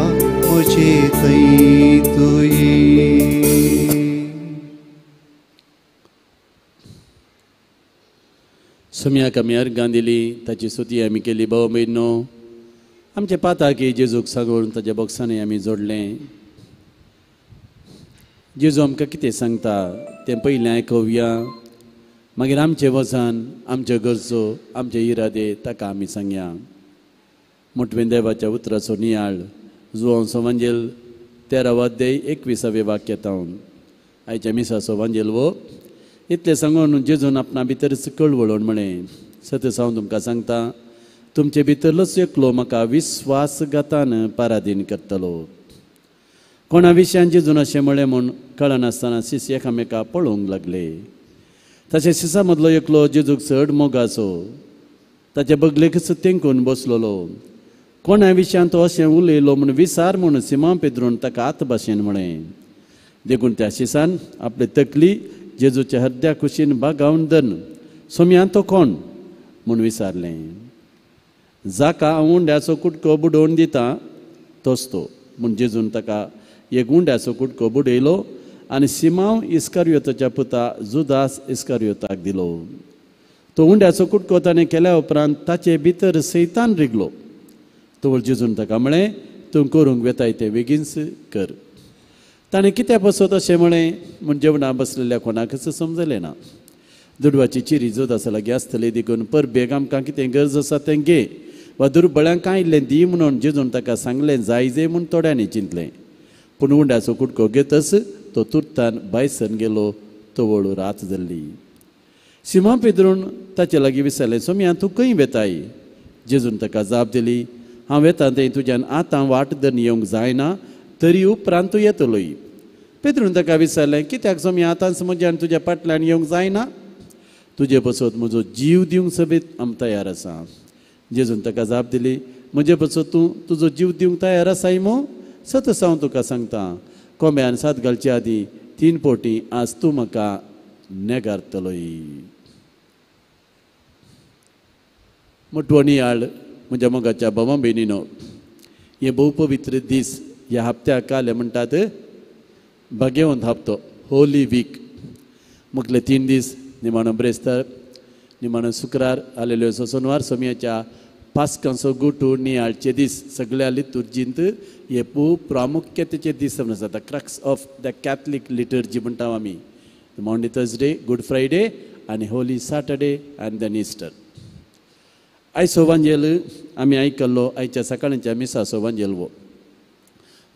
मुझे थंय तूं। सोम्याक आमी अर्गां दिली, ताची स्तुती आमी केली. भाव भयणो, आमचे पाताकी जेजूक सांगून ताच्या बोक्सांनी आमी जोडलें. जेजू आमकां कितें सांगता तें पयलें आयकुया, मागीर आमचें वजन, आमच्यो गरजो, आमचे इरादे ताका आमी सांगया. मोटवें देवाच्या उतराचो नियाळ जुवांव वांजेल 13 अध्याय 21 वाक्य तावन आयच्या मिसाचो वांजेल वो इतलें सांगून जेजून आपणा भितरच कळवळून म्हळें, सतच हांव तुमकां सांगता, तुमचे भितरलोच एकलो म्हाका विस्वासघातान पारादीन करतलो. कोणा विशयान जेजून अशें म्हळें म्हूण कळनासतना शिष्य एकामेका पळोवंक लागले. तशें शिसा मदलो एकलो जेजूक चड मोगाचो ताचे बगलेकच तेंकून बसलेलो. कोणा विशयान तो अशें उलयलो म्हूण विसार म्हूण सिमा पेद्रून ताका आत भाशेन म्हळें. देखून त्या शिसान आपली तकली जेजूच्या हरद्या कुशीन बागावन धरून सोम्यान तो कोण म्हूण विचारलें. जाका हांव उंड्याचो कुटको बुडोवन दिता तोच तो म्हूण जेजून ताका एक उंड्याचो कुटको बुडयलो आनी सिमांव इस्कारियोताच्या पुता जुदास इस्कारियोताक दिलो. तो उंड्याचो कुटको ताणें केल्या उपरांत ताचे भितर सैतान रिगलो. तवळ जेजून ताका म्हळें, तूं करूंक वेताय तें बेगीनच कर. ताणें कित्या पसत अशें म्हळें म्हूण जेवणा बसलेल्या कोणाकच समजलें ना. दुडवाची चिरी जुदासा लागीं आसतली देखून परबेक आमकां कितें गरज आसा तें घे वा दुर्बळ्यांक कांय इल्लें दी म्हणून जेजून ताका सांगलें जायजे म्हूण थोड्यांनी चिंतलें. पूण उंड्याचो कुटको घेतच तो तुर्तान भायसन गेलो. तवळ रात जाल्ली. सिमा पेद्रून ताचे लागीं विचारलें, सोम्या तूं खंय वेताय? जेजून ताका जाप दिली, हांव वेता थंय तुज्यान आतां वाट धरून येवंक जायना, तरी उपरांत तूं येतलोय. पेद्रून ताका विचारलें, कित्याक सोम्या आतांच म्हज्यान तुज्या फाटल्यान येवंक जायना? तुजे पसत म्हजो जीव दिवंक समेत आम तयार आसा. जेजून ताका जाप दिली, म्हजे पसत तूं तुजो जीव दिवंक तयार आसाय मू? सतच हांव तुका सांगता, कोंब्यान सात घालचे आदीं 3 पोटी आज तूं म्हाका नेगारतलोय. मोटवो नियाळ म्हज्या मोगाच्या भावा भयणीनो, हे भोव पवित्र दीस ह्या हप्त्याक काले म्हणटात भाग्यवंत हप्तो, होली वीक. मुखले 3 दीस निमाणो ब्रेस्तार, निमाणो शुक्रार, आलेल्यो सोनवार, सोमयाच्या पास्कांचो गुटू नियाळचे दीस सगळ्या लितुर्जींत हे खूब प्रामुख्यतेचे दीस आसा. The crux of the Catholic liturgy म्हणटा आमी. Maundy Thursday, good Friday आनी होली सॅटरडे आनी then Easter. आयचो वांजेल आमी आयकल्लो आयच्या सकाळच्या मिसाचो वांजेल वो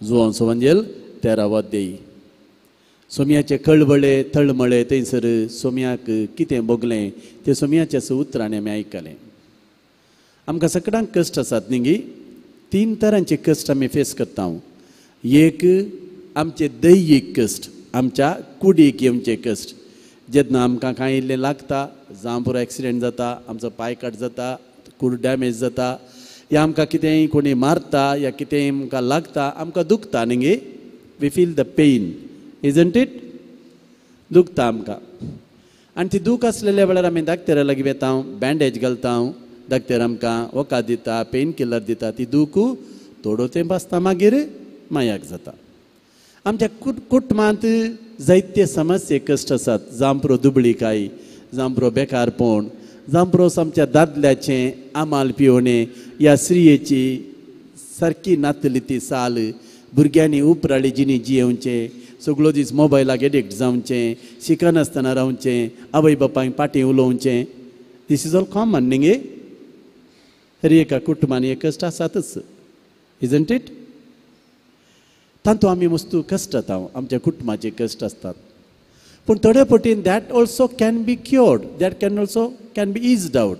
जुवांचो वांजेल 13 अध्याय. सोम्याचे कळवळे तळमळे थंयसर सोम्याक कितें भोगलें तें सोम्याच्या उतरांनी आमी आयकलें. आमकां सगळ्यांक कश्ट आसात न्ही गी? 3 तरांचे कश्ट आमी फेस करता. एक आमचे दैहीक कश्ट, आमच्या कुडीक येवचे कश्ट. जेन्ना आमकां कांय इल्लें लागता, जावं पुरो एक्सिडेंट जाता, आमचो पांय कट जाता, कूड डॅमेज जाता, या आमकां कितेंय कोणी मारता या कितेंय आमकां लागता, आमकां दुखता न्ही गे? We feel the pain, isn't it? दुखता आमकां. आनी ती दूख आसलेल्या वेळार आमी डाक्टरा लागीं वेता, बँडेज घालता, डाक्टर आमकां वखद दिता, पेन किलर दिता. ती दूख थोडो तेंप आसता, मागीर मायाक जाता. आमच्या कुटुंबांत जायते समस्ये कश्ट आसात. जावं पुरो दुबळीकाय, जावं पुरो बेकारपण, जांप्रोस आमच्या दादल्याचें आमाल पिवणें ह्या स्त्रियेची सारकी नातली ती साल भुरग्यांनी उपराळी जिणी जियेवचें सगळो दीस मोबायलाक एडिक्ट जावचें शिकनासतना रावचें आवय बापायक पाटी उलोवचें. This is all common न्ही गे. हर एका कुटुंबान हे कश्ट आसातच, इजंट it? तातूंत आमी मस्तू कश्ट जाता, आमच्या कुटुंबाचे कश्ट आसतात. पूण थोडे पटीन that also can be cured, that can also can be eased out.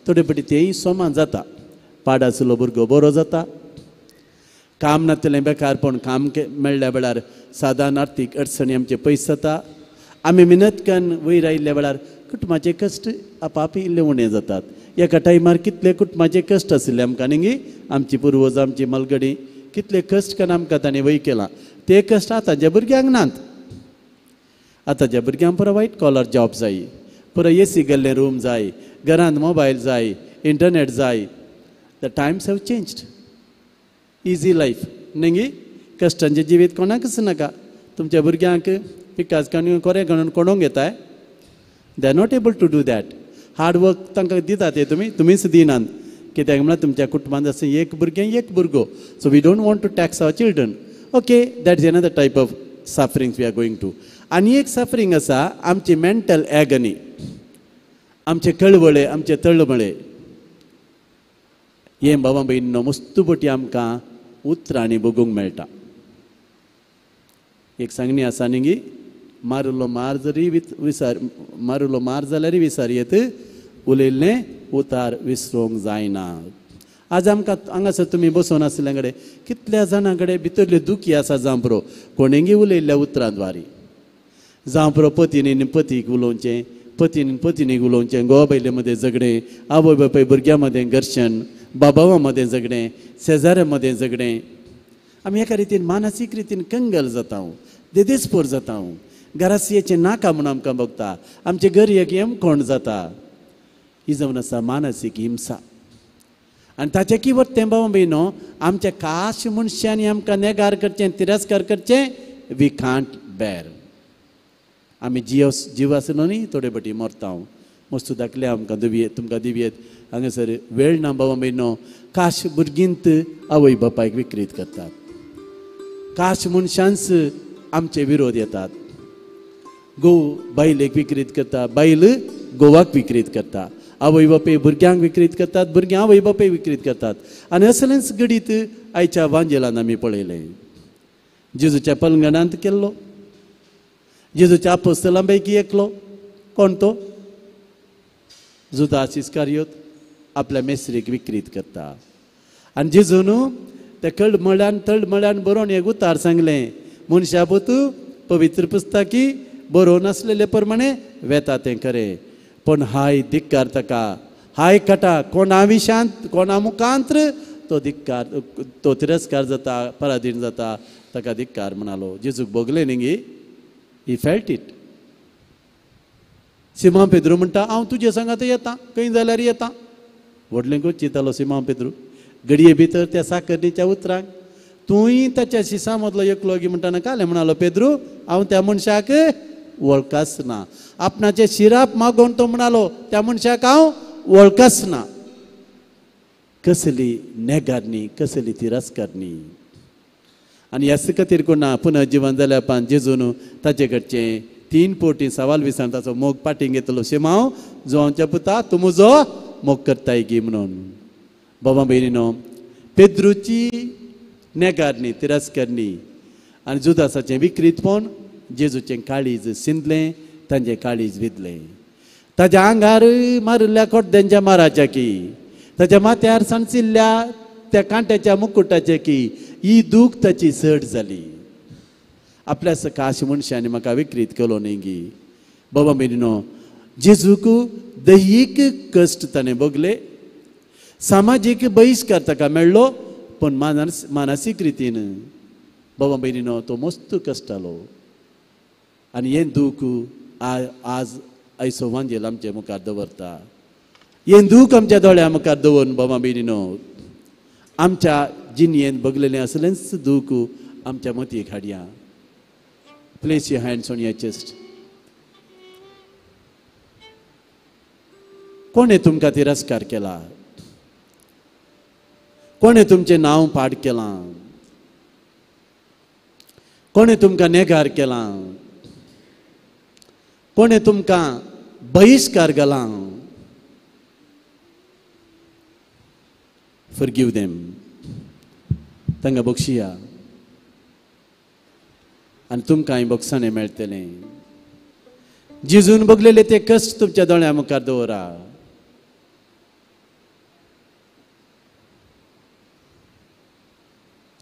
थोडे पटी तेंय सोमान जाता. पाड आशिल्लो भुरगो बरो जाता, काम नातलें बेकारपण काम मेळ्ळ्या वेळार सादारण आर्थीक अडचणी आमचे पयस जाता. आमी मिनत कन्न वयर आयिल्ल्या वेळार कुटुंबाचे कश्ट आपापी इल्ले उणें जातात. एका टायमार कितले कुटुंबाचे कश्ट आशिल्ले आमकां न्ही, आमची पुर्वज आमची मलगडी कितले कश्ट कन्न आमकां ताणें वयर केलां. ते कश्ट आतांच्या भुरग्यांक नात. आतांच्या भुरग्यांक पुरो वायट कॉलर जॉब जाय, पुरो एसी गेल्लें रूम जाय, घरांत मोबायल जाय, इंटरनेट जाय. The times have changed. Easy life न्ही, कश्टांचें जिवीत कोणाकच नाका. तुमच्या भुरग्यांक पिकास कोरें घालून कोणोंक येताय, they are not able to do that. Hard work तांकां दितात ते तुमी, तुमीच दिनात. कित्याक म्हळ्यार तुमच्या कुटुंबांत आसा एक भुरगें एक भुरगो. So we don't want to tax our children. Okay, that is another type of sufferings we are going to. आनी एक सफरींग आसा आमची मेंटल एगनी, आमचे कळवळे, आमचे तळमळे. हें बाबा भयणीनो मस्तू पटी आमकां उतरांनी बगूंक मेळटा. एक सांगणी आसा न्ही, मारुल्लो मार जरी विसार, मारुल्लो मार जाल्यारय विसार येत, उलयल्लें उतार विसरूंक जायना. आज आमकां हांगासर तुमी बसोवन आशिल्ल्या कडेन कितल्या जाणां कडेन भितरल्यो दुखी आसा जांपरो कोणेंगी उलयल्ल्या उतरां द्वारी. जांपरो पतीन पतीक उलोवचें, पतीन पतिनीक उलोवचें, घोवा बायले मदें झगडें, आवय बापाय भुरग्यां मदें घर्शण, बाबावा मदें झगडें, शेजाऱ्या मदें झगडें. आमी एका रितीन मानसीक रितीन कंगल जाता, देदेस्पोर जाता. घरासियेचें नाका म्हूण आमकां भोगता, आमचें घर एक यमकोण जाता. ही जावन आसा मानसीक हिंसा. आनी ताचें की वरतें बाबा भयणो आमच्या काश मनशांनी आमकां नेगार करचें, तिरस्कार करचें, we can't बेर. आमी जीव जीव आसलो न्ही थोडे पटी मरता. मस्तू दाखले आमकां दिवयेत, तुमकां दिवयेत. हांगासर वेळ ना बाबा भयणो. काश भुरगींत आवय बापायक विक्रीत करतात, काश मनशांच आमचे विरोध येतात. घोव बायलेक विक्रीत करता, बायल घोवाक विक्रीत करता, आवय बापूय भुरग्यांक विक्रीत करतात, भुरग्यां आवय बापूय विक्रीत करतात. आनी असलेंच घडीत आयच्या वांजेलान आमी पळयलें. जेजूच्या पलंगणांत केल्लो, जेजूच्या आपोस्तलां पैकी एकलो कोण तो जुदास इस्कारियोत आपल्या मेस्त्रीक विक्रीत करता. आनी जेजून ते कळमळ्यान तळमळ्यान बरोवन एक उतार सांगलें, मनशा पुतू पवित्र पुस्तकी बरोवन आसलेले प्रमाणे वेता तें खरें, पूण हाय धिक्कार ताका, हाय कटा कोणा विशांत कोणा मुखांत्र तो धिक्कार, तो तिरस्कार जाता, पराधीन जाता, ताका धिक्कार म्हणालो. जेजूक भोगलें न्ही गी, ही फेल्ट it. सिमा पेद्रू म्हणटा हांव तुजे सांगात येता, खंय जाल्यार येता. व्हडलें चिंतालो सिमा पेद्रू घडये भितर त्या साकरणीच्या उतरांक तूंय ताच्या शिसा मदलो एकलो गी म्हणटा नाका म्हणालो पेद्रू हांव त्या मनशाक वळखच ना. आपणाचें शिराप मागोवन तो म्हणालो त्या मनशाक हांव वळखच ना. कसली नेगारणी, कसली तिरस्कारणी. आनी ह्याच खातीर कोणा पुनर्जिवन जाल्या पान जेजून ताचे कडचें 3 पोटी सवाल विसान ताचो मोग पाटींग घेतलो. शिमांव जो आमच्या पुता तूं म्हजो मोग करताय गी म्हणून. बाबा भयणीनो, पेद्रूची नेगारणी, तिरस्कारणी आनी जुदासाचें विक्रीतपण जेजूचें काळीज सिंदलें, तांचें काळीज विदलें. ताज्या आंगार मारिल्ल्या कोड्ड्यांच्या माराच्या की, ताज्या माथ्यार सांचिल्ल्या त्या कांट्याच्या मुकुटाचे की ही दूख ताची चड जाली. आपल्या सकाश मनशांनी म्हाका विक्रीत केलो न्ही गी. बाबा भयणीनो, जेजूक दैहीक कश्ट ताणें भोगले, सामाजीक बहिश्कार ताका मेळ्ळो, पूण मानसीक रितीन बाबा भयणीनो तो मस्त कश्टालो. आनी हें दूख आज आयचो वांजेल आमचे मुखार दवरता. हें दूख आमच्या दोळ्या मुखार दवरून बाबा भयणीनो आमच्या जिणयेन भोगलेलें असलेंच दूख आमच्या मतीक हाडया. Place your hands on your chest. कोणें तुमकां तिरस्कार केला, कोणें तुमचें नांव पाड केलां, कोणें तुमकां नेगार केलां, कोणें तुमकां बहिश्कार घाला, फॉरगिव देम, तांकां बक्षिया आनी तुमकांय बक्षाणें मेळटलें. जेजून बगलेले ते कश्ट तुमच्या दोळ्या मुखार दवरा.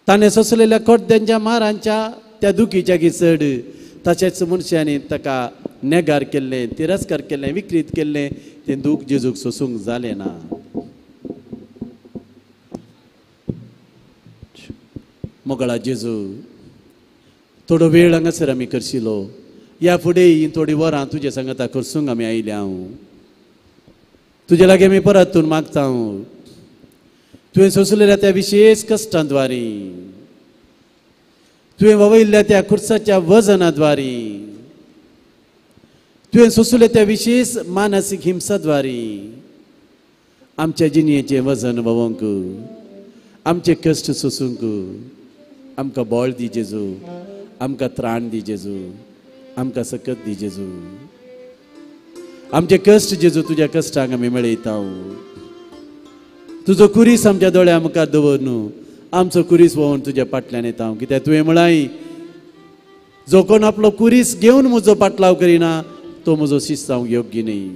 ताणें सोंसलेल्या कोड्ड्यांच्या मारांच्या त्या दुखीच्या चड ताचेच मनशांनी ताका नेगार केल्लें, तिरस्कार केल्लें, विकृत केल्लें, तें दूख जेजूक सोसूंक जालें ना. मोगळा जेजू, थोडो वेळ हांगासर आमी करशिलो, ह्या फुडें ही थोडी वरां तुजे सांगाता करसूंक आमी आयल्या. हांव तुजे लागीं आमी परतून मागता, हांव तुवें सोंसलेल्या त्या विशेश कश्टांद्वारी, तुवें ववयल्ल्या त्या खुर्साच्या वजनाद्वारी, तुवें सोंसलेल्या त्या विशेश मानसीक हिंसाद्वारी आमच्या जिणेचें वजन ववंक, आमचे कश्ट सोसूंक आमकां बळ दी जेजू, आमकां त्राण दी जेजू, आमकां सकत दी जेजू. आमचे कश्ट जेजू तुज्या कश्टांक आमी मेळयता. तुजो कुरीस आमच्या दोळ्या मुखार दवर न्हू, आमचो कुरीस व्होवन तुज्या फाटल्यान येता. कित्याक तुवें म्हळाय, जो कोण आपलो कुरीस घेवन म्हजो पाटलाव करिना तो म्हजो शिस्त जावंक योग्य न्ही.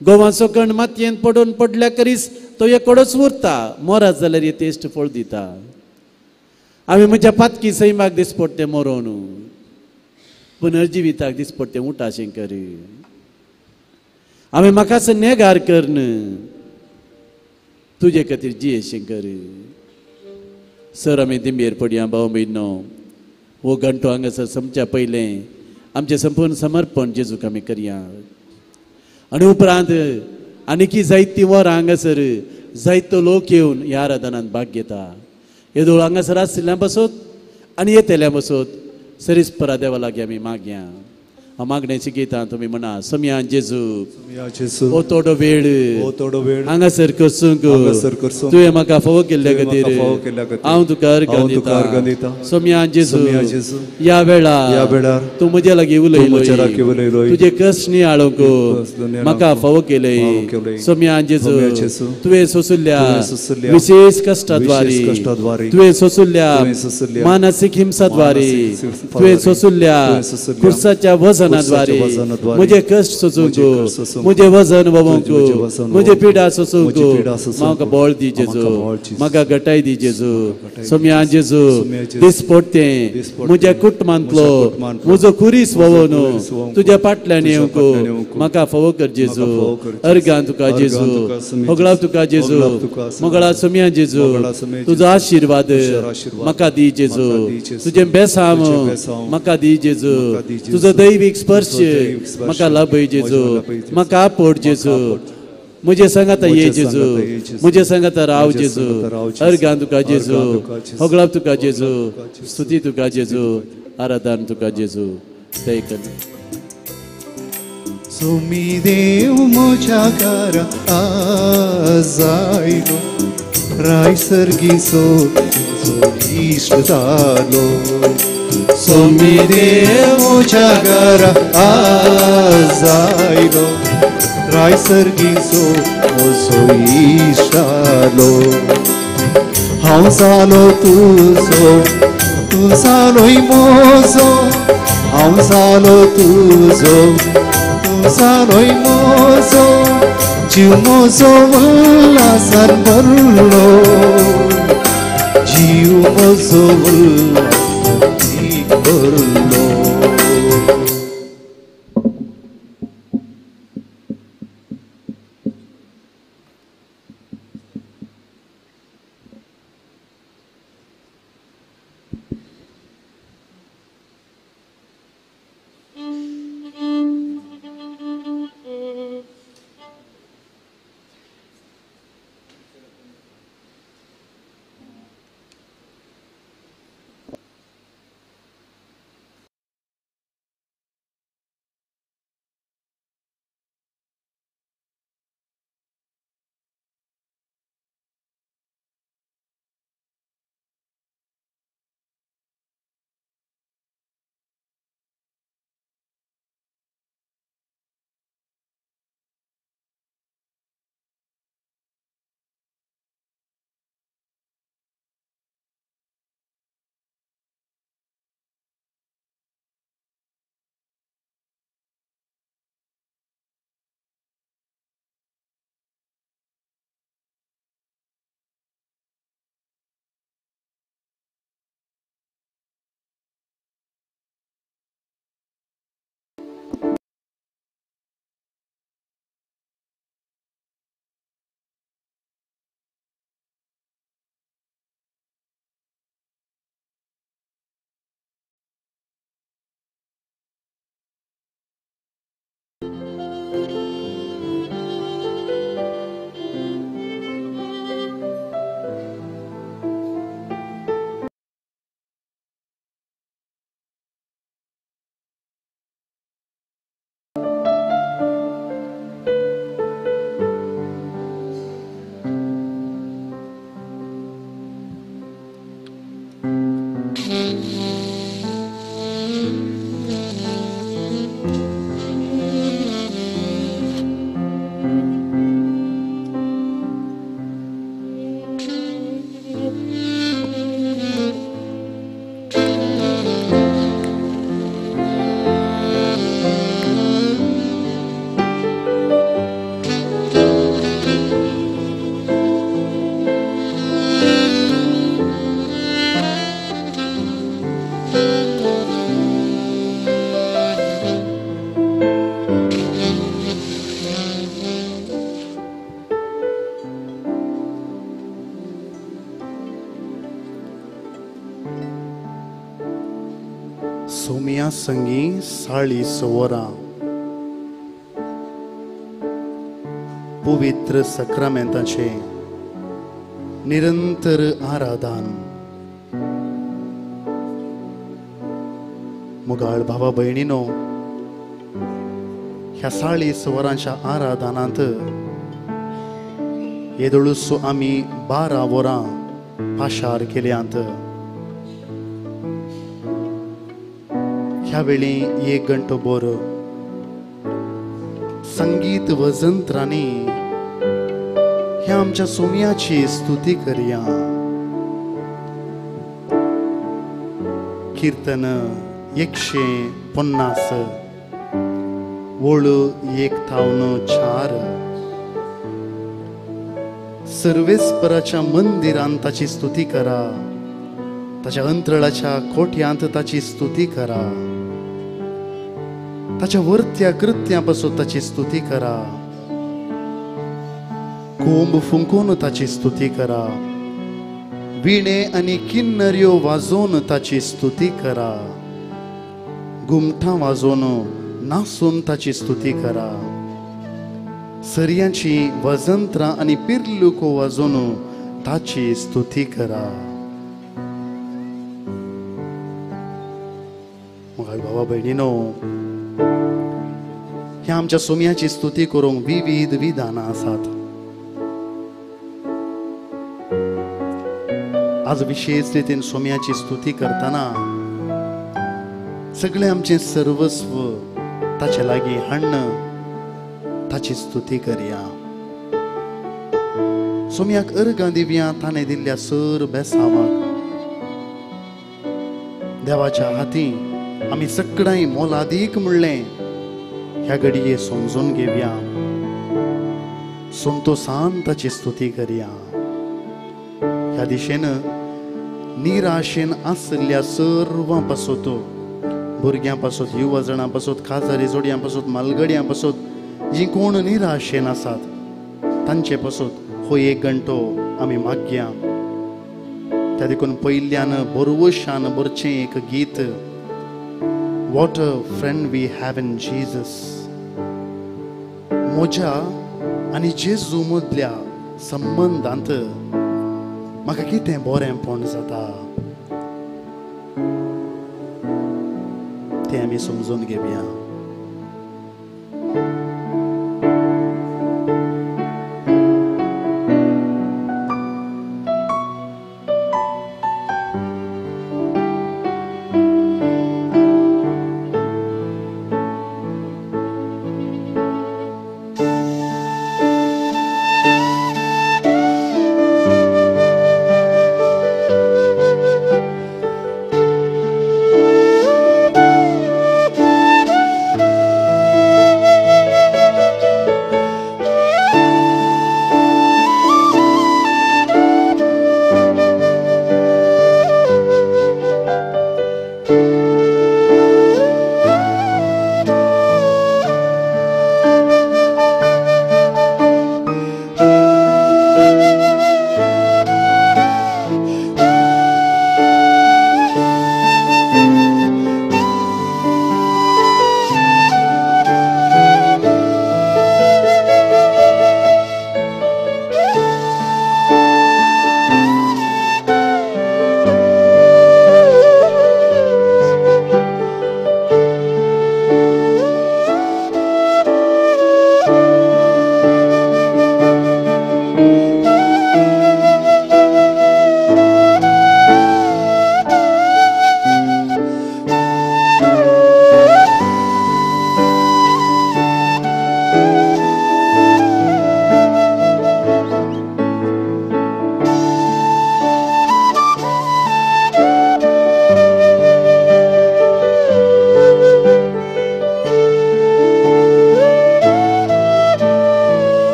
गोवाचो कण मातयेन पडून पडल्या करीस तो एकोडोच उरता, मोरात जाल्यार येतेश्ट फळ दिता. आमी म्हज्या पातकी सैमाक दिसपडटें मरोन पुनर्जिविताक दिसपडटें उठाशें करी. आमी म्हाकाच नेगार करन तुजे खातीर जियेशें करी. सर आमी दिंबेर पडया भाव भयणो, हो घंटो हांगासर समच्या पयलें आमचें संपूर्ण समर्पण जेजूक आमी करया. आनी उपरांत आनीकी जायतीं वरां हांगासर जायतो लोक येवन ह्या आराधनांत भाग घेता. येदोळ हांगासर आशिल्ल्या बसत आनी येतल्या बसत सरीस परा देवा लागीं आमी मागया. हांव मागणें शिकयता, तुमी म्हणा, सोमया जेजू, हो थोडो वेळ हांगासर करसूंक तुवें म्हाका फावो केल्ल्या खातीर हांव तुका अर्गां दिता. सोमया जेजू, ह्या वेळार तूं म्हज्या लागीं उलयलो, तुजे कश्ट नियाळूंक म्हाका फावो केलें. सोमया जेजू, तुवें सोंसुल्ल्या विशेश कश्टाद्वारी, तुवें सोंसुल्ल्या मानसीक हिंसाद्वारी, तुवें सोंसुल्ल्या खुर्साच्या वजन म्हजे कश्ट सोसूंक, म्हजें वजन वोवंक, म्हजे पिडा सोसूंक म्हाका बळ दी जेजू, म्हाका गटाय दी जेजू. सोमया जेजू, दिसपडटें म्हज्या कुटुंबांतलो म्हजो कुरीस वोवन तुज्या फाटल्यान येवंक म्हाका फावो कर जेजू. अर्गां तुका जेजू, होगळाव तुका जेजू, मोगळा सोमया जेजू, तुजो आशिर्वाद म्हाका दी जेजू, तुजें बेसांव म्हाका दी जेजू, तुजो दैवीक स्पर्श म्हाका लाभय जेजू, म्हाका आपोड जेजू, म्हजे सांगाता ये जेजू, म्हजे सांगाता राव जेजू. अर्गां तुका जेजू, होगळाप तुका जेजू, स्तुती तुका जेजू, आराधन तुका जेजू. सुमी देव म्हज्या घरा आज आयलो, राय सर्गीचो म्हजो इश्ट जालो. सोमी देव म्हज्या घरा आज आयलो, राय सर्गीचो म्हजो इश्ट जालो. हांव जालो तुजो, तूं जालोय म्हजो, हांव जालो तुजो, तूं जालोय म्हजो, जीव म्हजो उल्हासान भरलो, जीव म्हजो उल्हासान भरलो. सोमिया संगी 40 वरां पवित्र सक्रामेंताचें निरंतर आराधन। मुगाळ भावा भयणीनो, ह्या 40 वरांच्या आराधनांत येदोळूसो आमी 12 वरां पाशार केल्यांत। ह्या वेळी 1 घंटो बोर संगीत वजंत्रांनी ह्या आमच्या सोम्याची स्तुती करया। कीर्तन 150 ओळ 1 थावन 4। सर्वेस्पराच्या मंदिरांत ताची स्तुती करा, ताच्या अंतराळाच्या कोठ्यांत ताची स्तुती करा, ताच्या वरत्या कृत्यां पासून ताची स्तुती करा, कोंब फुंकून ताची स्तुती करा, विणे आनी किन्नऱ्यो वाजोवन ताची स्तुती करा, घुमटां वाजोवन नासून ताची स्तुती करा, सरयांची वजंत्रां आनी पिर्लुको वाजोवन ताची स्तुती करा। मुखार बाबा भयणीनो, ह्या आमच्या सोम्याची स्तुती करूंक विविध विधानां आसात। आज विशेष रितीन सोम्याची स्तुती करतना सगळें आमचें सर्वस्व ताचे लागीं हाडून ताची स्तुती करया। सोम्याक अर्गां दिवया ताणें दिल्ल्या सर बेसावाक। देवाच्या हाती आमी सगळ्यांय मोलादीक म्हणलें ह्या घडये समजून घेवया, संतोसान ताची स्तुती करया। ह्या दिशेन निराशेन आशिल्ल्या सर्वां पासत, भुरग्यां पासत, युवा जाणां पासत, खाजारी जोडयां पासत, मालगड्यां पासत, जीं कोण निराशेन आसात तांचे पासत हो 1 घंटो आमी मागया। त्या देखून पयल्यान बरवशान बरचें एक गीत, What a friend we have in Jesus. म्हज्या आनी जेजू मदल्या संबंदांत म्हाका कितें बरेंपण जाता तें आमी समजून घेवया। Thank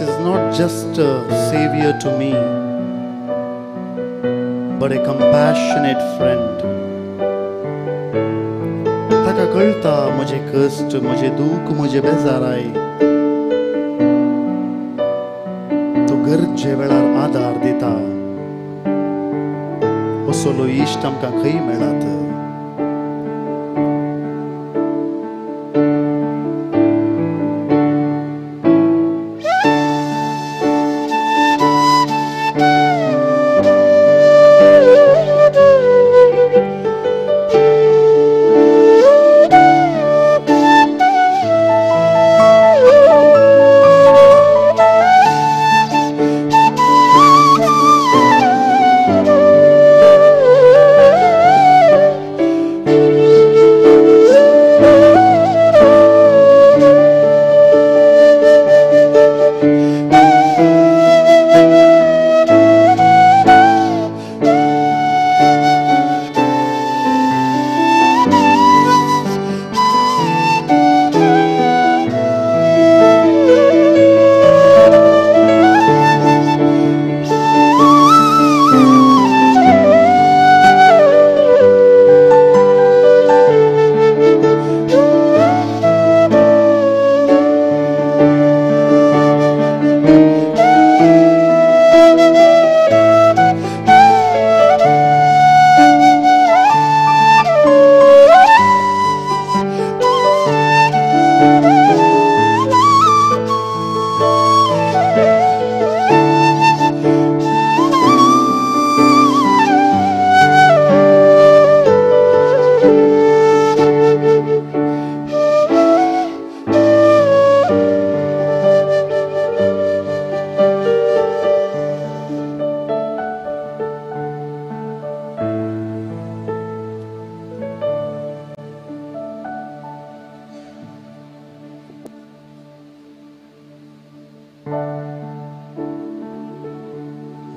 is not just a saviour to me but a compassionate friend. ताका कळटा म्हजें कश्ट, म्हजें दूख, म्हजें बेजाराय. तो गरजे वेळार आदार दिता. असलो इश्ट आमकां खंय मेळत?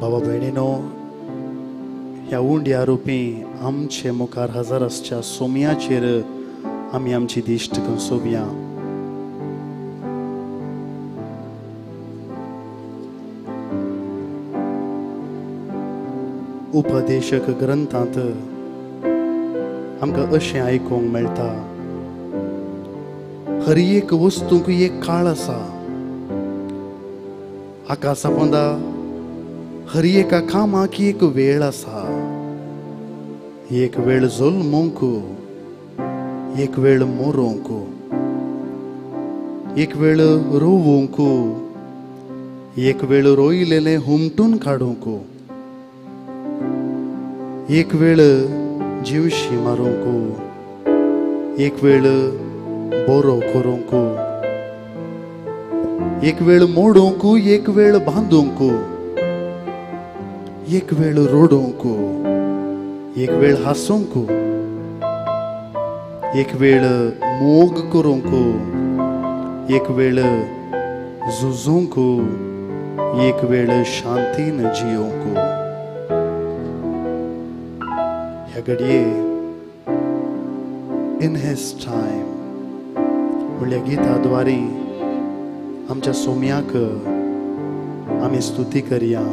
बाबा भयणीनो, ह्या उंड्या रुपी आमचे मुखार हजर आसच्या सोम्याचेर आमी आमची दिश्ट कंसोवया. उपदेशक ग्रंथांत आमकां अशें आयकूंक मेळटा, हर एक वस्तूंक एक काळ आसा. आकाशा पोंदा हर एका कामाक एक वेळ आसा. एक वेळ जल्मूंक, एक वेळ मरूंक, एक वेळ रोवूंक, एक वेळ रोयलेलें हुमटून काडूंक, एक वेळ जिवशी मारूंक, एक वेळ बरो करूंक, एक वेळ मोडूंक, एक वेळ बांदूंक, एक वेळ रडूंक, एक वेळ हासूंक, एक वेळ मोग करूंक, एक वेळ झुजूंक, एक वेळ शांतीन जियोंक. ह्या घडये इन his time म्हणल्या गीता द्वारे आमच्या सोम्याक आमी स्तुती करया.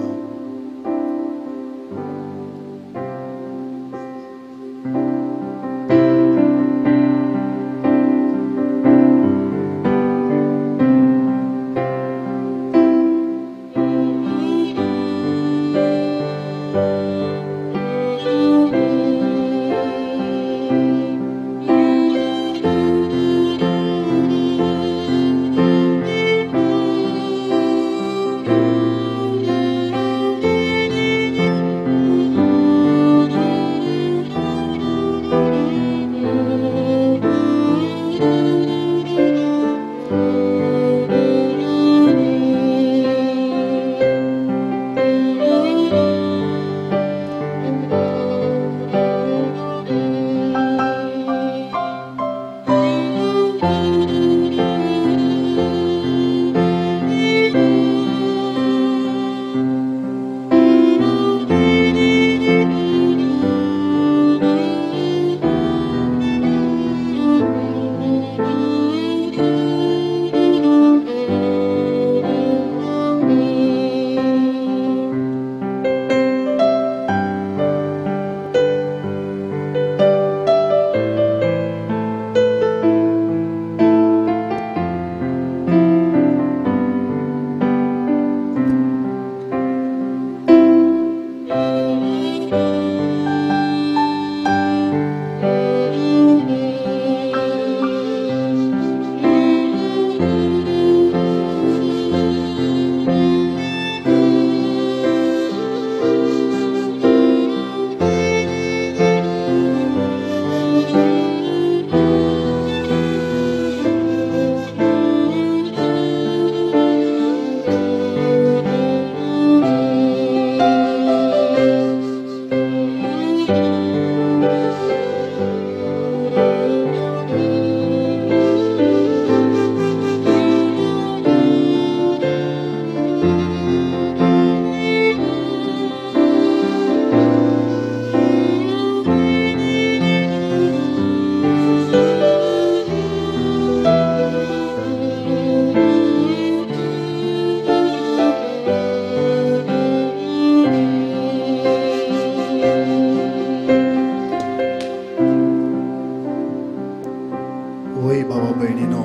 वय बाबा भयणीनो,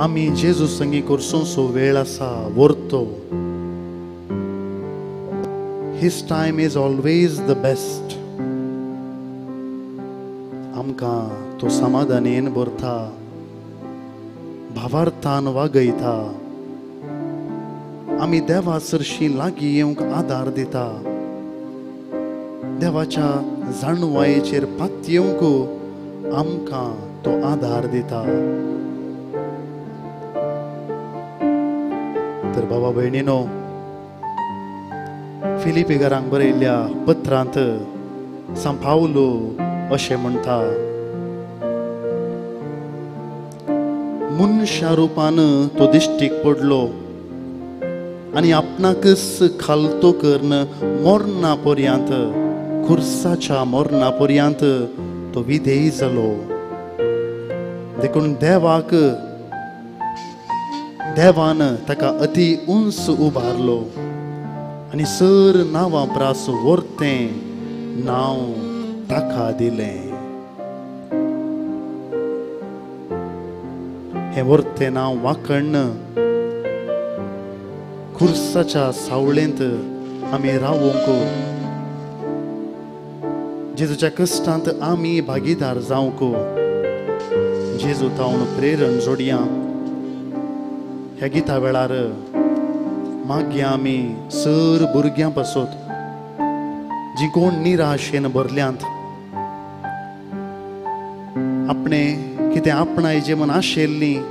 आमी जेजू संगी करसोसो वेळ आसा व्हरतो. His time is always the best. आमकां तो समाधानेन भरता, भावार्थान वागयता, आमी देवा सरशी लागीं येवंक आदार दिता, देवाच्या जाणवायेचेर पातयेवंक आमकां तो आदार दिता. तर बाबा भयणीनो, फिलिपीकारांक बरयल्ल्या पत्रांत सांत पावलो अशें म्हणटा, मनशा रुपान तो दिश्टीक पडलो आनी आपणाकच खालतो करून मरणा पर्यंत, खुर्साच्या मरणा पर्यंत तो विधेयी जालो. देखून देवाक देवान ताका अती उंच उबारलो आनी सर नांवां प्रास वर्तें नांव ताका दिलें. हें वर्तें नांव वाकण्ण खुर्साच्या सावळेंत आमी रावूंक, जेजूच्या कश्टांत आमी भागीदार जावंक, जेजू तावन प्रेरण जोडया. ह्या गिता वेळार मागीर आमी सर भुरग्यां पासत जी कोण निराशेन भरल्यांत, आपणे कितें आपणायचें म्हण आशिल्लीं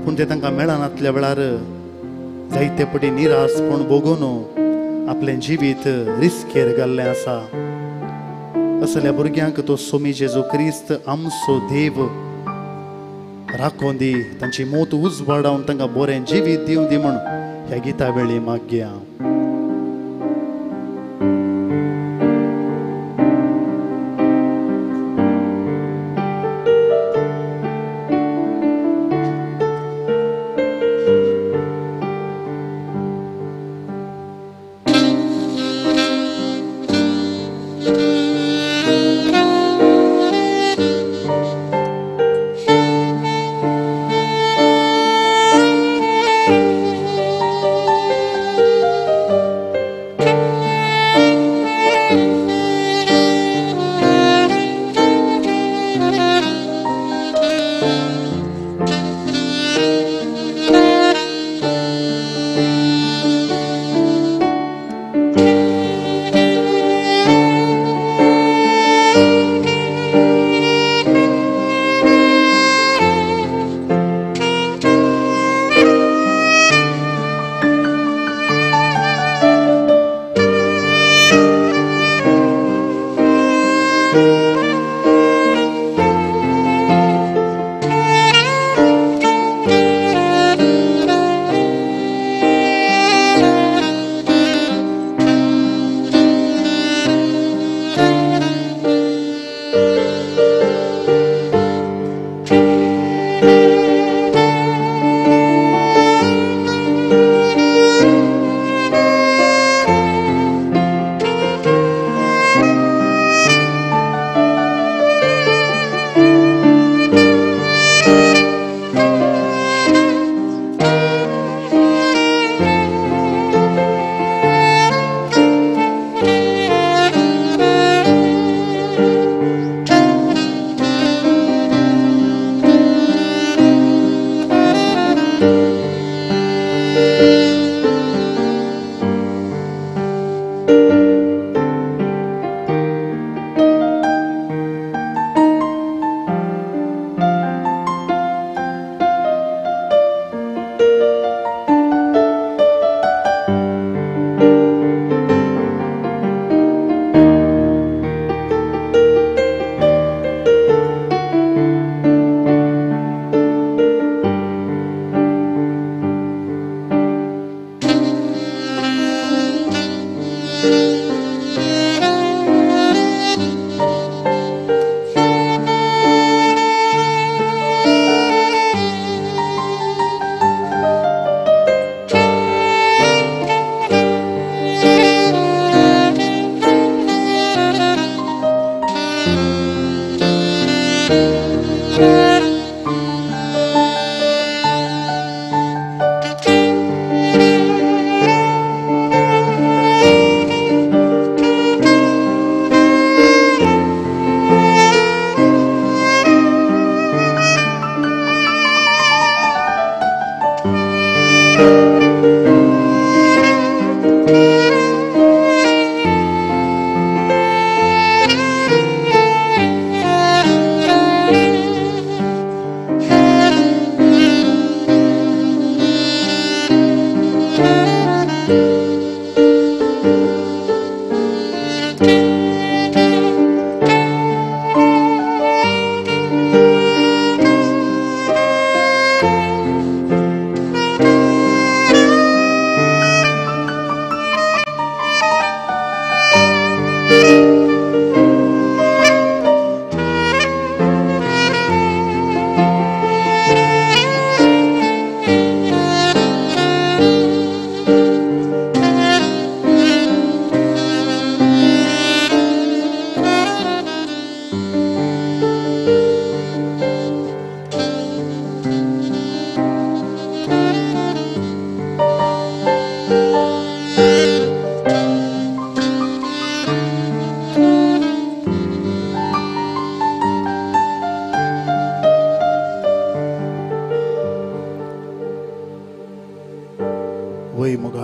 पूण तें तांकां मेळनातल्या वेळार जायते पटी निराशपण भोगून आपलें जिवीत रिस्केर घाल्लें आसा. असल्या भुरग्यांक तो सोमी जेजू क्रिस्त आमचो देव राखोन दी, तांची मोत उजवाडावन तांकां बरें जिवीत दिवं दी म्हूण ह्या गिता वेळी मागया.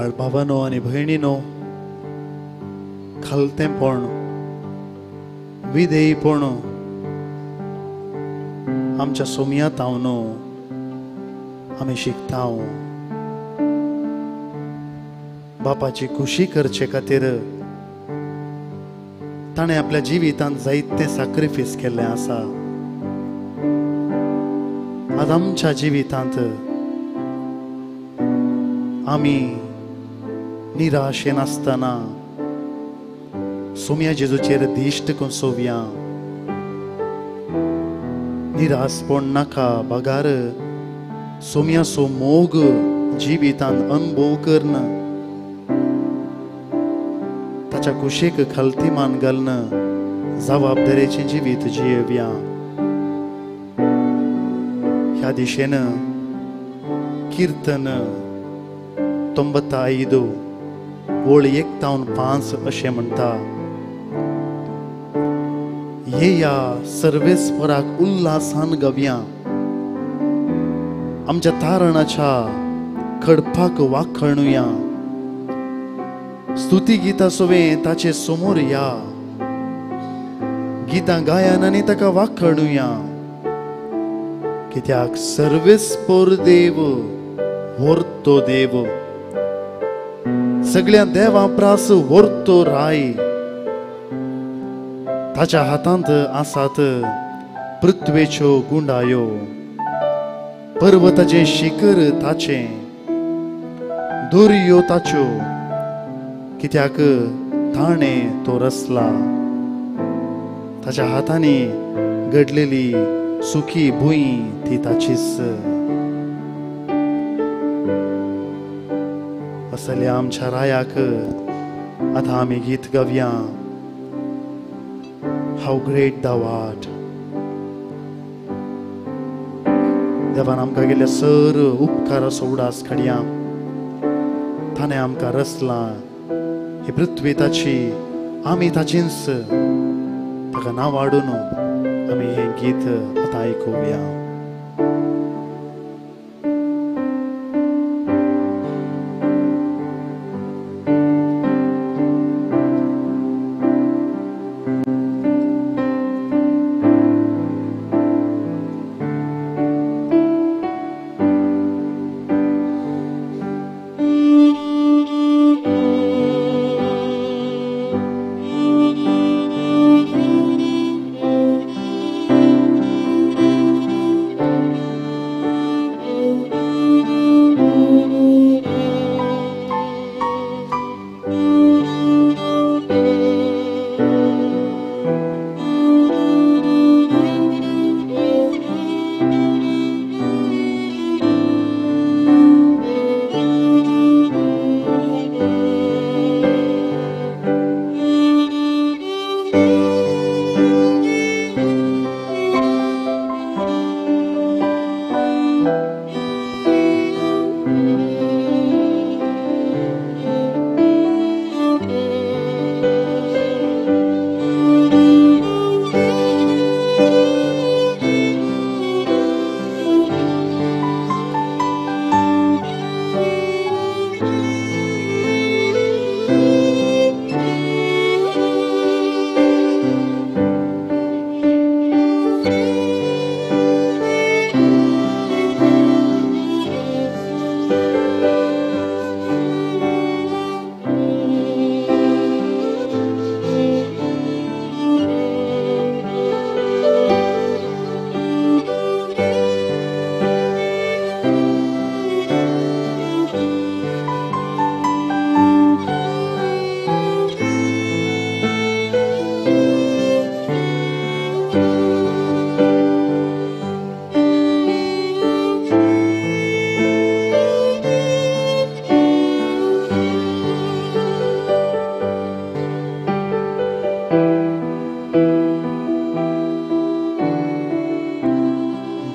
मोगाळ भावानो आनी भयणीनो, खालतेंपण, विधेयपण आमच्या सोमयात हांव आमी शिकता. बापाची खुशी करचे खातीर ताणें आपल्या जिवितांत जायते सॅक्रिफायस केल्लें आसा. आज आमच्या जिवितांत आमी निराशेन आसतना सोम्या जेजूचेर दिश्ट कोसोवया. निराशपण नाका, बगार सोम्याचो मोग जिवितांत अनुभव करून ताच्या कुशीक खालती मान घालून जबाबदारेचें जिवीत जियेवया. ह्या दिशेन किर्तन 95 ओळ 1-5 अशें म्हणटा, येया सर्वेस्पराक उल्हासान गवया, आमच्या तारणाच्या खडपाक वाखणुया, स्तुती गितां सोवें ताचे समोर या, गितां गायन आनी ताका वाखणुया, कित्याक सर्वेस्पर देव व्हरतो देव, सगळ्या देवां प्रास व्हरतो राय, ताच्या हातांत आसात पृथ्वेच्यो गुंडायो, पर्वताचें शिखर ताचें, दोरयो ताच्यो, कित्याक ताणें तो रचला, ताच्या हातांनी घडलेली सुखी भूंय ती ताचीच. असल्या आमच्या रायाक आतां आमी गीत गावया, हाव ग्रेट thou art. देवान आमकां गेल्ले सर उपकाराचो उडास काडया. ताणें आमकां रचलां, ही पृथ्वी ताची, आमी ताचींच. ताका नांव वाडून आमी हें गीत आतां आयकुया.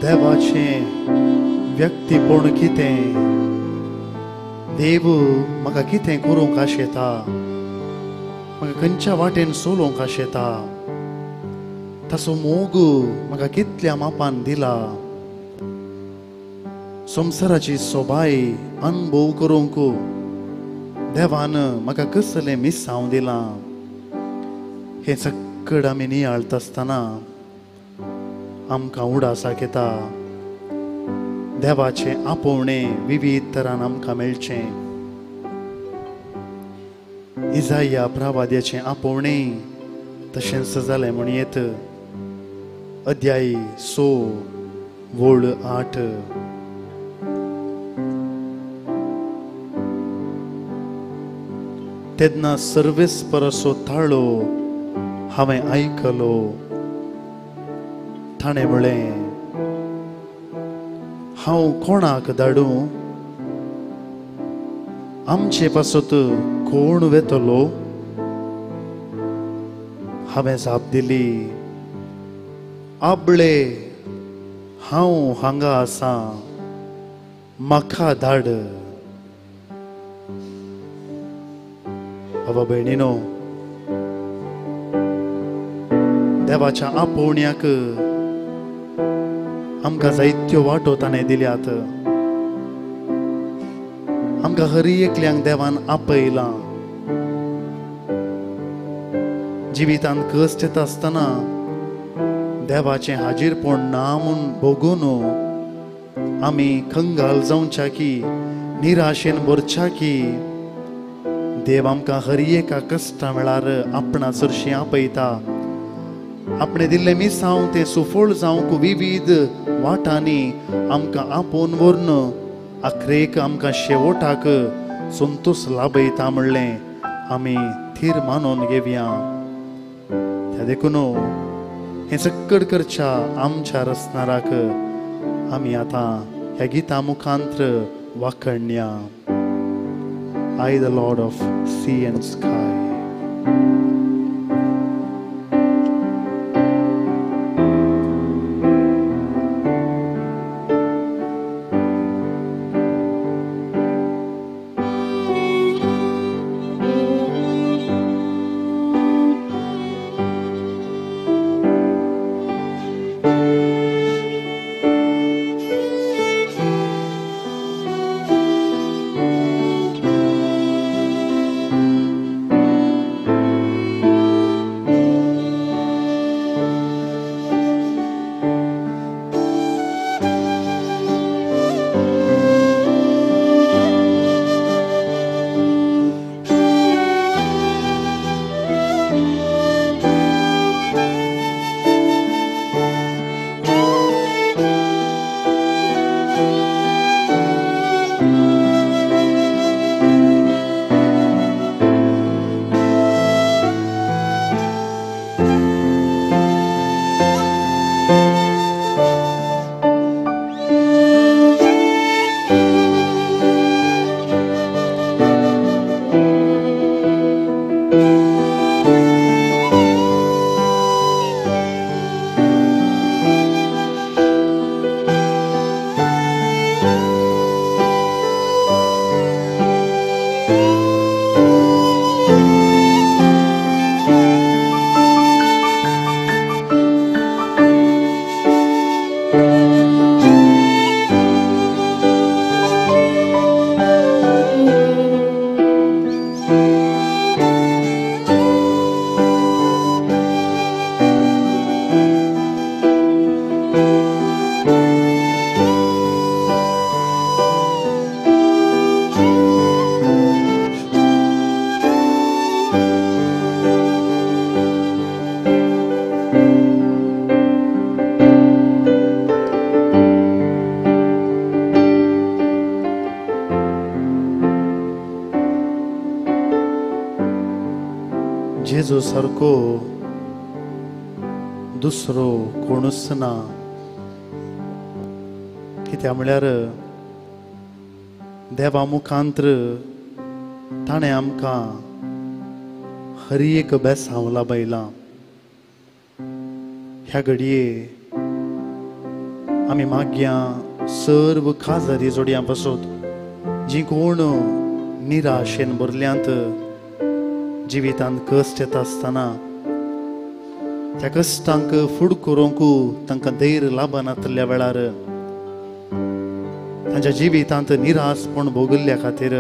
देवाचें व्यक्तीपण कितें, देव म्हाका कितें करूंक आशेता, म्हाका खंयच्या वाटेन चलोवंक आशेता, ताचो मोग म्हाका कितल्या मापान दिला, संवसाराची सोबाय अनुभव करूंक देवान म्हाका कसलें मिसांव दिलां हें सक्कड आमी नियाळता आसतना आमकां उडासाक येता. देवाचें आपोवणें विविध तरान आमकां मेळचें. इजाया प्रवाद्याचें आपोवणें तशेंच जालें म्हूण येत. अध्याय 6 वळ 8. तेन्ना सर्वेस्पराचो ताळो हांवें आयकलो. ताणें म्हळें, हांव कोणाक धाडूं? आमचे पासत कोण वेतलो? हांवें जाप दिली, आबळे, हांव हांगा आसा, म्हाका धाड. बाबा भयणीनो, देवाच्या आपोवण्याक आमकां जायत्यो वाटो ताणें दिल्यात. आमकां हर एकल्यांक देवान आपयलां. जिवितांत कश्ट येता आसतना देवाचें हाजीरपण ना म्हूण भोगून आमी कंगाल जावच्या की, निराशेन भरच्या की, देव आमकां हर एका कश्टा वेळार आपणा सरशीं आपयता. आपणें दिल्लें मिसांव तें सुफळ जावंक विविध वाटांनी आमकां आपोवन व्हरून आखरेक आमकां शेवटाक संतोश लाभयता म्हणलें आमी थीर मानून घेवया. त्या देखून हें सक्कड करच्या आमच्या रचणाराक आमी आतां ह्या Gita मुखांत्र वाखणया. I, the Lord of sea and sky. जेजू सारको दुसरो कोणूच ना. कित्याक म्हळ्यार देवा मुखांत्र ताणें आमकां हर एक बेसांव लाभयलां. ह्या घडये आमी मागया सर्व खाजरी जोडयां पासत जीं कोण निराशेन भरल्यांत, जिवितांत कश्ट येता आसतना त्या कश्टांक फुड करूंक तांकां धैर्य लाभनातल्या वेळार तांच्या जिवितांत निराशपण भोगिल्ल्या खातीर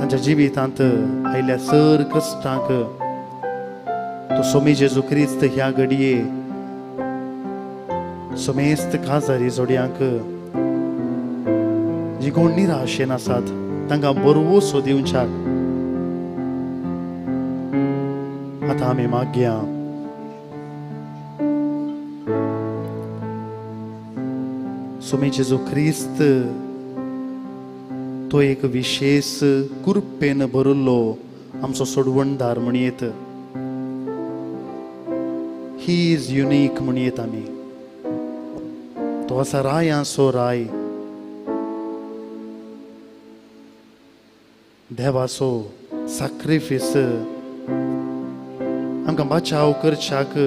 तांच्या जिवितांत आयिल्ल्या सर कश्टांक तो सोमी जेजू क्रिस्त ह्या घडये समेस्त काजारी जोडयांक जी कोण निराशेन आसात तांकां बरवसो दिवच्याक आतां आमी मागया. सोमी जेजू क्रिस्त तो एक विशेष कृपेन भरिल्लो आमचो सोडवणदार म्हणयेत. He is unique म्हणयेत आमी. तो आसा रायांचो राय, देवाचो साक्रिफीस आमकां बचाव करच्याक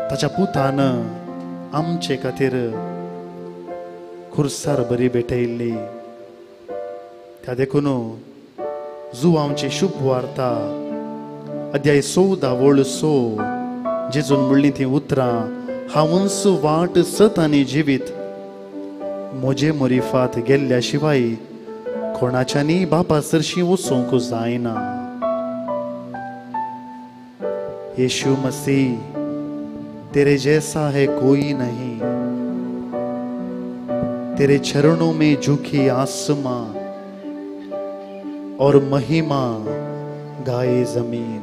ताच्या पुतान आमचे खातीर खुर्सार बरी भेटयल्ली. त्या देखून जुवांची शुभ वार्ता अध्याय 14 वळ 6 जेजून म्हणलीं तीं उतरां, हांवूच वाट सत आनी जिवीत, म्हजे मरिफात गेल्ल्या शिवाय कोणाच्यानी बापा सरशीं वचूंक जायना. यीशु मसीह तेरे जैसा है कोई नहीं, तेरे चरणों में झुकी आसमां और महिमा गाए जमीन.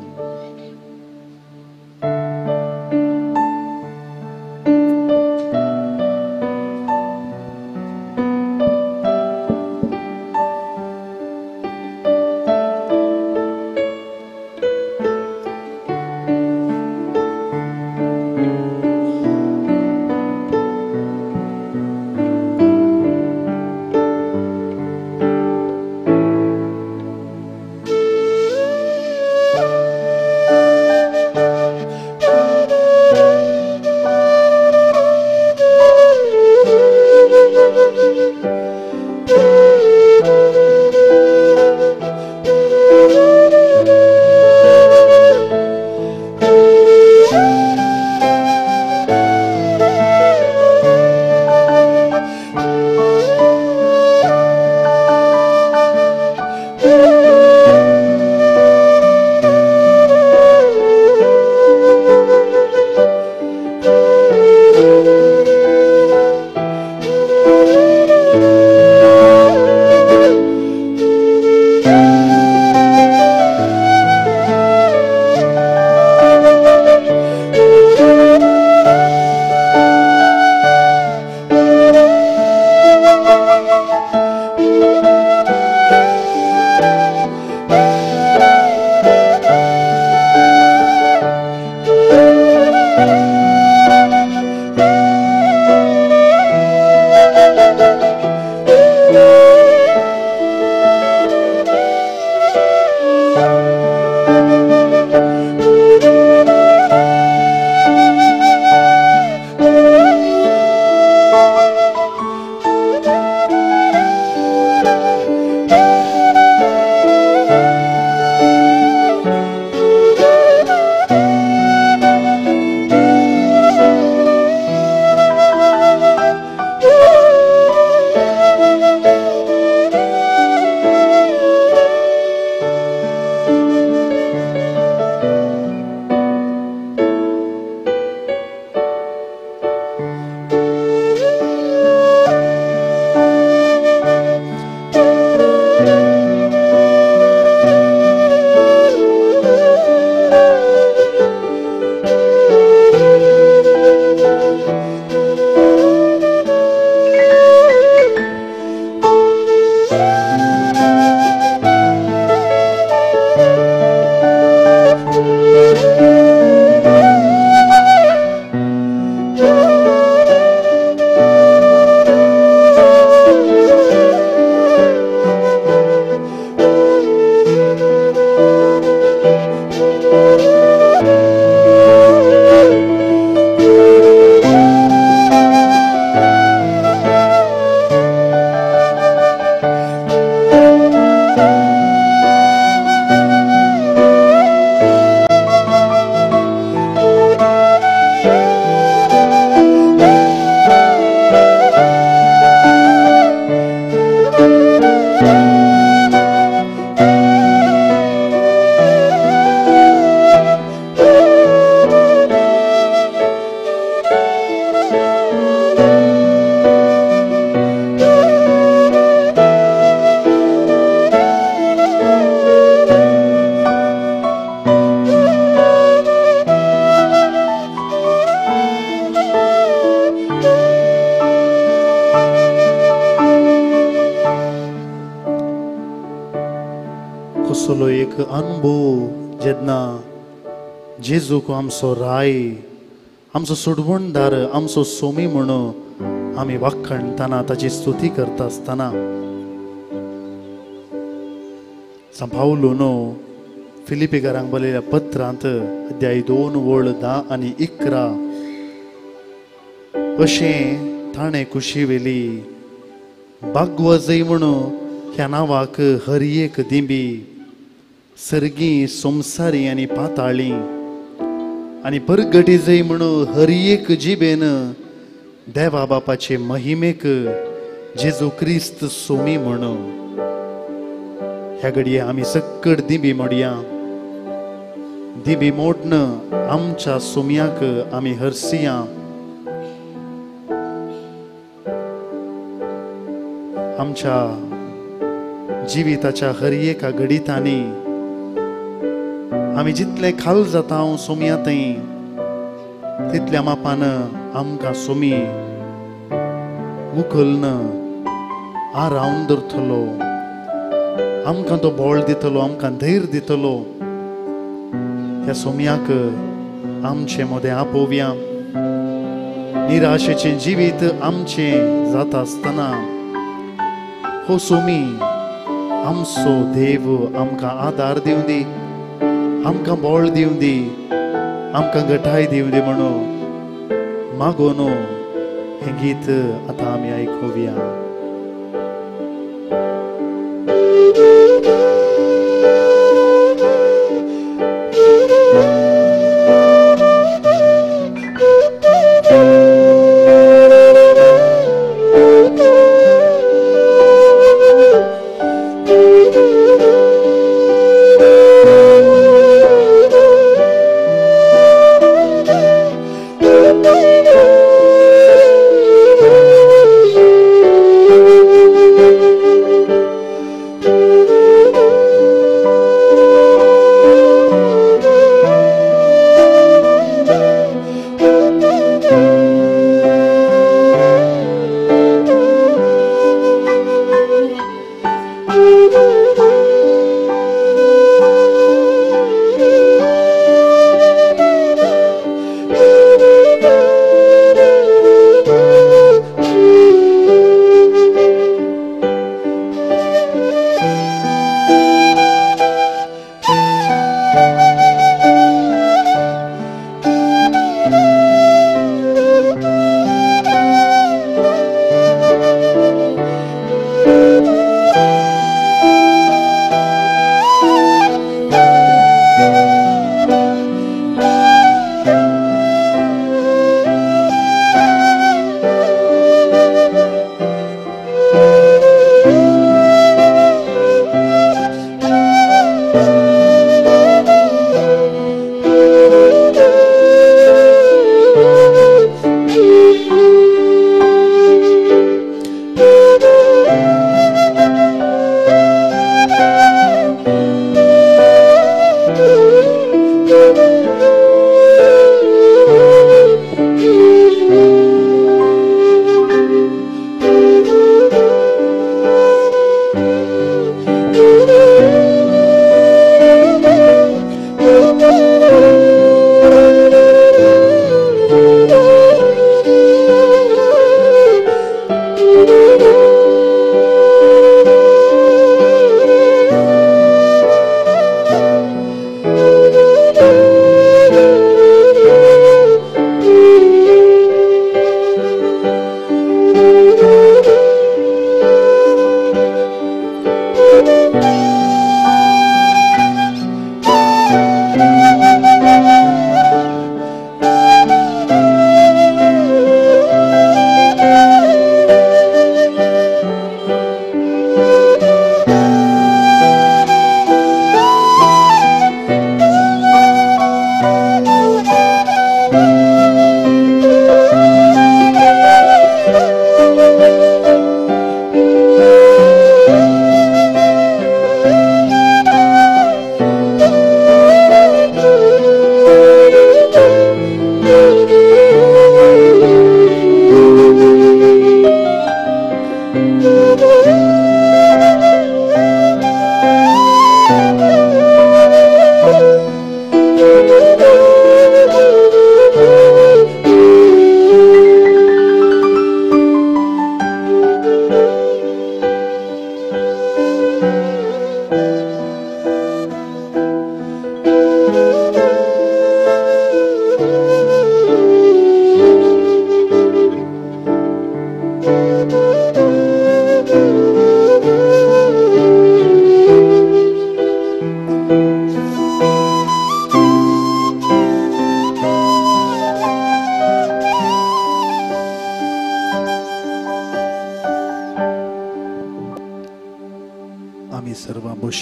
अनुभव जेन्ना जेजूक आमचो राय, आमचो सोडवणदार, आमचो सोमी म्हणून आमी वाखणतना ताची स्तुती करता आसतना सांत पावलून फिलिपीकारांक बरयल्ल्या पत्रांत अध्याय 2 वळ 10 आनी 11 अशें ताणें कुशी वेली बागवजय म्हणून ह्या नांवाक हर एक दिंबी सर्गी संवसारी आनी पाताळी आनी परगटी जय म्हणून हर एक जिबेन देवा बापाचे महिमेक जेजू क्रिस्त सोमी म्हणून. ह्या घडये आमी सक्कड दिंबी मोडया, दिंबी मोडन आमच्या सोम्याक आमी हरसिया. आमच्या जिविताच्या हर एका घडितांनी आमी जितले खाल जाता सोम्या थंय तितल्या मापान आमकां सोमी उखलन आरावन दवरतलो, आमकां तो बळ दितलो, आमकां धैर्य दितलो. ह्या सोम्याक आमचे मदें आपोवया. निराशेचें जिवीत आमचें जाता आसतना हो सोमी आमचो देव आमकां आदार दिवं दी, आमकां बळ दिवं दी, आमकां गठाय दिवं दी म्हणून मागोन हें गीत आतां आमी आयकुया. Thank you.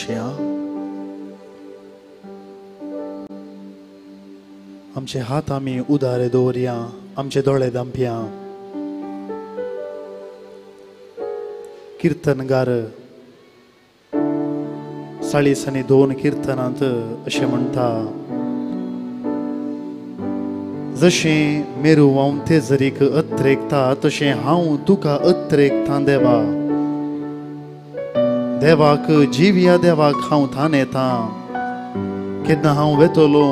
बसया. आमचे हात आमी उदारे दवरया, आमचे दोळे दांपया. किर्तनगार 42 किर्तनांत अशें म्हणटा, जशें मेरू व्हांवते जरीक अत्रेकता तशें हांव तुका अत्रेकता देवा. देवाक जिवया देवाक हांव थान येता, केन्ना हांव वेतलो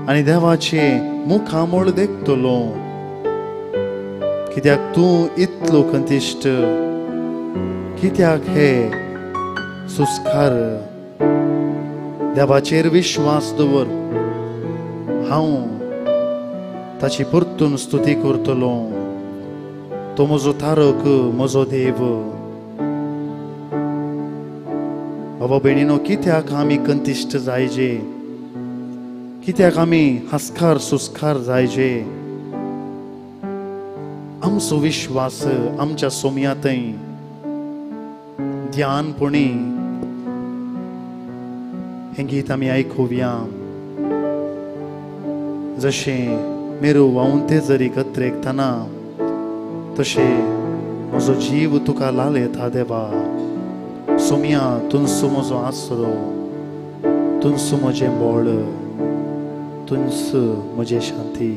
आनी देवाचे मुखामळ देखतलो. कित्याक तूं इतलो कंतिश्ट, कित्याक हे सुस्कार. देवाचेर विश्वास दवर, हांव ताची परतून स्तुती करतलो. तो म्हजो तारक, म्हजो देव. बाबा भयणीनो, कित्याक आमी कंतिश्ट जायजे, कित्याक आमी हास्कार सुस्कार जायजे? आमचो विश्वास आमच्या सोम्यांतय ध्यानपणी हें गीत आमी आयकुया. जशें मेरो व्हांवते जरी कत्रेकतना तशें म्हजो जीव तुका लालयता देवा. सोम्या तुंसू म्हजो आसरो, तुंसू म्हजें बळ, तुंस म्हजें शांती.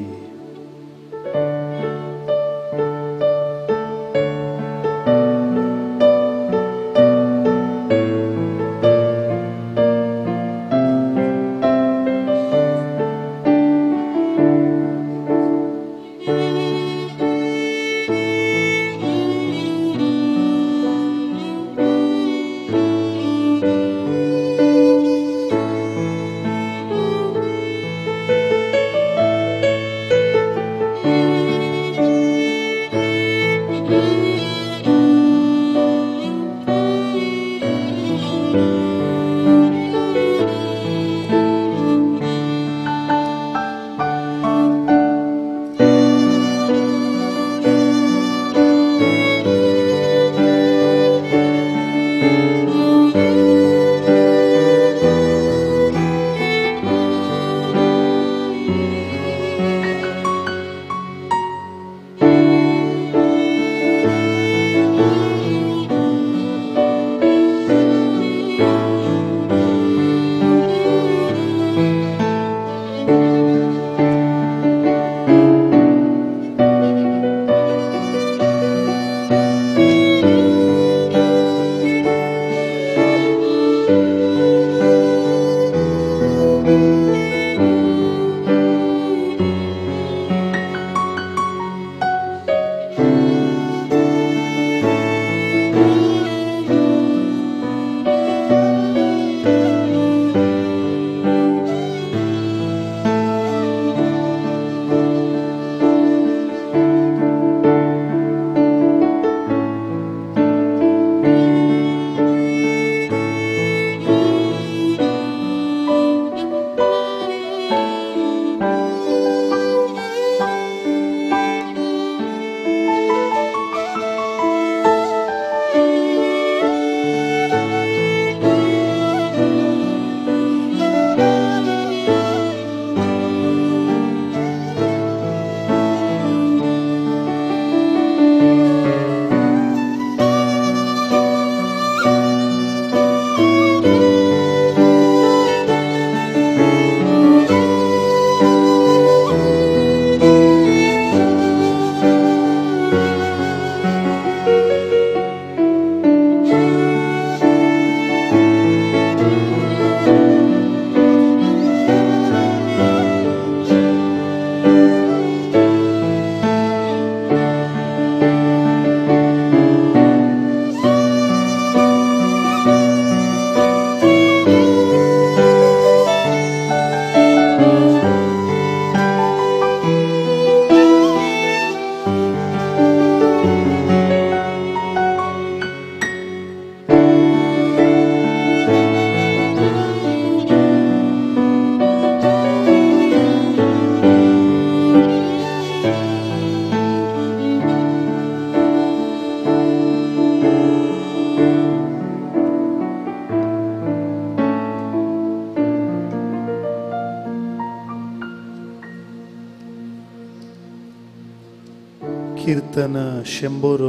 कीर्तन 100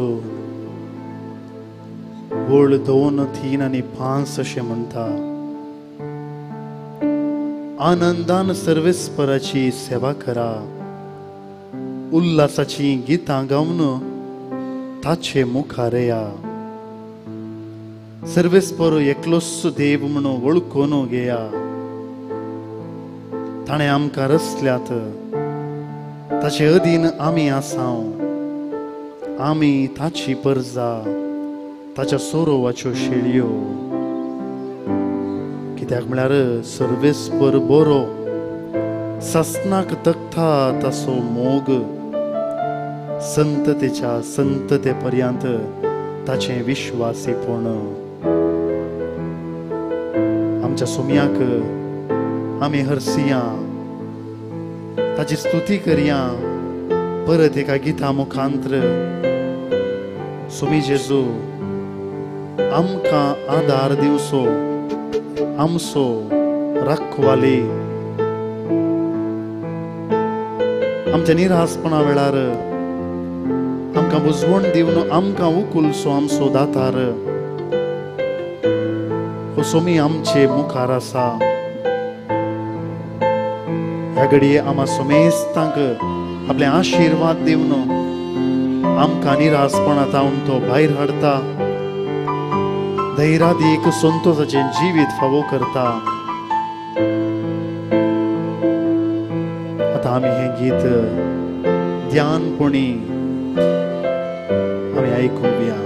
वळ 2, 3 आनी 5 अशें म्हणटा. आनंदान सर्वेस्पराची सेवा करा, उल्हासाची गितां गावन ताचे मुखार या. सर्वेस्पर एकलोच देव म्हणून वळखून घेया. ताणें आमकां रचल्यात, ताचे अधीन आमी आसाव. आमी ताची परजा, ताच्या सोरोवाच्यो शेळयो. कित्याक म्हळ्यार सर्वेस्पर बरो, ससनाक तकता ताचो मोग, संततेच्या संतते पर्यंत ताचें विश्वासीपण. आमच्या सोम्याक आमी हरसिया, ताची स्तुती करया. परत एका गिता मुखांत्र सोमी जेजू आमकां आदार दिवचो, आमचो राखवाली. आमच्या निरासपणा वेळार आमकां बुजवण दिवन आमकां उकुलसो आमचो दातार हो सोमी आमचे मुखार आसा. ह्या घडये आमा सोमेस्तांक आपले आशिर्वाद दिवन आमकां निरासपणा तावन तो भायर हाडटा, धैर्यादीक संतोषाचें जिवीत फावो करता. आतां आमी हें गीत ध्यानपणी आमी आयकुया.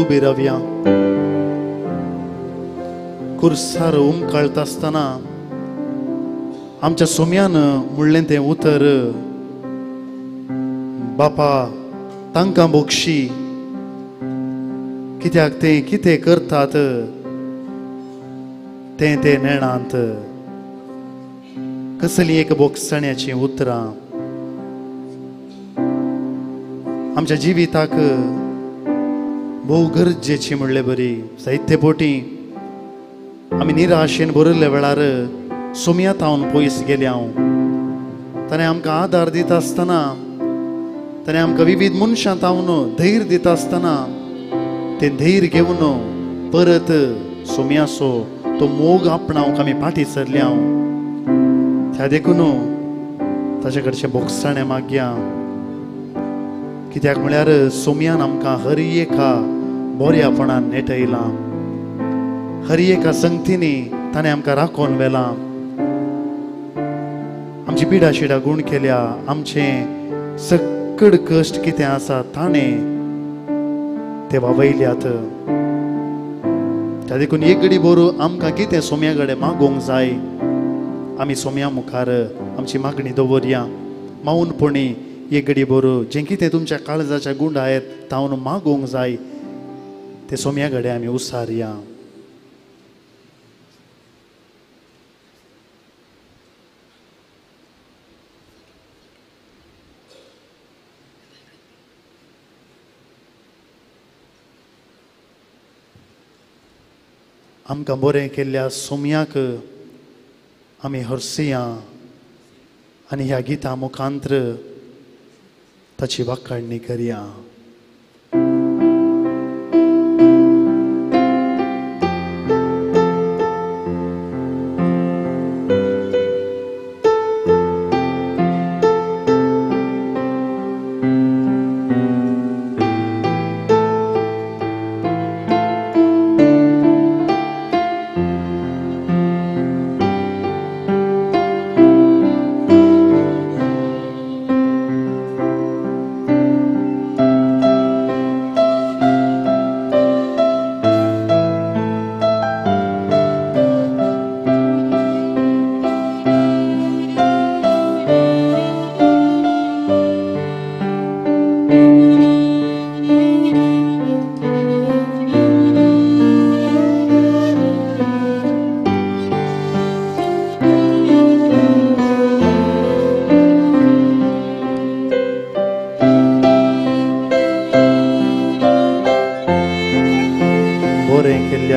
उबी रावया. कुर्सार उमकाळता आसतना आमच्या सोम्यान म्हणलें तें उतर, बापा तांकां बोगशी कित्याक ते कितें करतात तें ते नेणांत. कसली एक बोगसण्याचीं उतरां आमच्या जिविताक भोव गरजेची म्हणले बरी. साहित्य पोटी आमी निराशेन भरिल्ल्या वेळार सोमया तावन पयस गेल्या हांव. ताणें आमकां आदार दिता आसतना, ताणें आमकां विविध मनशां तावन धैर्य दिता आसतना तें धैर्य घेवन परत सोमयाचो तो मोग आपणावंक आमी फाटीं सरल्या हांव. त्या देखून ताचे कडचें बोगसाणें मागया, कित्याक म्हळ्यार सोमयान आमकां हर एका बऱ्यापणान नेटयलां, हर एका संगतींनी ताणें आमकां राखोवन व्हेलां, आमची पिडा शिडा गूण केल्या, आमचें सकड कश्ट कितें आसा ताणें ते वावयल्यात. त्या देखून एक घडी बरो आमकां कितें सोम्या कडेन मागोवंक जाय, आमी सोम्या मुखार आमची मागणी दवरया. मावनपणी एक घडी बरो जें कितें तुमच्या काळजाच्या गुंडायत तावन मागोवंक जाय ते सोम्या कडेन आमी उसारया. आमकां बरें केल्ल्या सोम्याक आमी हरसया आनी ह्या गिता मुखांत्र ताची वाखाणणी करया.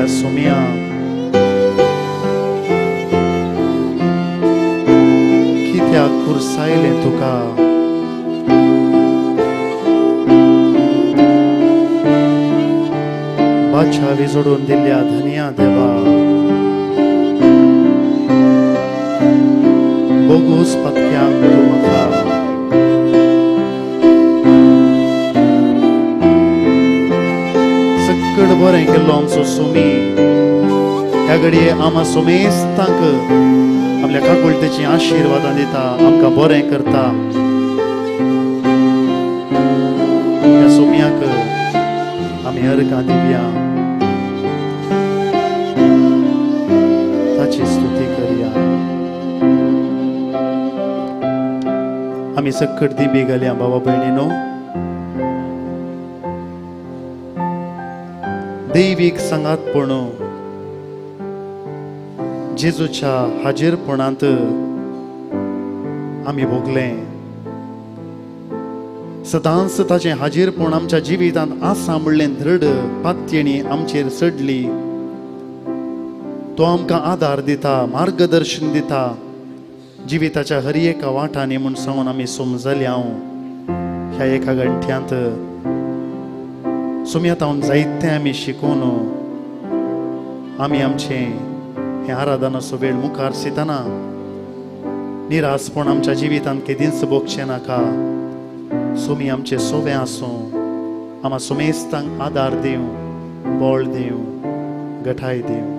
सोम्या कित्याक कुर्सायलें तुका, बादशावी जोडून दिल्ल्या धनिया देवा, बोगूस पत्यांक तूं म्हाका. सकड बरें केल्लो आमचो सोमी ह्या घडये आमा सोमेस्तांक आपल्या काकुळतेची आशिर्वादां दिता, आमकां बरें करता. ह्या सोम्याक आमी अर्घां दिवया, ताची स्तुती करया. आमी सकट दिबी घालया बाबा भयणीनो. दैवीक सांगातपण जेजूच्या हाजीरपणांत आमी भोगलें. सदांच ताचें हाजीरपण आमच्या जिवितांत आसा म्हणलें दृढ पातयेणी आमचेर चडली. तो आमकां आदार दिता, मार्गदर्शन दिता जिविताच्या हर एका वाटांनी म्हूण सांगून आमी समजले हांव ह्या एका घंट्यांत. सोम्यात हांव जायतें आमी शिकून आमी आमचें हें आराधनाचो वेळ मुखार सितना निरासपण आमच्या जिवितांत केदींच भोगचें नाका. सोमी आमचें सोवें आसूं, आमा सोमेस्तांक आदार दिवं, बळ दिवं, गठाय दिवं.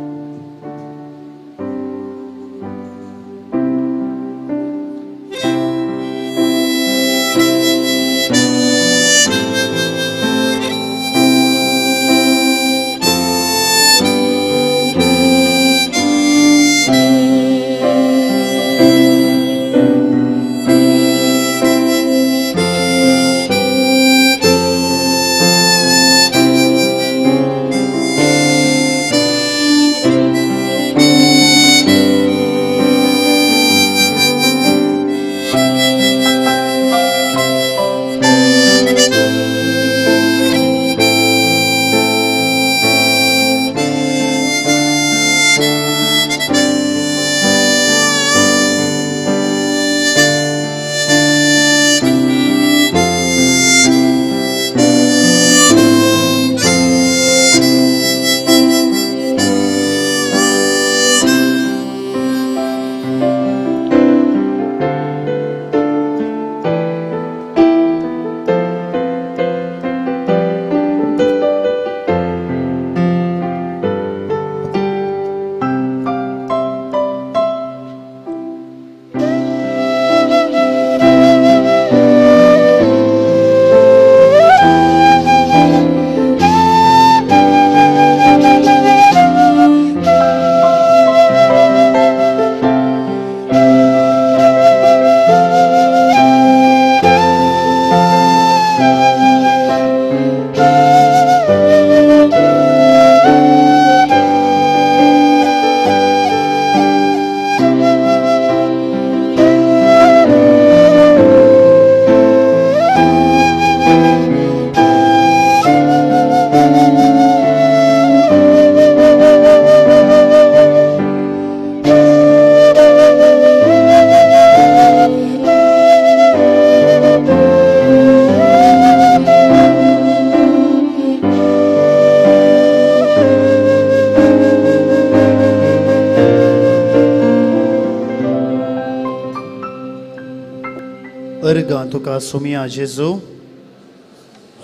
अर्गां तुका सोमिया जेजू,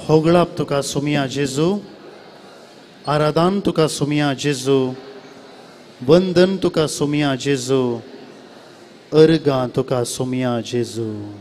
होगळाप तुका सोमिया जेजू, आराधान तुका सोमिया जेजू, वंदन तुका सोमिया जेजू, अर्गां तुका सोमिया जेजू.